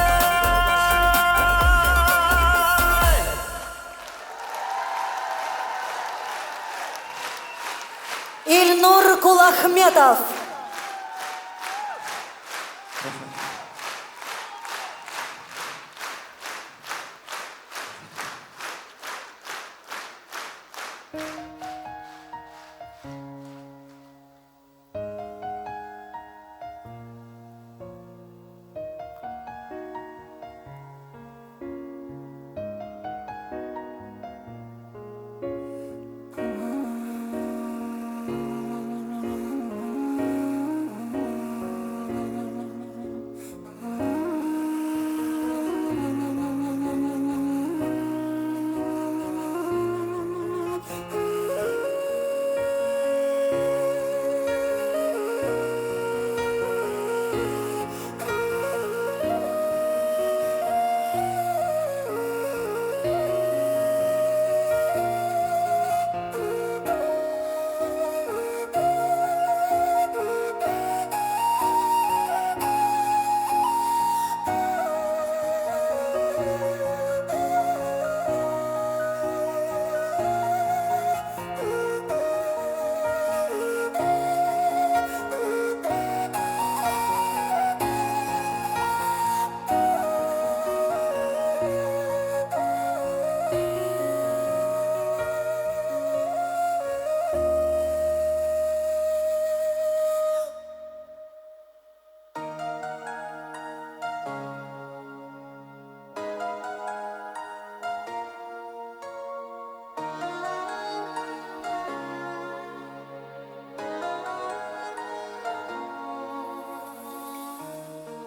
Илнур Кулахметов.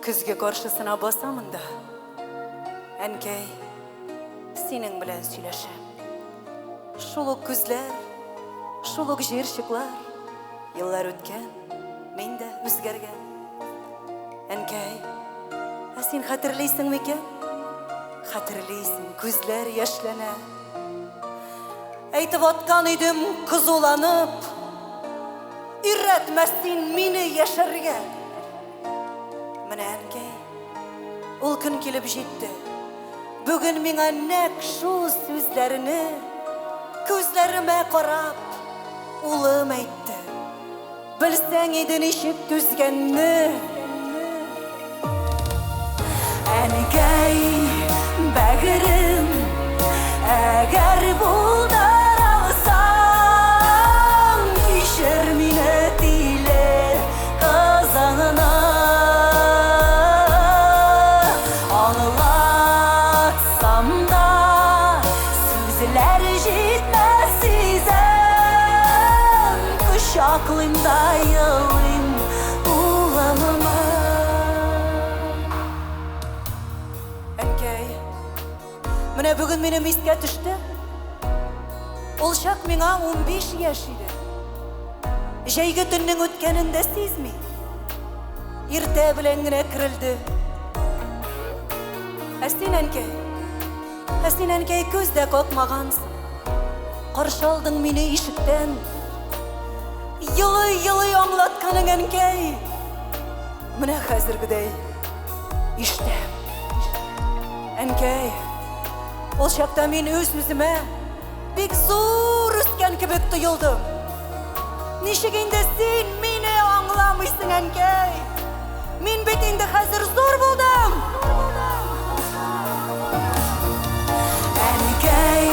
Көзге каршысына басамын да, әнкәй, синең белән сөйләшәм. Шул ук күзләр, шул ук җыерчыклар. Еллар үткән, мин дә үзгәргән. Әнкәй, ә син хәтерлисең микән? Хәтерлисең, күзләр яшьләнә. Әйтеп аткан идем кызуланып, өйрәтмә син мине яшәргә. Менә, әнкәй, ул көн килеп җитте. Бүген миңа нәкъ шул сүзләрне күзләремә карап улым әйтте. Белсәң иде ничек түзгәнне. Әнкәй, бәгырем, әгәр булдыра алсаң, кичер мине тиле кызыңны. Аңлатсам да, сүзләр җитмәс сизәм, кочаклыйм да елыйм улымны. Әнкәй, менә бүген минем искә төште. Ул чак миңа 15 яшь иде. Җәйге төннең үткәнен дә сизми. Иртә белән генә керелде. Ә син, әнкәй, ә син, әнкәй, күз дә какмагансың. Каршы алдың мине ишектән. Елый-елый аңлатканың, әнкәй. Менә хәзергедәй ишетәм. Әнкәй, ул чакта мин үз-үземә бик зур үскән кебек тоелдым. Ничек инде син мине аңламыйсың, әнкәй? Мин бит инде хәзер зур булдым. Әнкәй,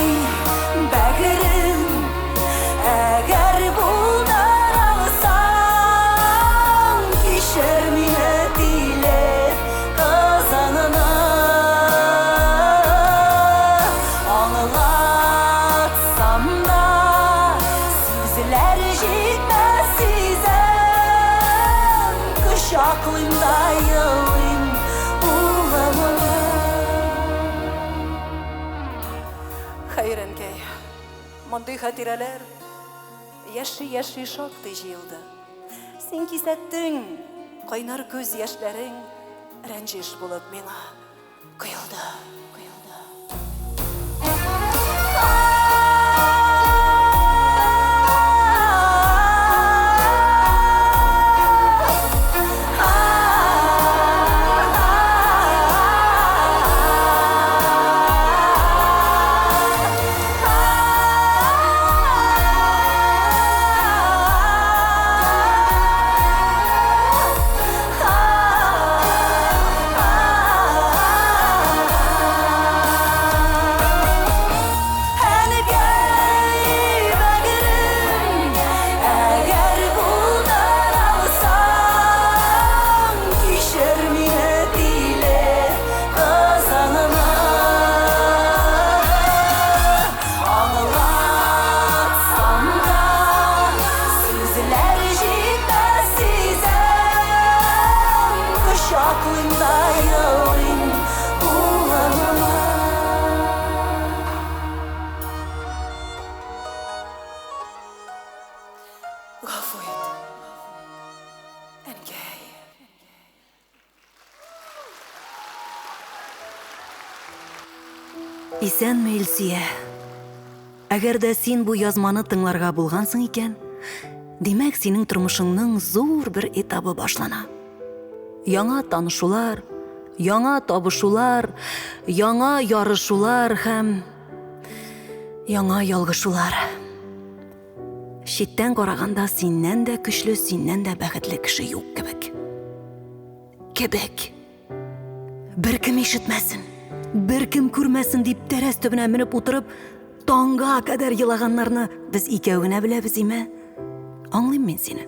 бәгырем, әгәр булдыра алсаң, кичер мине тиле кызыңны. Хәер, әнкәй, мондый хатирәләр яши-яши шактый җыелды. Син кисәттең, кайнар күз яшьләрең рәнҗеш булып миңа коелды. Әнкәй, бәгырем, әгәр булдыра алсаң, кичер мине тиле кызыңны. Аңлатсам да, сүзләр җитмәс сизәм, кочаклыйм да елыйм улымны. Гафу ит, әнкәй. Исәнме, Илсөя. Әгәр дә син бу язманы тыңларга булгансың икән, димәк, синең тормышыңның зур бер этабы башлана. Яңа танышулар, яңа табышулар, яңа ярышулар һәм яңа ялгышулар. Читтән караганда синнән дә көчле, синнән дә бәхетле кеше юк кебек. Кебек. Беркем ишетмәсен, беркем күрмәсен дип тәрәз төбенә менеп утырып, таңга кадәр елаганнарны без икәү генә беләбез име? Аңлыйм мин сине.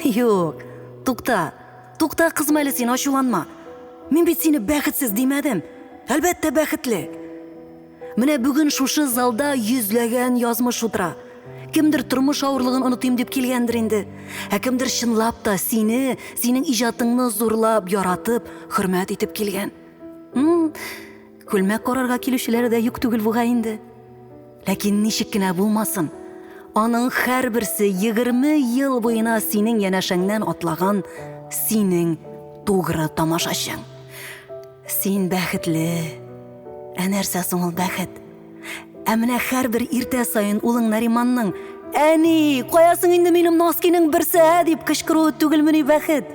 Юк, тукта, тукта, кызым әле син ачуланма. Мин бит сине бәхетсез димәдем. Әлбәттә, бәхетле. Менә бүген шушы залда йөзләгән язмыш утыра. Кемдер тормыш авырлыгын онытыйм дип килгәндер инде. Ә кемдер чынлап та сине, синең иҗатыңны зурлап, яратып, хөрмәт итеп килгән. М, күлмәк карарга килүчеләре дә юк түгел бугай инде. Ләкин ничек кенә булмасын, аның һәрберсе 20 ел буена синең янәшәңнән атлаган синең тугры тамашачың. Син бәхетле. Ә нәрсә соң ул бәхет? Ә менә һәрбер иртә саен улың Нариманның Әни, каясың инде минем носкиның берсе, ә? дип кычкыруы түгелмени бәхет?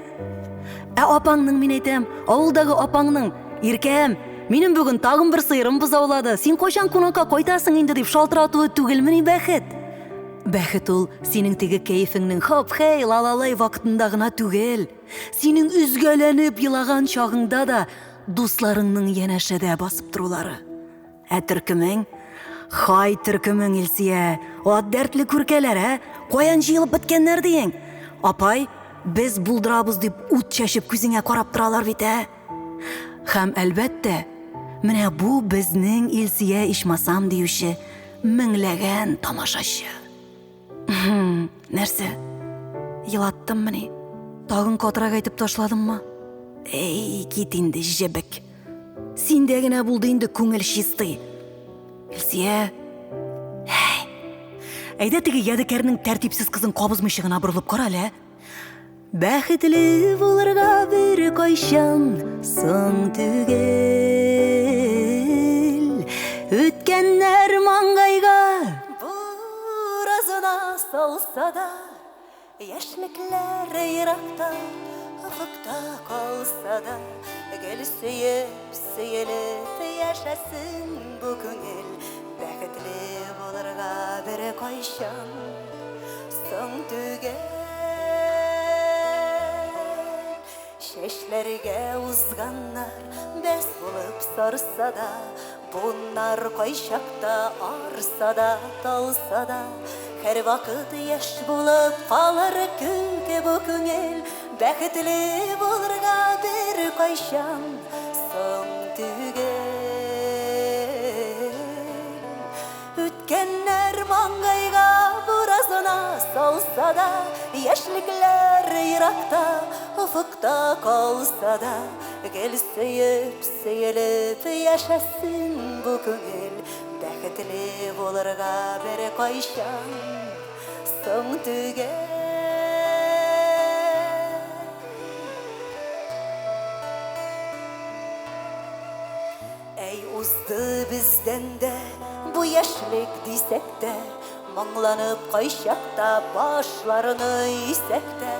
Ә апаңның, мин әйтәм, авылдагы апаңның, Иркәм, минем бүген тагын бер сыерым бозаулады, син кайчан кунакка кайтасың инде дип шалтыратуы түгелмени бәхет? Бәхет ул синең теге кәефеңнең хоп-хей, ла-ла-лай вакытында гына түгел. Синең өзгәләнеп елаган чагыңда да дусларыңның янәшәдә басып торулары. Ә төркемең? Хай төркемең, Илсия! Ат дәртле күркәләр, ә? Каян җыелып беткәннәр диең? Апай, без булдырабыз дип ут чәчеп күзеңә карап торалар бит, ә? Һәм, әлбәттә, менә бу безнең Илсия ичмасам диюче меңләгән тамашачы. Нәрсә? Елаттыммыни? Тагын катырак әйтеп ташладыммы? Эй, кит инде, җебек. Синдә генә булды инде күңел чистый. Илсия. Әй. Әйдә теге ядекәрнең тәртипсез кызын кабызмыйча гына борылып кара әле, ә? Бәхетле булырга бер кайчан соң түгел. Үткәннәр маңгайга буразына салса да, яшьлекләр еракта, офыкта калса да, гел сөеп, сөелеп яшәсен бу күңел. Бәхетле булырга бер кайчан соң түгел. Чәчләргә узганнар бәс булып сарса да, Буннар кайчакта арса да, талса да, Һәрвакыт яшь булып калыр күк бу күңел. Бәхетле булырга беркайчан соң түгел. Үткәннәр маңгайга буразына салса да, Яшьлекләр еракта, офыкта калса да, Гел сөеп, сөелеп яшәсен бу күңел. Бәхетле булырга беркайчан соң түгел. Әй узды бездән дә бу яшьлек дисәк тә, Моңланып кайчакта башларны исәк тә,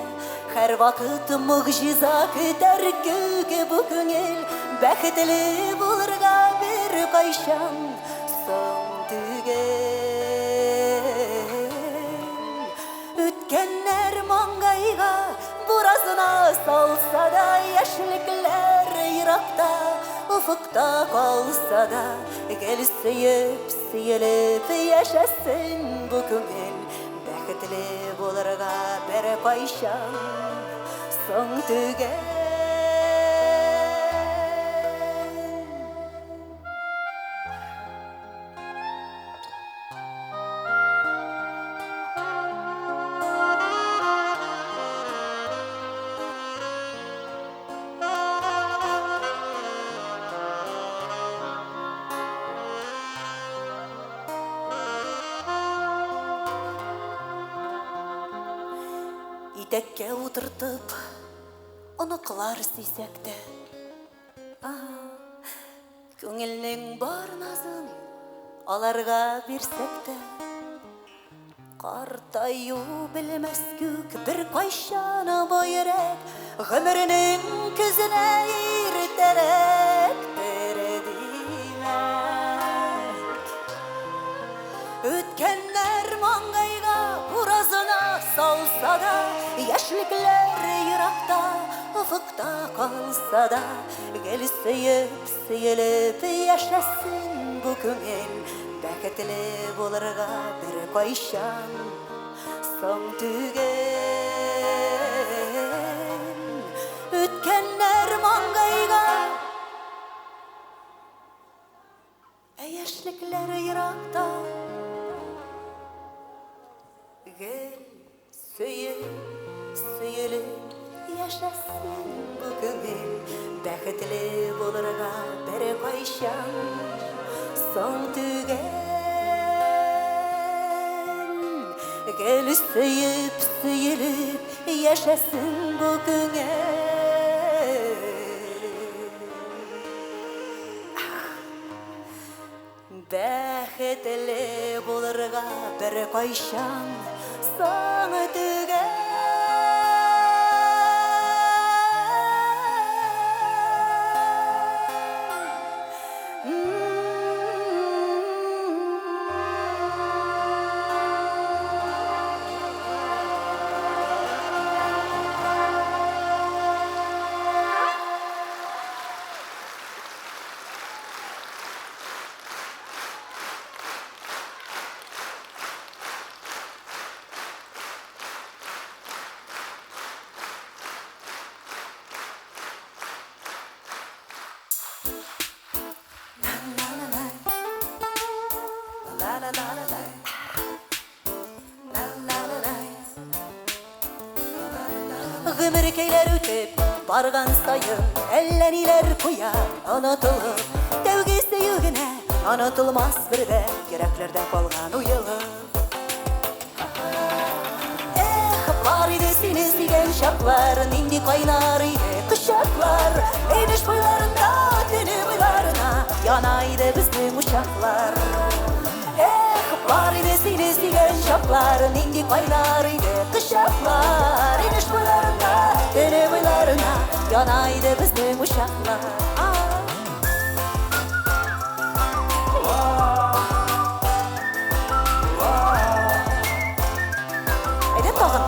Һәрвакыт могҗиза көтәр күк бу күңел, Бәхетле булырга беркайчан соң түгел. Үткәннәр маңгайга буразына салса да, Яшьлекләр еракта, офыкта калса да, Гел сөеп, сөелеп яшәсен бу күңел, Бәхетле булырга беркайчан соң түгел. Итәккә утыртып, оныклар сөйсәк тә. Күңелнең бар назын аларга бирсәк тә. Картаю белмәс күк беркайчан бу йөрәк Гомеренең көзенә иртәрәктер димәк. Үткәннәр маңгайга буразына салса да, Яшьлекләр еракта, офыкта калса да, Гел сөеп, сөелеп яшәсен бу күңел, Бәхетле булырга беркайчан соң түгел. Үткәннәр маңгайга, ә яшьлекләр еракта. Гел сөеп, сөелеп яшәсен бу күңел, Бәхетле булырга беркайчан соң түгел. Гел сөеп, сөелеп яшәсен бу күңел. Бәхетле булырга беркайчан соң түгел. Гомеркәйләр үтеп барган саен, Әллә ниләр куя онытылып. Тәүге сөю генә онытылмас бер дә, Йөрәкләрдә калган уелып. Эх, бар иде сине сөйгән чаклар, Нинди кайнар иде кочаклар. Инеш буйларында, төне буйларына Яна иде безнең учаклар. Эх, бар иде сине сөйгән чаклар, Нинди кайнар иде кочаклар. Инеш буйларында, төне буйларына Яна иде безнең учаклар. Әйдә тагын.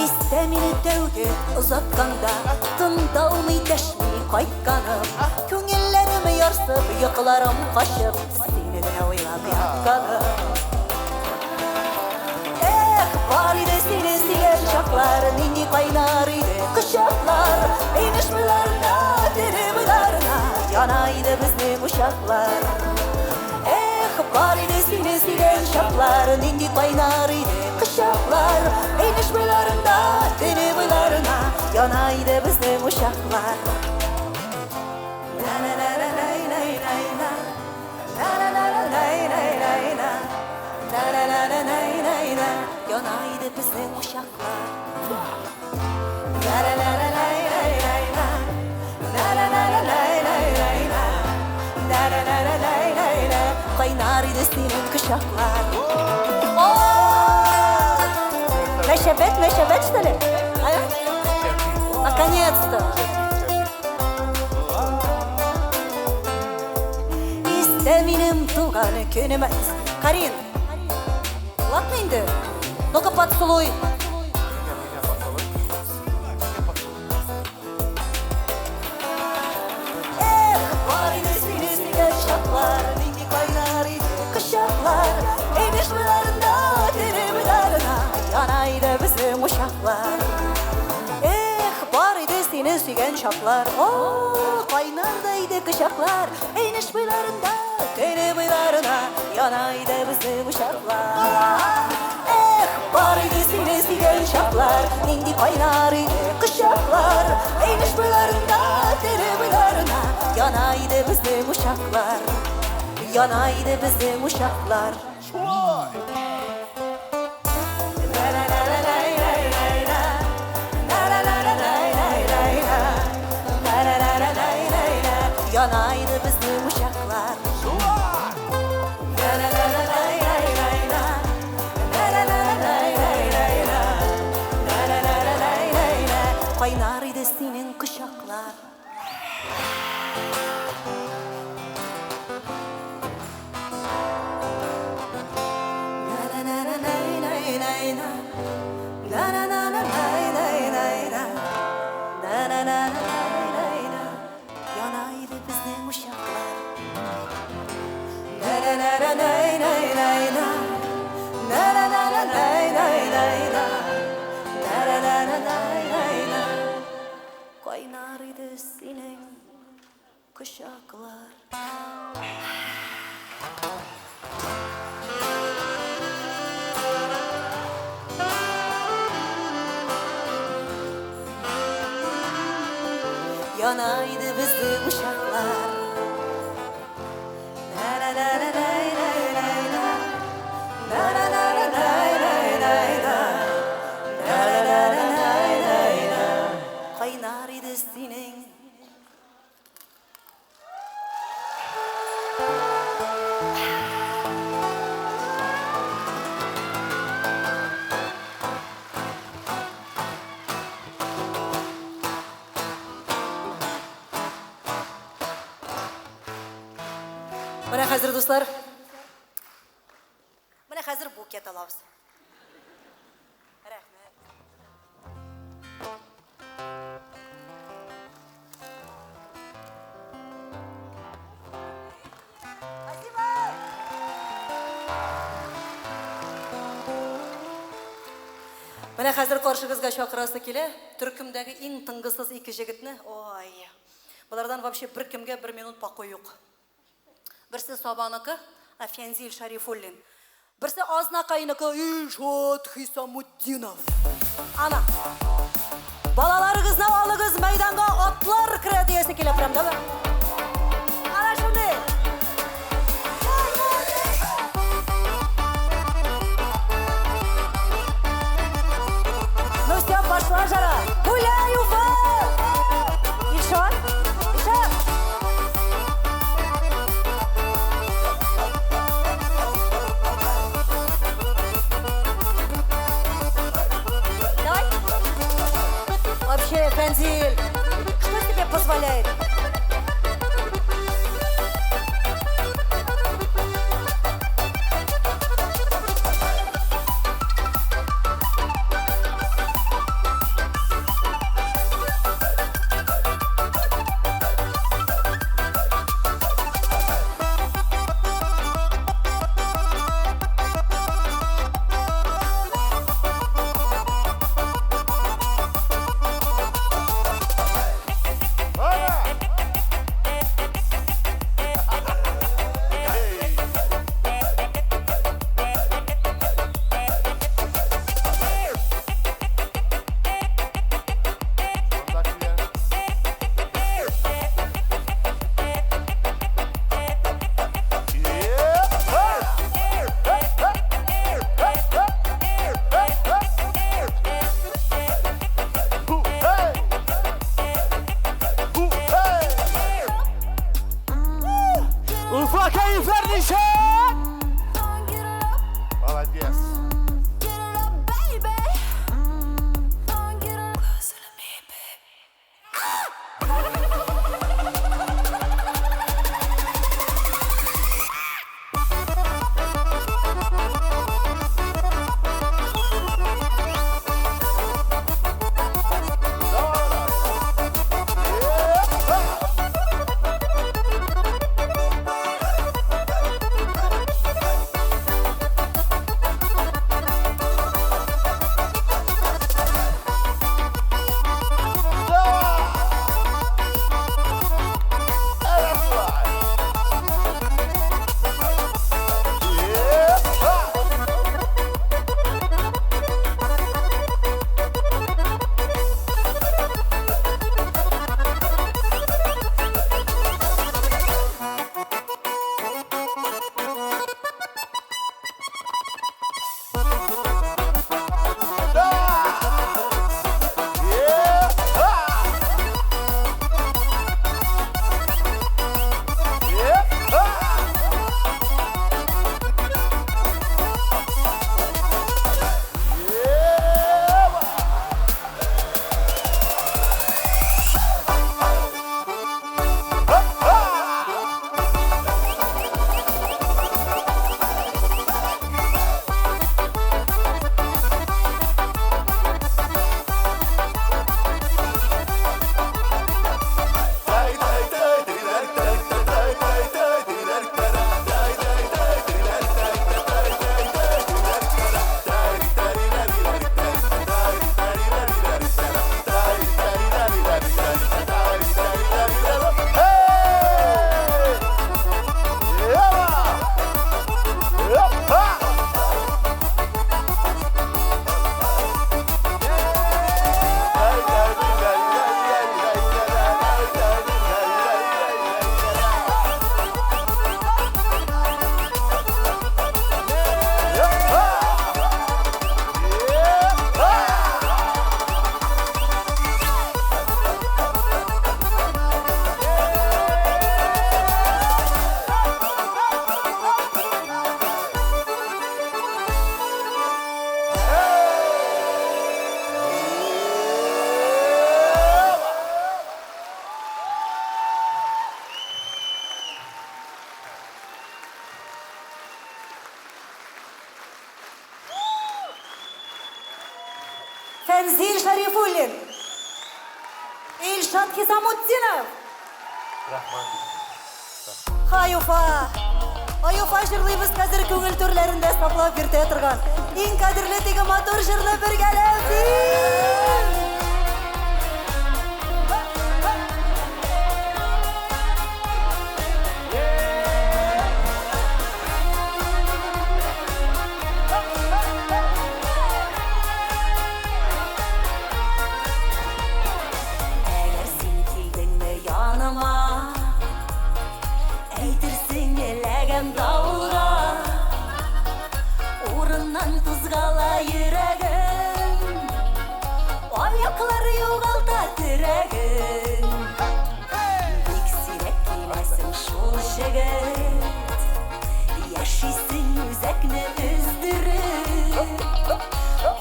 Истә мине тәүге озатканда, Тындалмый дәшми кайтканым. Күңелләрем ярсып, йокыларым качып, Сине генә уйлап ятканым. Эх, бар иде сине сөйгән чаклар, Нинди кайнар иде кочаклар. Инеш буйларында, төне буйларына Яна иде безнең безнең учаклар. Эх, бар иде сине сөйгән чаклар, нинди кайнар иде кочаклар. Инеш буйларында, төне буйларына яна иде безнең учаклар. Яна иде безнең учаклар. Кайнар иде синең кочаклар. Мәшәбәт, мәшәбәт, что ли? Наконец-то! Истә минем туган көнем. Карин, ладно инде? Ну-ка поцелуй. Эх, бар иде сине сөйгән чаклар, нинди кайнар иде кочаклар. Инеш буйларында, төне буйларына яна иде безнең учаклар. Эх, бар иде сине сөйгән чаклар, о, кайнар да иде кочаклар. Инеш буйларында, төне буйларына яна иде безнең учаклар. Эх, бар иде сине сөйгән чаклар, нинди кайнар иде кочаклар. Инеш буйларында, төне буйларына яна иде безнең учаклар. Яна иде безнең учаклар. Яна иде безнең учаклар. Кайнар иде синең кочаклар. Яна иде безнең учаклар. Кайнар иде синең кочаклар. Яна иде безнең учаклар. Кайнар иде синең. Менә хәзер, дуслар, менә хәзер букет алабыз. Рәхмәт. Спасибо! Менә хәзер каршыгызга чакырасы килә төркемдәге иң тынгысыз ике җегетне. Ой, болардан вообще беркемгә бер минут покой юк. Берсе Сабаныкы, Фәнзил Шарифуллин. Берсе Азнакайныкы, Илшат Хисамутдинов. Ана. Балаларыгызны алыгыз мәйданга, атлар керә диясе килә прям, да? Ана шундый. Ну все, пошла жара. Гуляй, Уфа! Илшат? Илшат! Давай. Вообще, Фэнзиль, что тебе позволяет? Рәмзил Шәрифуллин, Илшат Хисамутдинов. Рахман. Хай, Уфа! Ай, Уфа җырлыйбыз хәзер күңел түрләрендә саклап йөртә торган. Иң кадерле теге матур җырны бергәләп. Әгәр син килдеңме яныма, Әйтерсең эләгәм давылга. Урыннан кузгала йөрәгем, Аяклар югалта терәген. Бик сирәк киләсең шул җегет, Яшисең үзәкне өздереп,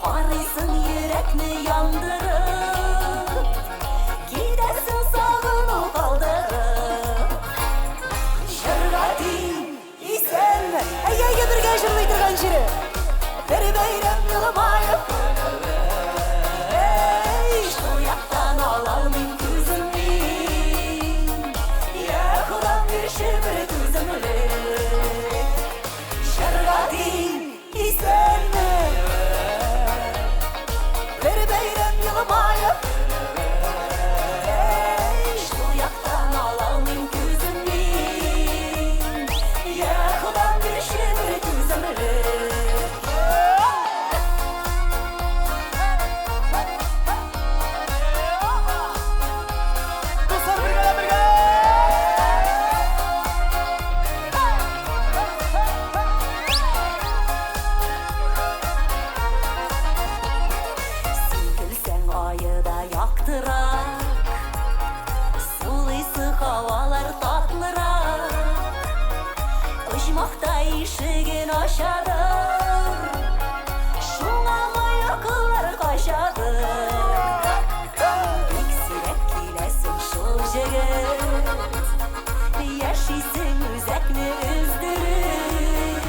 Карыйсың йөрәкне яндырып, Китәсең сагыну калдырып. Җырга тиң, исәнме? Әйе, әйе, бергә җырлый торган җире. Бер бәйрәм елмаеп. Эй, шул яктан ала алмыйм күзем мин. Я, Ходам, бирче бер түземлек. Җырга тиң, исәнме? Бер бәйрәм елмаеп. Эй, шул яктан ала алмыйм күзем мин. Я, Ходам, бирче бер түземлек. Дуслар, бергәләп, бергәләп! Син көлсәң ае да яктырак, Сулыйсы һавалар татлырак. Оҗмахта ишеген ачадыр, Шуңа йокылар качадыр. Бик сирәк киләсең шул җегет, Яшисең үзәкне өздереп,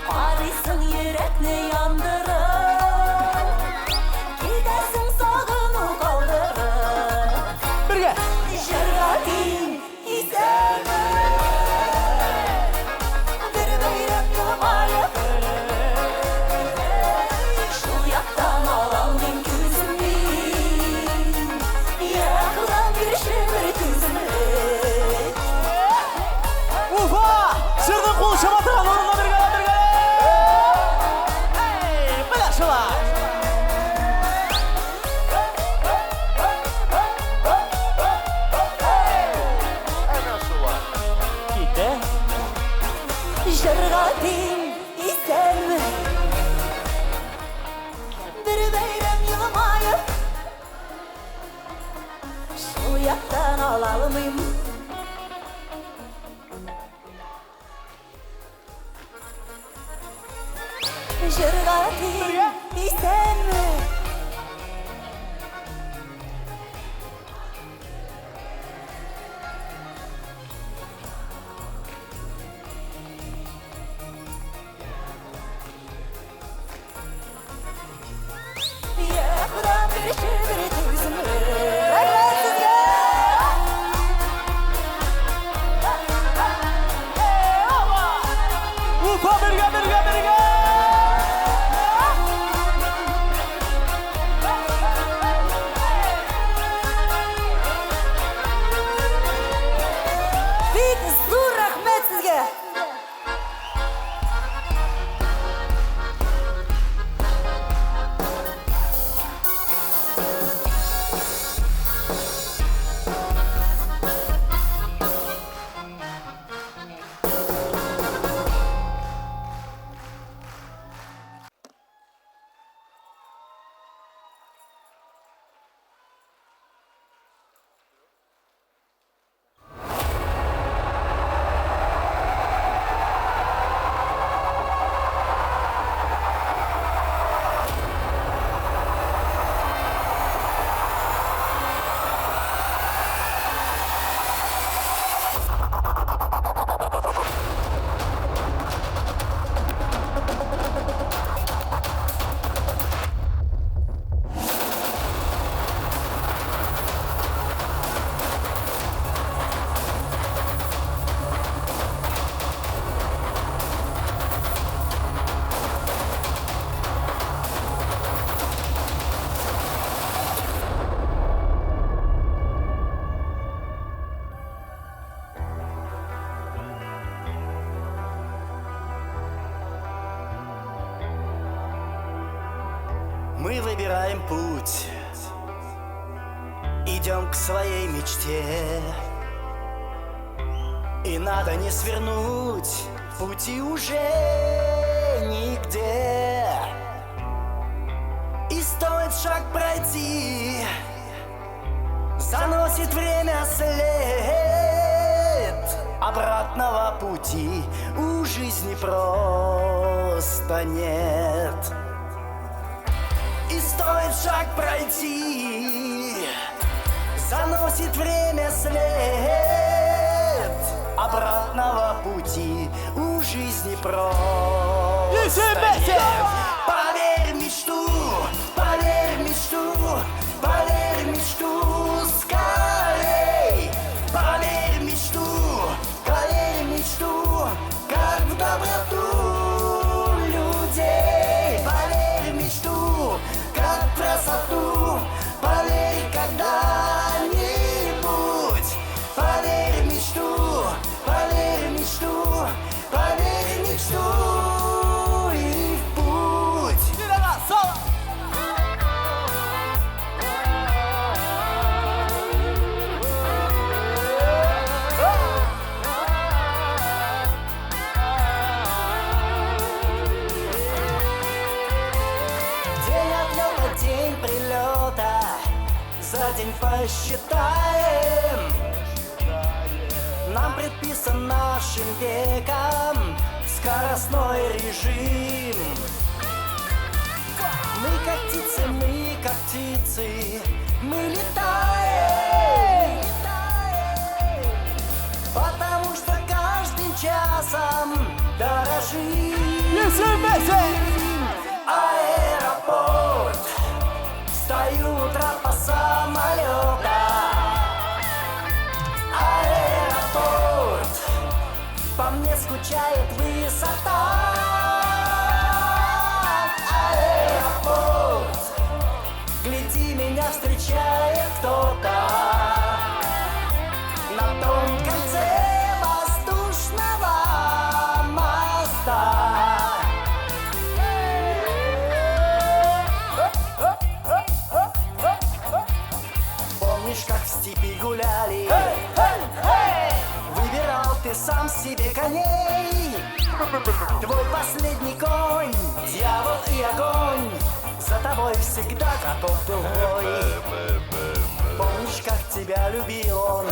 Карыйсың йөрәкне яндырып, Китәсең сагыну калдырып. Бергә! Җырга тиң, исәнме? Бер бәйрәм елмаеп. Шул яктан ала алмыйм күзем мин. Я, Ходам, бирче бер түземлек. Уфа! Җырның кул чаба торган урынына бергәләп, бергәләп! Эй, менә шулай! Әнә шулай. Китә. Җырга тиң, исәнме? Бер бәйрәм елмаеп. Шул яктан ала алмыйм. Җырга тиң, исәнме? Я, Ходам, бирче бер түземлек. Рәхмәт сезгә! Уфа, бергә, бергә, бергә! Бик зур рәхмәт сезгә! Мы выбираем путь, идем к своей мечте. И надо не свернуть, пути уже нигде. И стоит шаг пройти, заносит время след. Обратного пути у жизни просто нет. И стоит шаг пройти, заносит время след. Обратного пути у жизни просто нет. Поверь в мечту, поверь в мечту, поверь в мечту скорей. Поверь в мечту, поверь в мечту, как в доброту людей. Поверь в мечту, как в красоту, поверь когда-нибудь. Поверь в мечту, поверь в мечту, поверь в мечту и в путь. День отлета, день прилета, за день посчитаем. Нам предписан нашим веком скоростной режим. Мы как птицы, мы летаем, потому что каждым часом дорожим. Аэропорт, стою у трапа самолета. Аэропорт, по мне скучает высота. Аэропорт, гляди, меня встречает кто-то на том конце воздушного моста. Помнишь, как в степи гуляли? Выбирал ты сам себе коней. Твой последний конь, дьявол и огонь, за тобой всегда готов был в бой. Помнишь, как тебя любил он?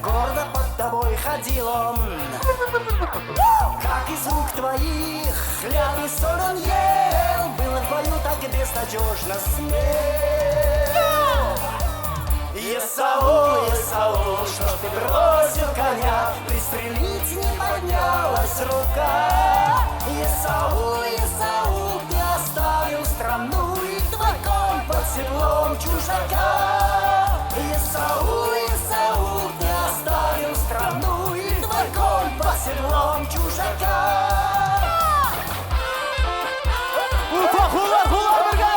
Гордо под тобой ходил он. Как из рук твоих хлеб и соль он ел, был в бою так безнадежно смел. Есаул, Есаул, что ты бросил коня, пристрелить не поднялась рука. Есаул, Есаул, ты оставил страну, и твой конь под седлом чужака. Есаул, Есаул, ты оставил страну, и твой конь под седлом чужака. Уфа, куллар, куллар бергә!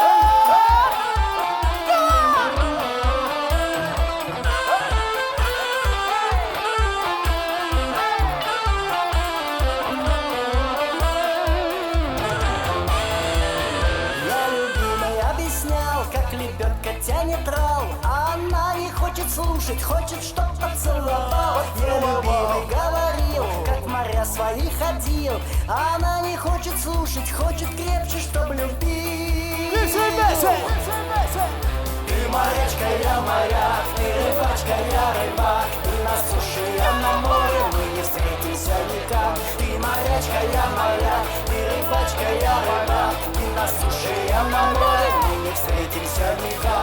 Я любимой объяснял, как лебедка тянет трал, а она не хочет слушать, хочет, чтоб поцеловал. Я любимой говорил, как в моря свои ходил, а она не хочет слушать, хочет крепче, чтоб любил. Ты морячка, я моряк, ты рыбачка, я рыбак, ты на суше, я на море, мы не встретимся никак. Ты морячка, я моряк, ты рыбачка, я рыбак, ты на суше, я на море, мы не встретимся никак.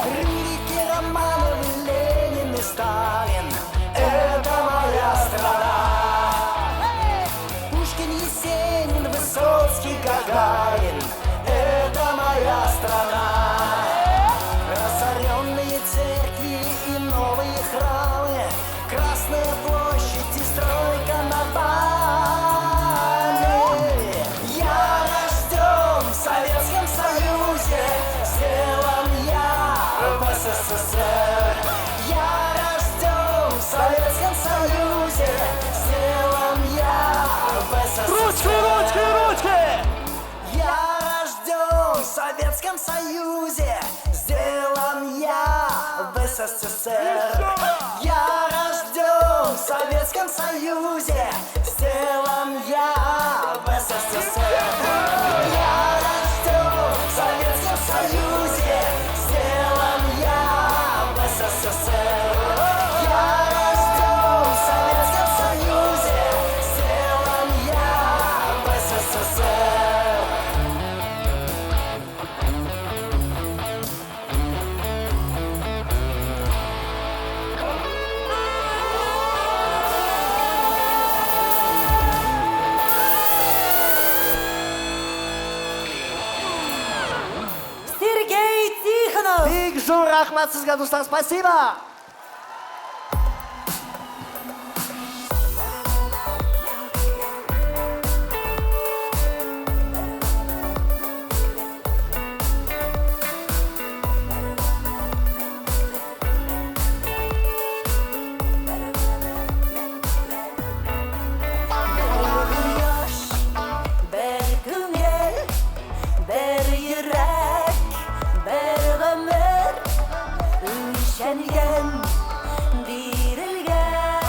Рюрики, Романовы, Ленин и Сталин — это моя страна. Пушкин, Есенин, Высоцкий, Гагарин — это моя страна. Разоренные церкви и новые храмы, Красная площадь и стройка на Баме. Я рожден в Советском Союзе, сделан я в СССР. Советском Союзе, сделан я в СССР. Я рожден в Советском Союзе, сделан я в СССР. Я рожден в Советском Союзе, сделан я в СССР. Я рожден в Советском Союзе, сделан я в СССР. Сергей Тихонов! Бик зур рәхмәт сезгә, дуслар, спасибо! Кояш, бер күңел, бер йөрәк, бер гомер үлчәнгән, бирелгән,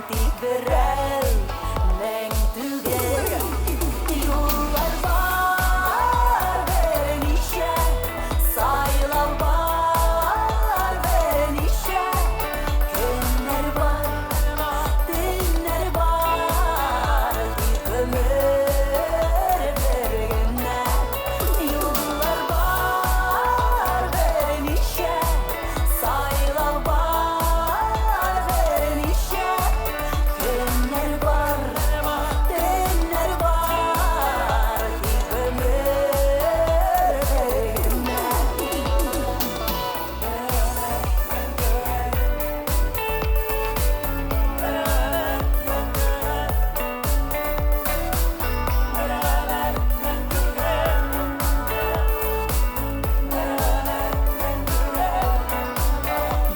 тик берәүнең түгел. Юллар бар берничә, сайлау бар берничә, көннәр бар, төннәр бар, тик гомер бер генә. Юллар бар берничә, сайлау бар берничә, көннәр бар, төннәр бар, тик гомер бер генә.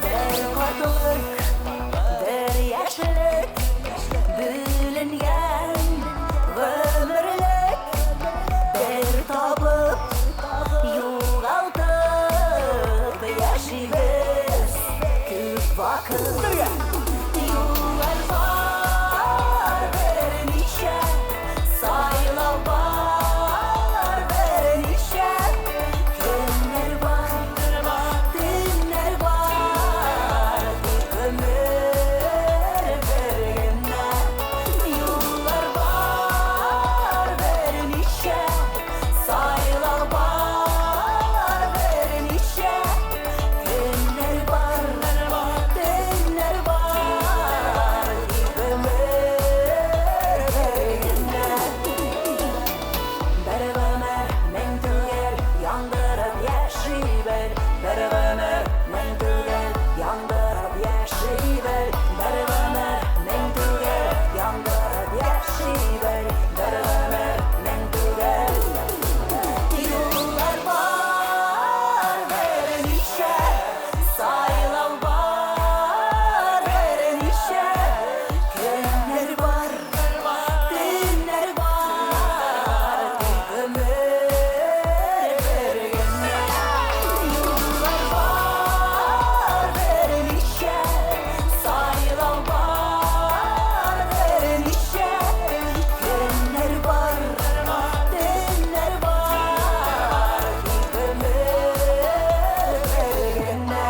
Бер картлык, бер яшьлек, бүленгән гомерлек, бер табып, югалтып яшибез күп вакыт. Юллар бар берничә, сайлау бар берничә, көннәр бар, төннәр бар, тик гомер бер генә. Юллар бар берничә, сайлау бар берничә, көннәр бар, төннәр бар, тик гомер бер генә. Бер гомер мең түгел, яндырып яши бел. Бер гомер мең түгел, яндырып яши бел. Бер гомер мең түгел, яндырып яши бел. Бер гомер мең түгел. Юллар бар берничә, сайлау бар берничә, көннәр бар, төннәр бар, тик гомер бер генә. Юллар бар берничә, сайлау бар берничә, көннәр бар, төннәр бар, тик гомер бер генә.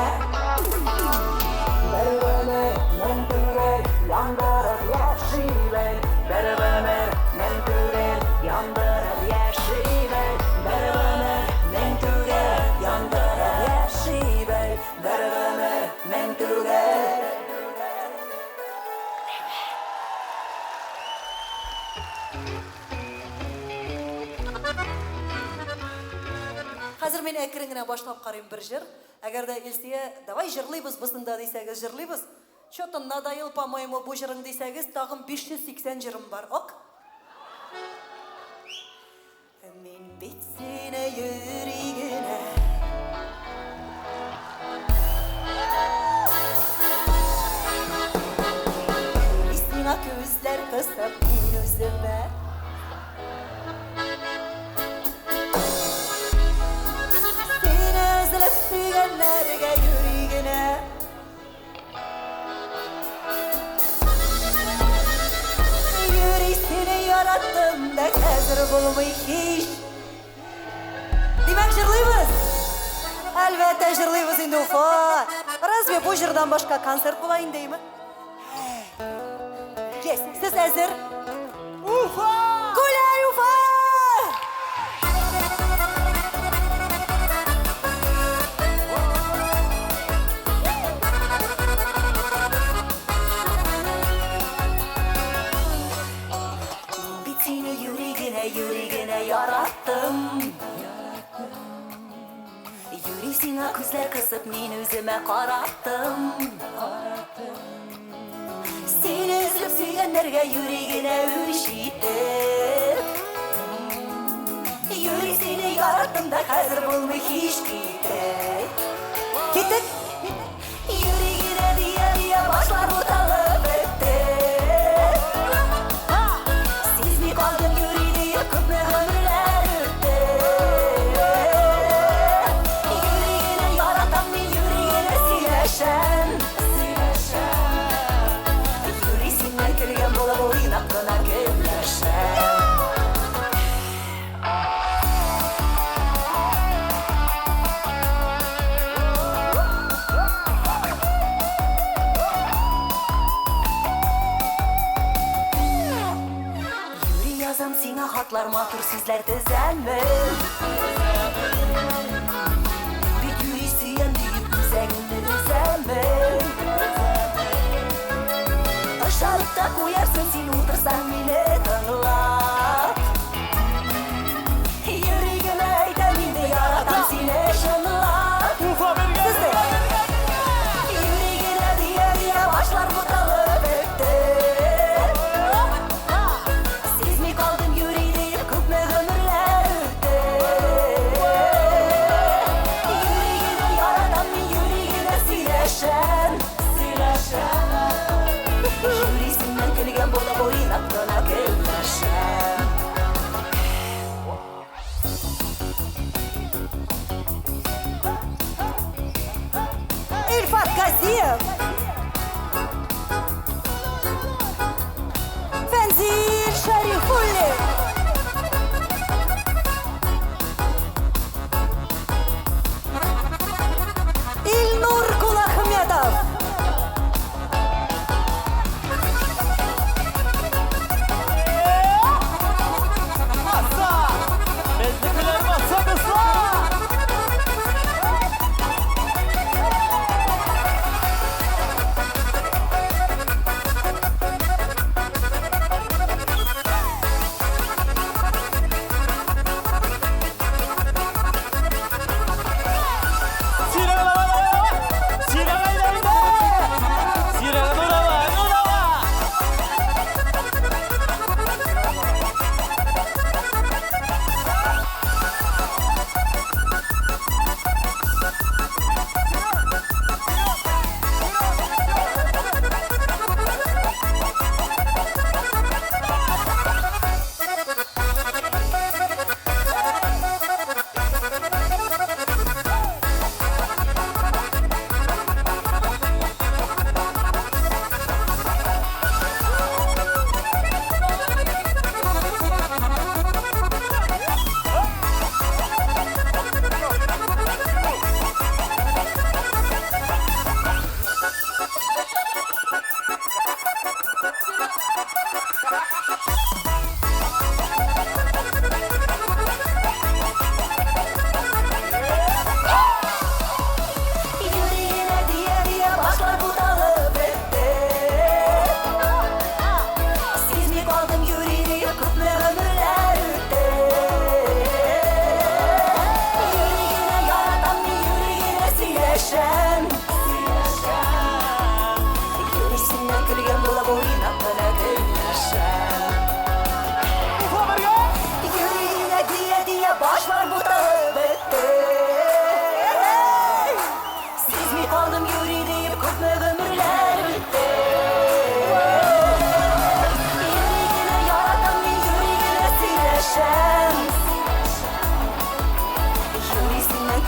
Бер гомер мең түгел, яндырып яши бел. Бер гомер мең түгел, яндырып яши бел. Бер гомер мең түгел, яндырып яши бел. Бер гомер мең түгел. Хәзер мин әкрен генә башлап карыйм бер җыр. Әгәр дә Илсия, давай җырлыйбыз бусында дисәгез, җырлыйбыз. Чё-то надоел, по-моему, бу җырың дисәгез, тагын 580 җырым бар. Ок? Мин бит сине йөри генә. Сиңа күзләр кысып мин үземә. сөйгәннәргә юри генә. Юри сине яраттым да хәзер булмый һич. Димәк, җырлыйбыз? Әлбәттә, җырлыйбыз инде, Уфа. Разве бу җырдан башка концерт була инде, име? Yes, сез әзер? Уфа! Гуляй, Уфа! Мин бит сине юри генә, юри генә яраттым. Юри сиңа күзләр кысып, мин үземә караттым. Сине өзеп сөйгәннәргә юри генә үч итеп. Юри сине яраттым да хәзер булмый һич китеп. Киттек! Юри генә дия-дия башлар буталып бетте. Сизми калдым юри диеп күпме гомерләр үтте. Юри генә яратам мин, юри генә сөйләшәм. Юри синнән көлгән булып уйнап кына көнләшәм. Юри язам сиңа хатлар, матур сүзләр тезәмен. Бит юри сөям диеп үзәгеңне өзәмен. Ышанып та куярсың син утырсаң мине тыңлап. Юри генә әйтәм инде яратам сине чынлап. Уфа бергә! Сезне. Юри генә дия-дия башлар буталып бетте. Сизми калдым юри диеп күпме гомерләр үтте. Юри генә яратам мин, юри генә сөйләшәм, сөйләшәм. Юри синнән көлгән булып уйнап кына көнләшәм. Илфат Газиев. Фәнзил Шәрифуллин. Илнур Кулахметов. Баса! Безнекеләр баса, дуслар!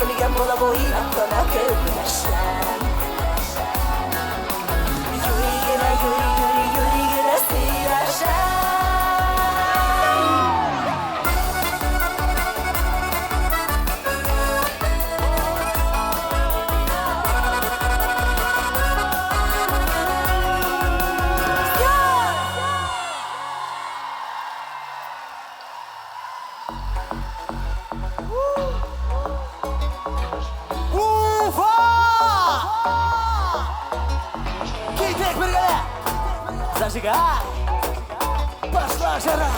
Көлгән булып уйнап кына көнләшәм. Юри генә, юри, юри, юри генә сөйләшәм. Уфа! Китик бергә! Зажигай! Пошла жара!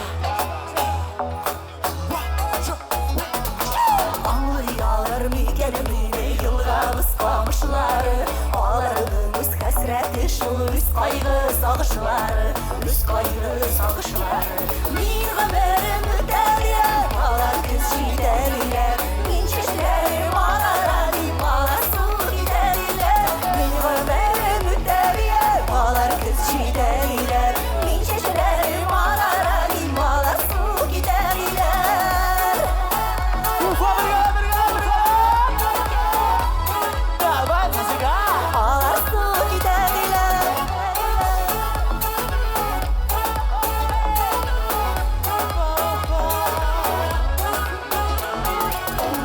Аңлый алыр микән мине елгабыз камышлары? Аларның үз хәсрәте шул, үз кайгы сагышлары, үз кайгы сагышлары. Мин гомерем үтәр, алар көз җитәрләр. Мин чәчләрем агара дип, алар су китәрләр. Мин гомерем үтәр, алар көз җитәрләр. Мин чәчләрем агара дип, алар су китәрләр. Уфа бергә, бергә, бергә! Давай, зажигай! Алар су китәрләр.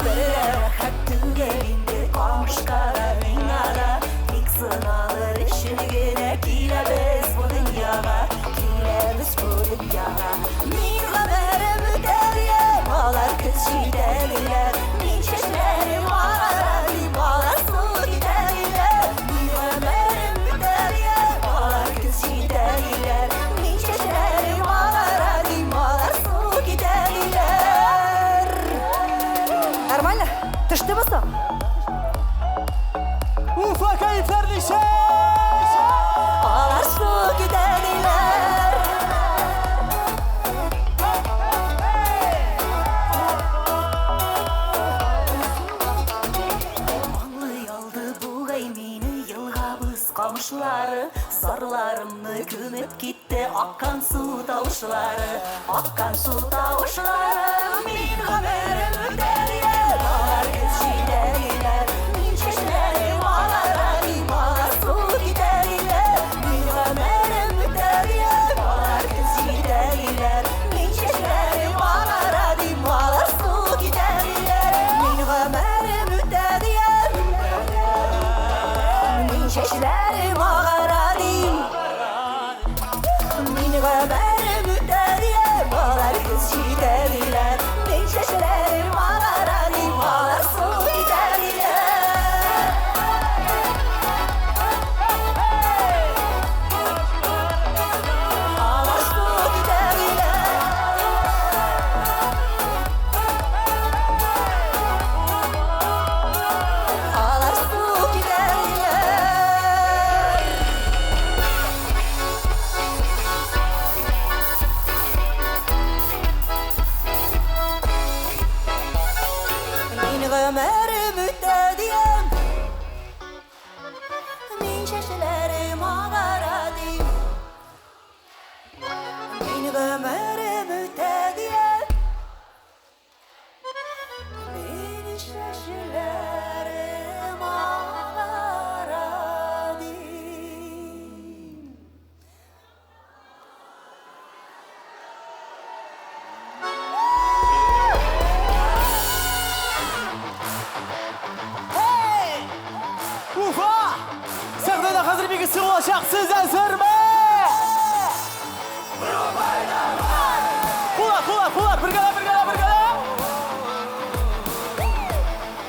Бер рәхәт түгел инде камышка да, миңа да. Тик сыналыр өчен генә киләбез бу дөньяга, киләбез бу дөньяга. Мин гомерем үтәр, алар көз җитәрләр. Мин чәчләрем агара дип, алар су китәрләр. Мин гомерем үтәр, алар көз җитәрләр. Мин чәчләрем агара дип, алар су китәрләр. Нормально? Төштеме соң? Уфа кәефләр ничек? Алар су китәрләр. Аңлый алды бугай мине елгабыз камышлары. Зарларымны күмеп китте аккан су тавышлары, аккан су тавышлары. Мин гомерем үтәр, алар көз җитәрләр. Мин чәчләрем агара дип, алар су китәрләр. Мин гомерем үтәр, алар көз җитәрләр. Мин чәчләрем агара дип, алар су китәрләр. Мин гомерем үтәр, мин чәчләрем агара дим. Мин гомерем үтәр, алар көз җитәрләр. Мин чәчләрем агара дим, алар су китәрләр. Алар су китәрләр. Алар су китәрләр. Мин гомерем үтә диям, мин чәчләрем агара дим. Мин гомерем үтә диям, мин чәчләрем агара дим. Hey! Уфа! Сәхнәдә хәзер бик эссе булачак, сез әзерме? Куллар, куллар, куллар, бергәләп, бергәләп, бергәләп!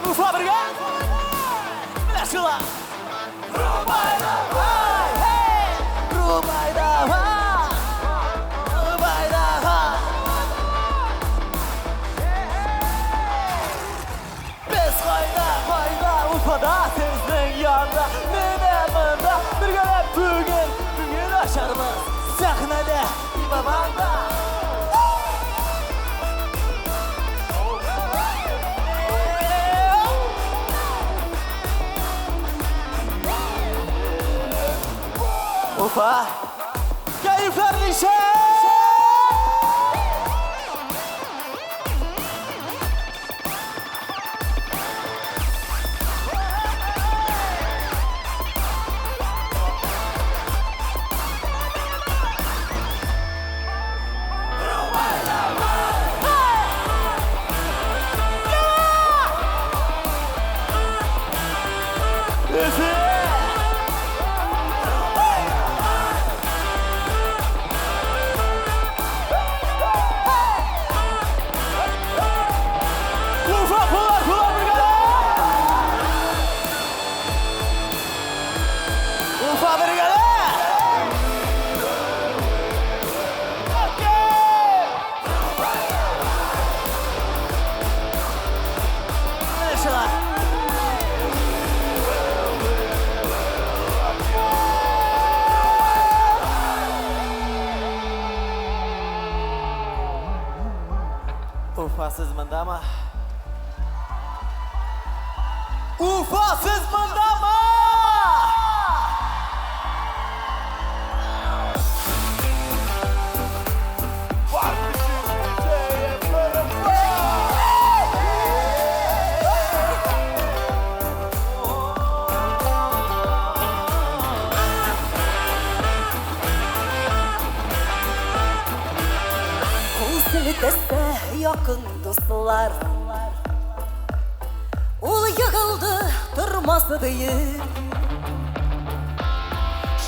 Уфа, бергә! Менә шулай! Рубай давай! Hey! Рубай давай! Рубай давай! Без кайда, кайда, Уфада, сезнең янда, менә монда, бергәләп бүген, бүген ачарбыз, сәхнәдә, Ибабанда. Уфа, кәефләр ничек? Уфа, сез мондамы? Уфа, сез мондамы? Кул селтәсә якын дуслар. Ул егылды тормасы диеп.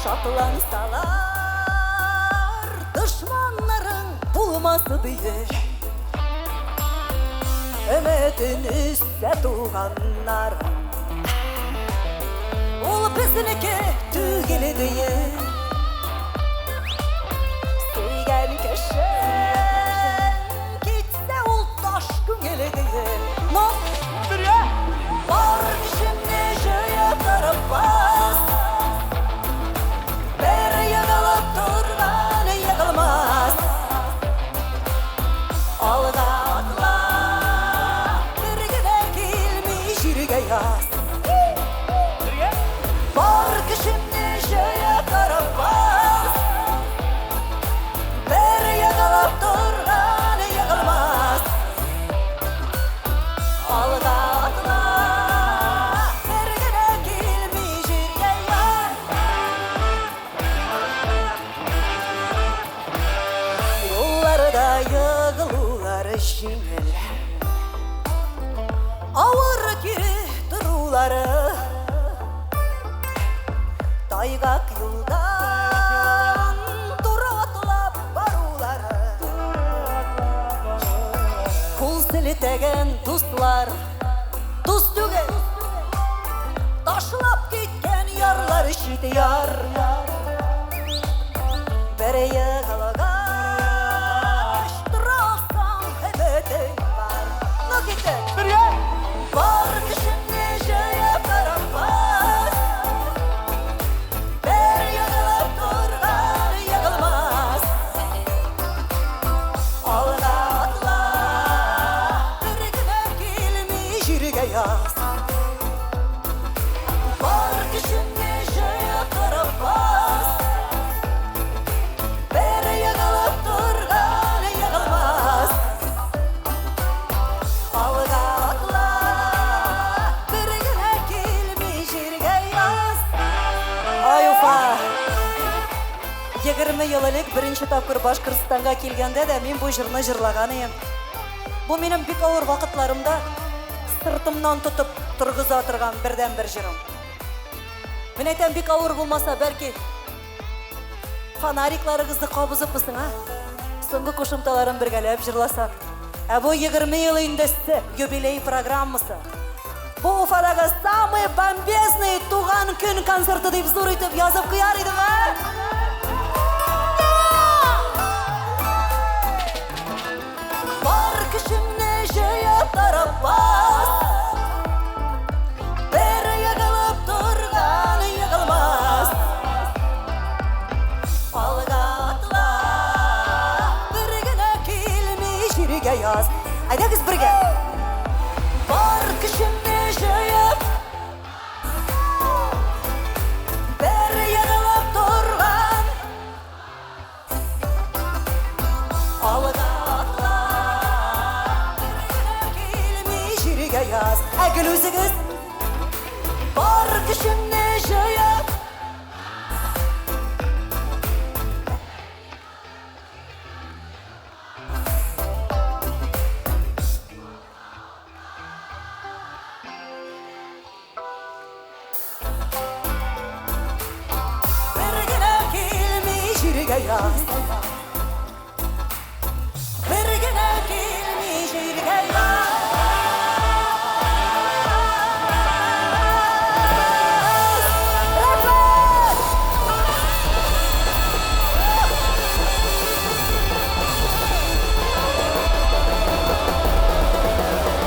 Шатлансалар дошманнарың булмасы диеп. Өметен өзсә туганнар. Ул безнеке түгел диеп. Сөйгән кешең китсә ул таш күңеле диеп. Но бергә бар көчеңне җыеп торып бас. Бер егылып торган егылмас. Алга атла, бер генә килми җиргә яз. Бар көчеңне җыеп торып бас. Бер егылып торган егылмас. Алга атла, бер генә килми җиргә яз. Юлларда егылулар җиңел. Авыр кире торулары. Тайгак юлдан туры атлап барулары. Кул селтәгән дуслар, дус түгел. Ташлап киткән ярлар чит яр. Бер егылгач тора алсаң өметең бар. Ну киттек. Бергә. Бар көчеңне җыеп торып бас. Бер егылып торган егылмас. Алга атла, бер генә килми җиргә яз. Бар көчеңне җыеп торып бас. Бер егылып торган егылмас. Алга атла, бер генә килми җиргә яз. Ай, Уфа! 20 ел элек беренче тапкыр Башкортстанга килгәндә дә мин бу җырны җырлаган идем. Бу минем бик авыр вакытларымда сыртымнан тотып торгыза торган бердәнбер җырым. Мин әйтәм, бик авыр булмаса, бәлки фонарикларыгызны кабызыпмысың, а? Соңгы кушымталарын бергәләп җырласак. Ә бу 20 ел инде юбилей программасы. Бу Уфадагы самый бомбезный туган көн концерты дип зур итеп язып куяр идем, а? Бар көчеңне җыеп торып бас. Бер егылып торган егылмас. Алга атла, бер генә килми җиргә яз. Әйдәгез бергә. Бар көчеңне җыеп, бер егылып торган. Алга атла, бер генә килми җиргә яз. Ә гел үзегез бар көчеңне җыеп. Бер генә килми җиргә яз. Бер генә килми җиргә яз. Рәхмәт!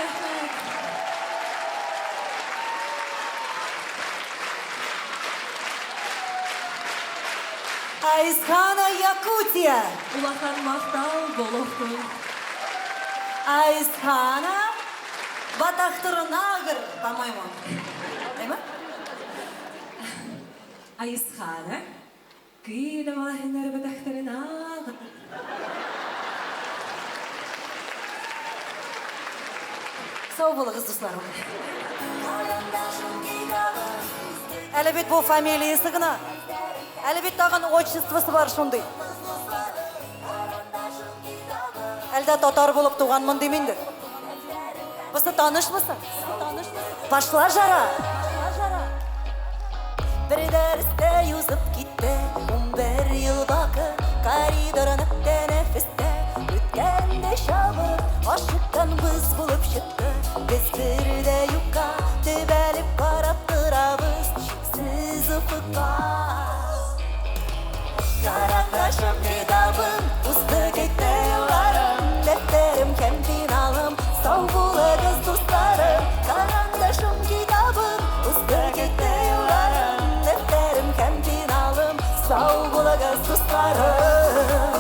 Рәхмәт. Айсхана, Якутия. Улахан махтал буолуохтун. Айсхана Батахтырнагыр, по-моему. Әйме? Айысхана кыйда малаһыннар батахтарына. Сау булыгыз, дусларым. Әле бит бу фамилиясе гына. Әле бит тагын отчествосы бар шундый. Әлдә татар булып туганмын дим инде. Бусы танышмысың? Пошла жара. Бер дәрестә узып китте 11 ел вакыт. Коридорны тәнәфестә үткәндә чабып, ашыкканбыз булып чыкты. Без бер дә юкка төбәлеп карап торабыз чиксез офыкка. Карандашым, китабым, узды китте елларым, дәфтәрем һәм пеналым, сау булыгыз, дусларым. Карандашым, китабым, узды китте елларым, дәфтәрем һәм пеналым, сау булыгыз, дусларым.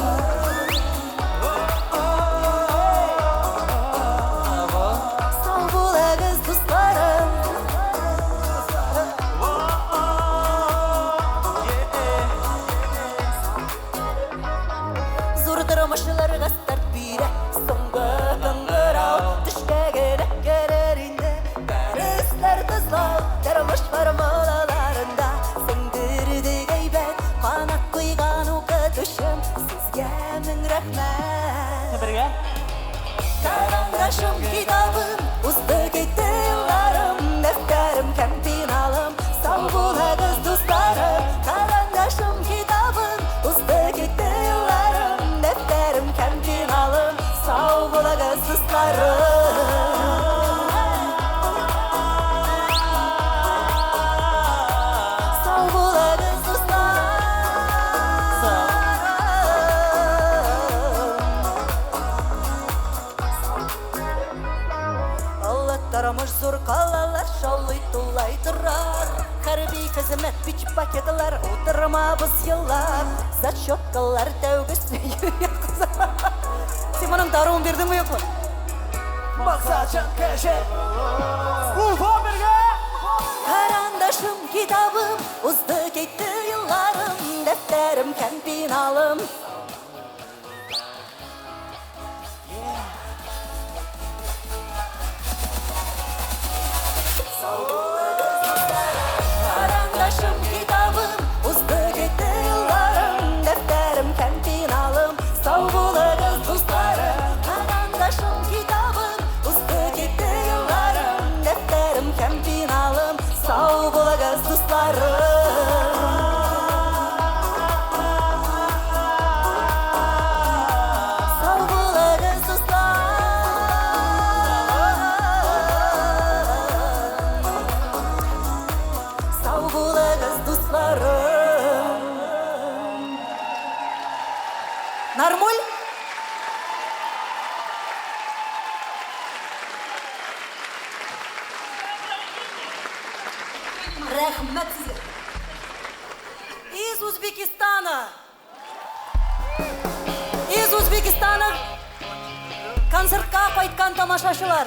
Сау булыгыз, дусларым. Зур тормышларга старт бирә соңгы кыңгырау. Төшкә генә керер инде дәресләр тозлау. Тормыш формулаларында сеңдердек әйбәт. Канат куйган укытучым, сезгә мең рәхмәт. Бергә. Карандашым, китабым, узды китте елларым, дәфтәрем һәм пеналым, сау булыгыз, дусларым. Карандашым, китабым, узды китте елларым, дәфтәрем һәм пеналым, сау булыгыз, дусларым. Сау булыгыз, дусларым. Олы тормыш, зур калалар шаулый тулай торак. Хәрби хезмәт, пич пакетлар, утырмабыз еллар. Зачеткалар, тәүге сөю. Син моның даруын бирдеңме, юкмы? Максатчан кеше. Уфа бергә. Карандашым, китабым, узды китте елларым, дәфтәрем һәм пеналым. Карандашым, китабым, узды китте елларым, дәфтәрем һәм пеналым, сау булыгыз, дусларым. Карандашым, китабым, узды китте елларым, дәфтәрем һәм пеналым, сау булыгыз, дусларым. Сау булыгыз, дусларым. Сау булыгыз, дусларым. Нормуль? Рәхмәт сезгә. Из Узбекистана. Из Узбекистана концертка кайткан тамашачылар.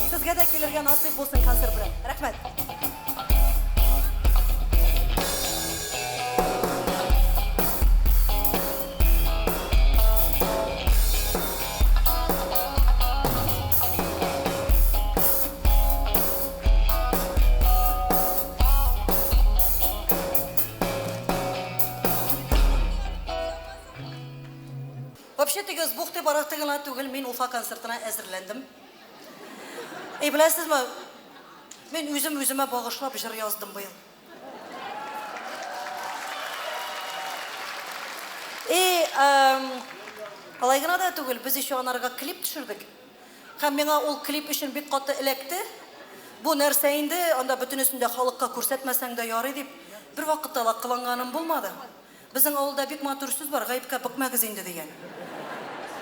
Сезгә дә килергә насыйп булсын концерт белән. Рәхмәт. Вообще теге с бухты барахты гына түгел, мин Уфа концертына әзерләндем. Эй, беләсезме, мин үзем үземә багышлап җыр яздым быел. И, алай гына да түгел, без еще анарга клип төшердек. Һәм миңа ул клип өчен бик каты эләкте. Бу нәрсә инде, анда бөтенесен дә халыкка күрсәтмәсәң дә ярый дип, бер вакытта ла кыланганым булмады. Безнең авылда бик матур сүз бар, гаепкә бөкмәгез инде дигән.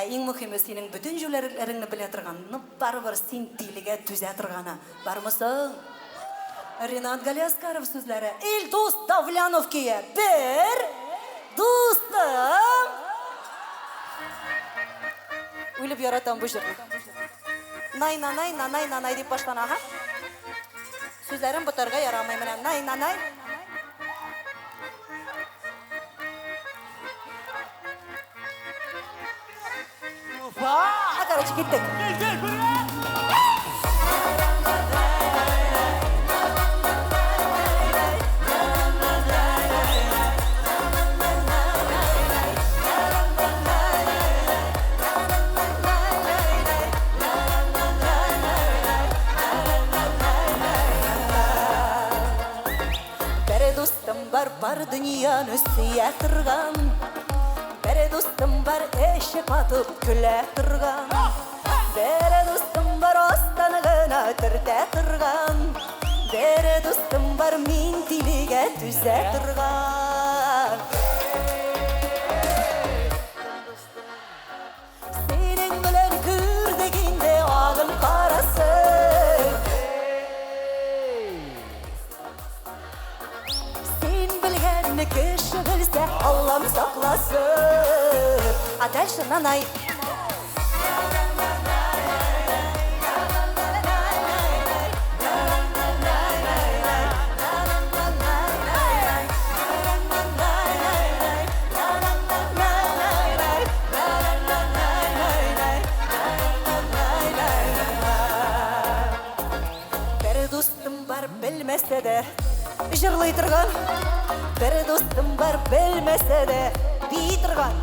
Ә иң мөһиме синең бөтен җүләрлекләреңне белә торган, но барыбер син тилегә түзә торганы. Бармы соң? Ренат Галиаскаров сүзләре. Илдус Давлянов көе. Бер дустым. Үлеп яратам бу җырны. Най нанай нанай нанай дип башлана, ха? Сүзләрен ботарга ярамый менә. Най нанай. Уфа! Короче, киттек. Бер дустым бар, бар дөньяны сөя торган. Бер дустым бар, эче катып көлә торган. Бер дустым бар, астан гына төртә торган. Бер дустым бар, мин тилегә түзә торган. Синең белән күрдек инде агын карасын. Син белгәнне кеше белсә, Аллам сакласын. А дальше нанай. Бер дустым бар, белмәсә дә җырлый торган. Бер дустым бар, белмәсә дә бии торган.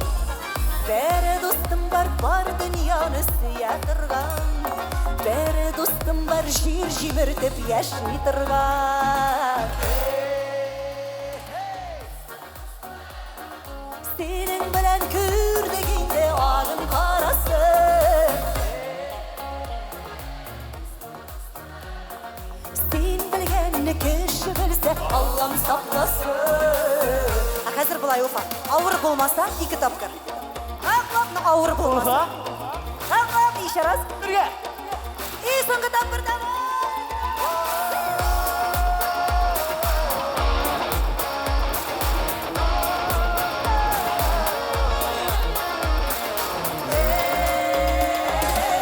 Бер дустым бар, бар дөньяны сөя торган. Бер дустым бар, җир җимертеп яши торган. Синең белән күрдек инде агын карасын. Син белгәнне кеше белсә, Аллам сакласын. Ә хәзер болай, Уфа. Авыр булмаса, ике тапкыр. Ак-ак, авыр булмаса. Ак-ак, еще раз. Бергә. И соңгы тапкыр давай.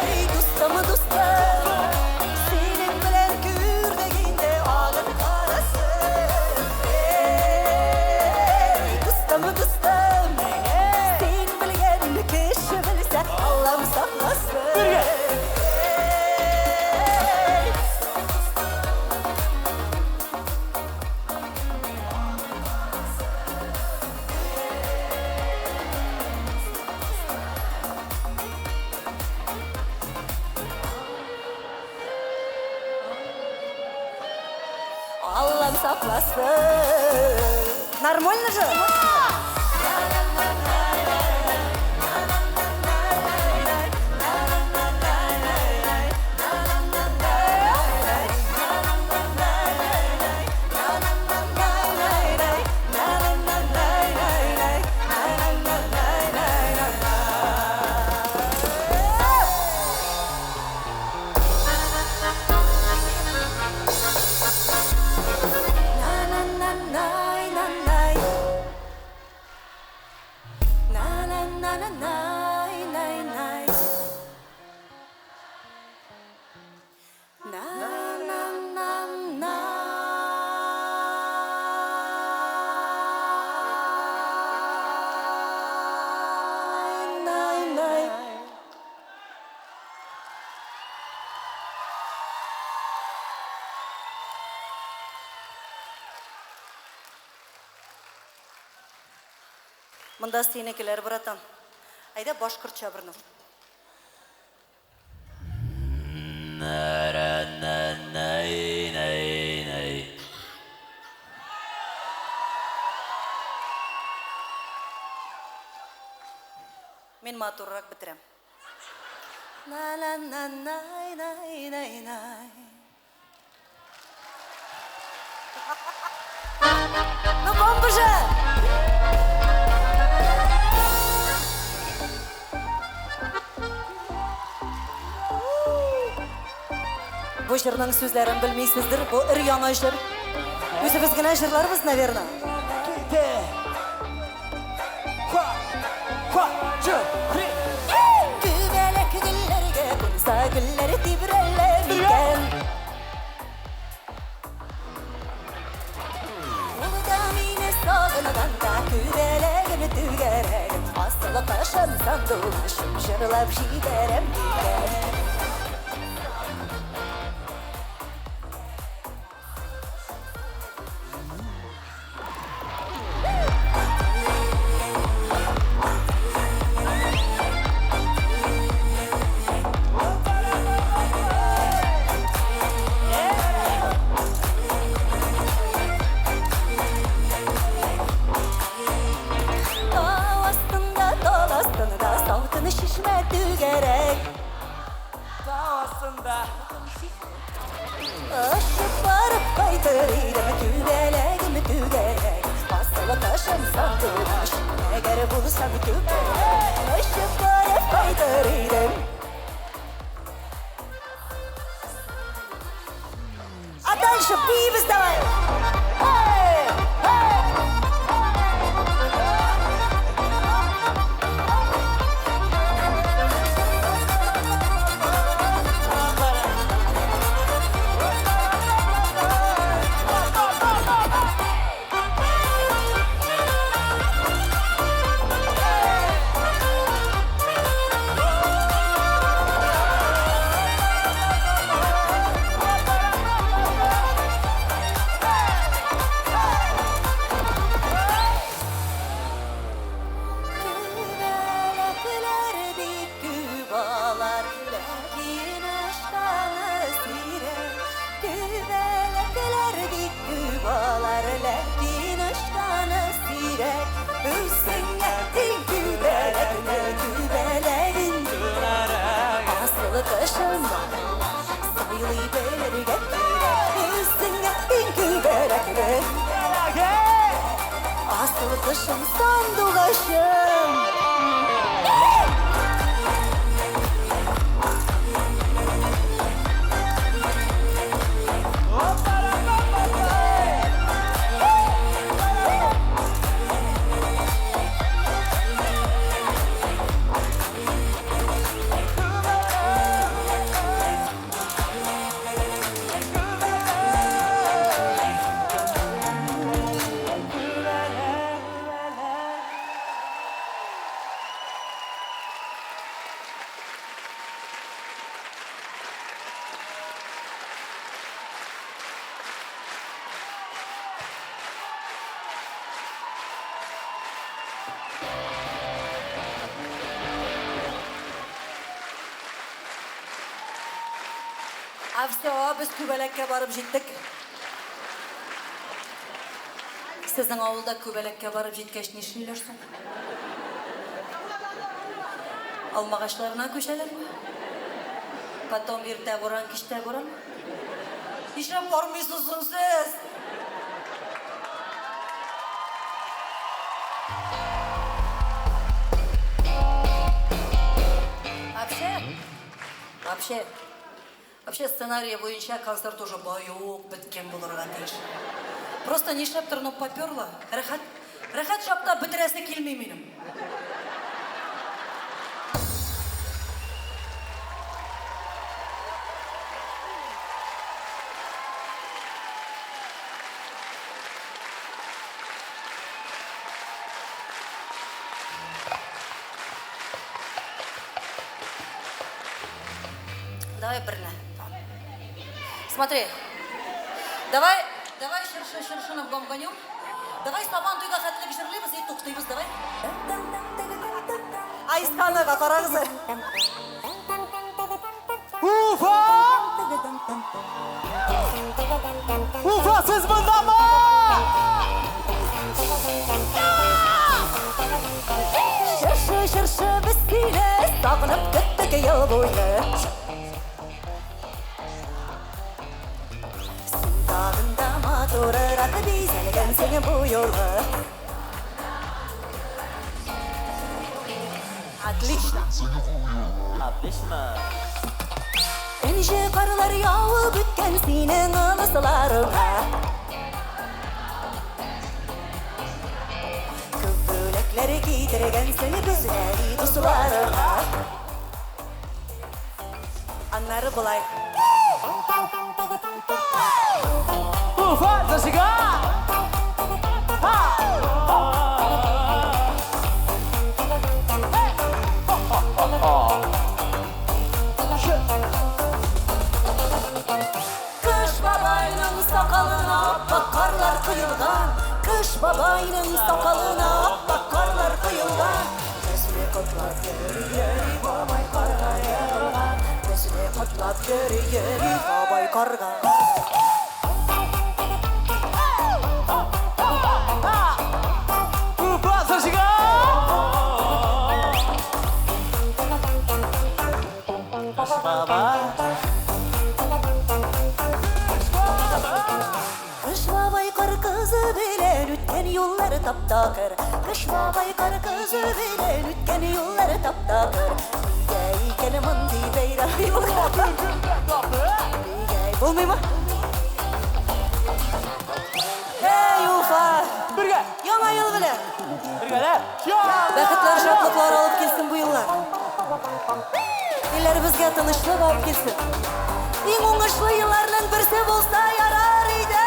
Эй, дустым, дустым, синең белән күрдек инде агын карасын. Эй, дустым, дустым, син белгәнне кеше белсә, Аллам сакласын. Бергә. Эй, Аллам сакласын. Нормально же? На-на-на-най-най. На-на-на-на. Най-най. Монда синекеләр, братан. Әйдә башкортча берне. Мин матуррак бетерәм. На-на-на-най-най-най-най. Ну, бомба же! бу җырның сүзләрен белмисездер. Бу өр-яңа җыр. Үзебез генә җырларбыз, наверное. Китте. Ха, ха, чы, три. Күбәләк гөлләргә кунса гөлләр тибрәлә микән? Ул да мине сагынганда күбәләгем түгәрәгем, асыл кошым сандугачым җырлап җибәрәм микән? Тау астында, тал астында салкын чишмә түгәрәк. Тау астында. Очып барып кайтыр идем, күбәләгем түгәрәк. Асыл кошым сандугач, әгәр булсам күбәләк. Очып барып кайтыр идем. А дальше биибез давай! Эй! Эй! Күбәләкләр бик күп алар, ләкин очканы сирәк. Күбәләкләр бик күп алар, ләкин очканы сирәк. Үзеңә тиң күбәләкне күбәләген. Асыл кошым сайлый белергә кирәк. Үзеңә тиң күбәләкне. Асыл кошым сандугачым. А все, без күбәләккә барып җиттек. Сезнең авылда күбәләккә барып җиткәч нишлиләр соң? Алмагачларына күчәләрме? Потом иртә буран, кичтә буран. Нишләп бармыйсыз соң сез? Вообще, вообще, вообще сценарий буенча концерт уже бая ук беткән булырга тиеш. Просто нишләптер, ну поперло. Рәхәт, рәхәт чакта бетерәсе килми минем. Давай берне. Смотри. Давай, давай чыршы чыршыны бомбанем. Давай Сабан туйга хәтлек җырлыйбыз и туктыйбыз, давай. Айсканага карагыз. Уфа! Уфа, сез мондамы? Чыршы, чыршы, без сине сагынып көттек ел буе. Син тагын да матуррак бизәлгәнсең бу юлы. Отлично. Отлично. Энҗе карлар явып үткән синең ылысларыңа. Күп бүләкләр китергәнсең безгә, дусларыңа. Аннары болай. Уфа, зажигай! Кыш бабайның сакалына аппак карлар коелган. Кыш бабайның сакалына аппак карлар коелган. Безне котлап йөри-йөри бабай карга егылган. Безне котлап йөри-йөри бабай карга. Уфа, зажигай! Кыш бабай. Кыш бабай кар кызы белән үткән юллар таптакыр. Кыш бабай кар кызы белән үткән юллар таптакыр. Нигә икән мондый бәйрәм юллар? Нигә? Булмыймы? Эй, Уфа! Бергә! Яңа ел белән! Бергәләп! Бәхетләр, шатлыклар алып килсен бу еллар. Илләребезгә тынычлык алып килсен. Иң уңышлы елларның берсе булса ярар иде.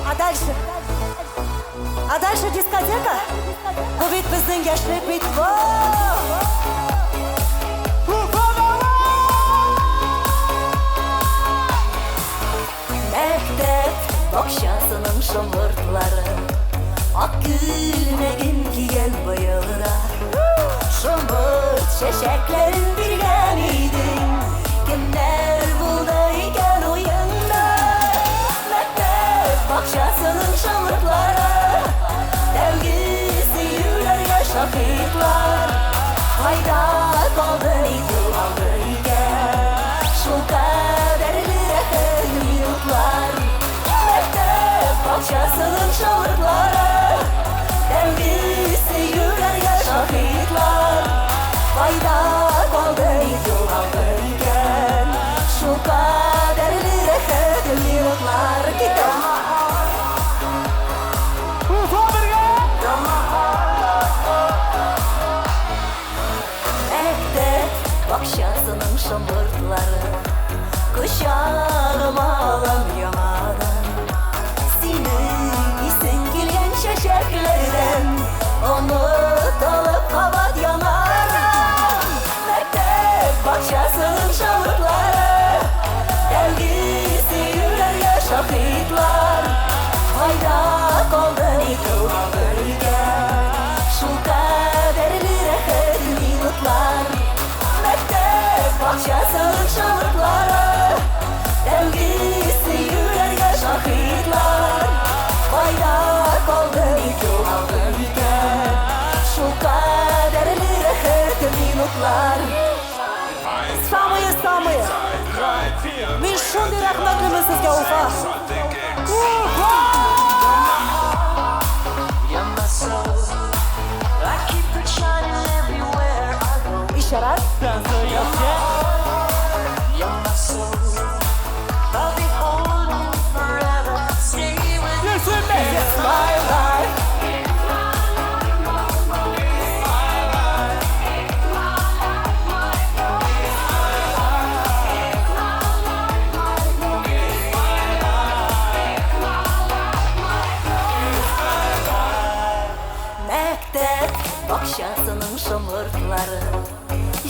А дальше? А дальше дискотека? Бу бит безнең яшьлек бит. Мәктәп бакчасының шомыртлары ак күлмәген кигән быел да. Шомырт чәчәкләрен биргән идең. Кемнәр булды икән уенда? Мәктәп бакчасының шомыртлары тәүге сөюләргә шаһитлар. Кайда калды, ник югалды икән шул кадәрле рәхәт минутлар? Мәктәп бакчасының шомыртлары тәүге сөюләргә шаһитлар. Кайда калды, ник югалды икән шул кадәрле рәхәт минутлар? Китә! Уфа, бергә! Мәктәп бакчасының шомыртлары кочагыма алам яңадан. Синең исең килгән чәчәкләрдән онытылып кабат яңадан. Мәктәп бакчасының шомыртлары тәүге сөюләргә шаһитлар. Кайда калды, ник югалды икән шул кадәрле рәхәт минутлар? Мәктәп бакчасының шомыртлары тәүге сөюләргә шаһитлар. Кайда калды, ник югалды икән шул кадәрле рәхәт минутлар? Самые-самые. Мин шундый рәхмәтлемен сезгә, Уфа. Уфа! Еще раз. Танцуем все. Все вместе. It's my life. Мәктәп бакчасының шомыртлары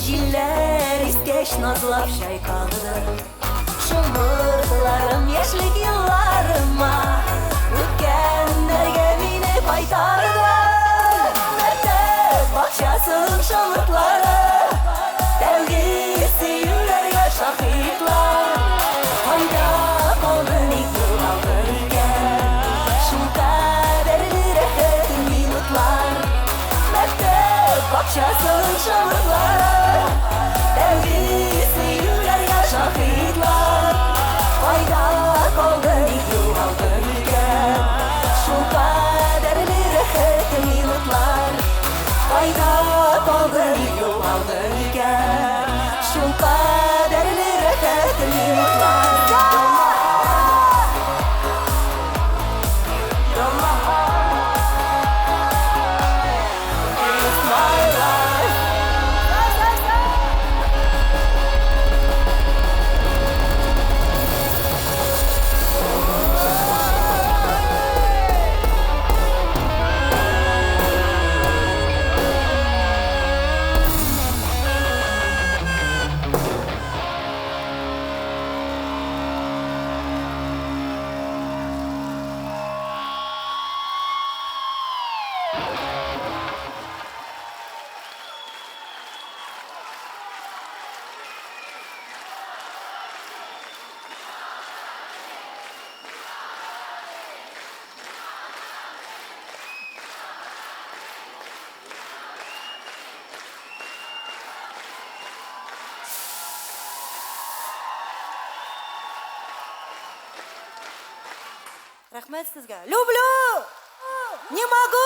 җилләр искәч назлап чайкалды. Шомыртларым яшьлек елларыма үткәннәргә мине кайтарды. Мәктәп бакчасының шомыртлары тәүге сөюләргә шаһитлар. Кайда калды, ник югалды икән шул кадәрле рәхәт минутлар? Рәхмәт сезгә. Люблю! Не могу!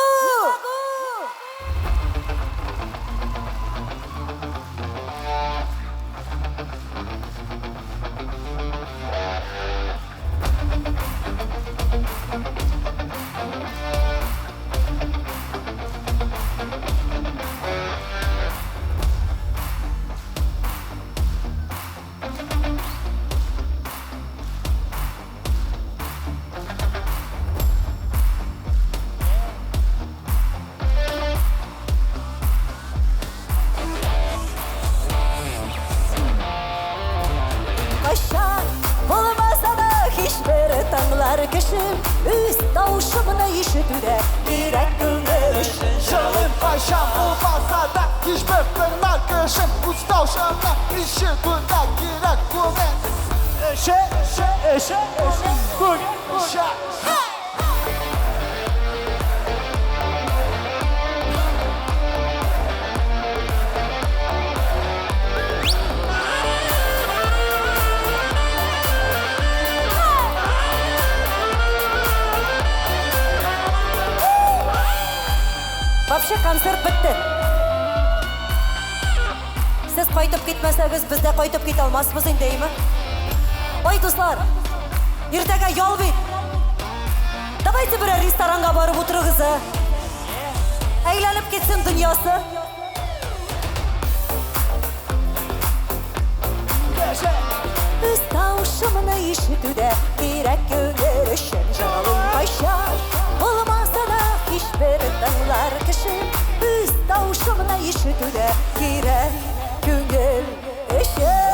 Кайчан булмаса да һичбер тыңлар кешем, үз тавышымны ишетү дә кирәк күңел өчен. Җырлыйм кайчан булмаса да һичбер тыңлар кешем, үз тавышымны ишетү дә кирәк күңел өчен. Өчен, өчен, күңел өчен. Вообще концерт бетте. Сез кайтып китмәсәгез, без дә кайтып китә алмасбыз инде, әйме? Ой, дуслар, иртәгә ял бит. Давайте берәр ресторанга барып утырыгыз, ә. Әйләнеп китсен дөньясы. Үз тавышымны ишетү дә кирәк күңел өчен. Җырлыйм кайчан булмаса да һичбер тыңлар кешем, үз тавышымны ишетү дә кирәк күңел өчен.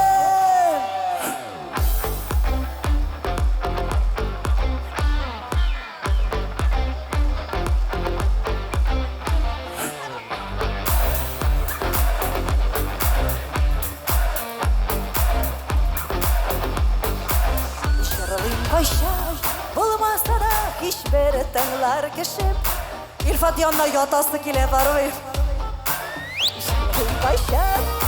Җырлыйм кайчан булмаса да һичбер тыңлар кешем. Илфат янына ятасы килә барып. Җырлыйм кайчан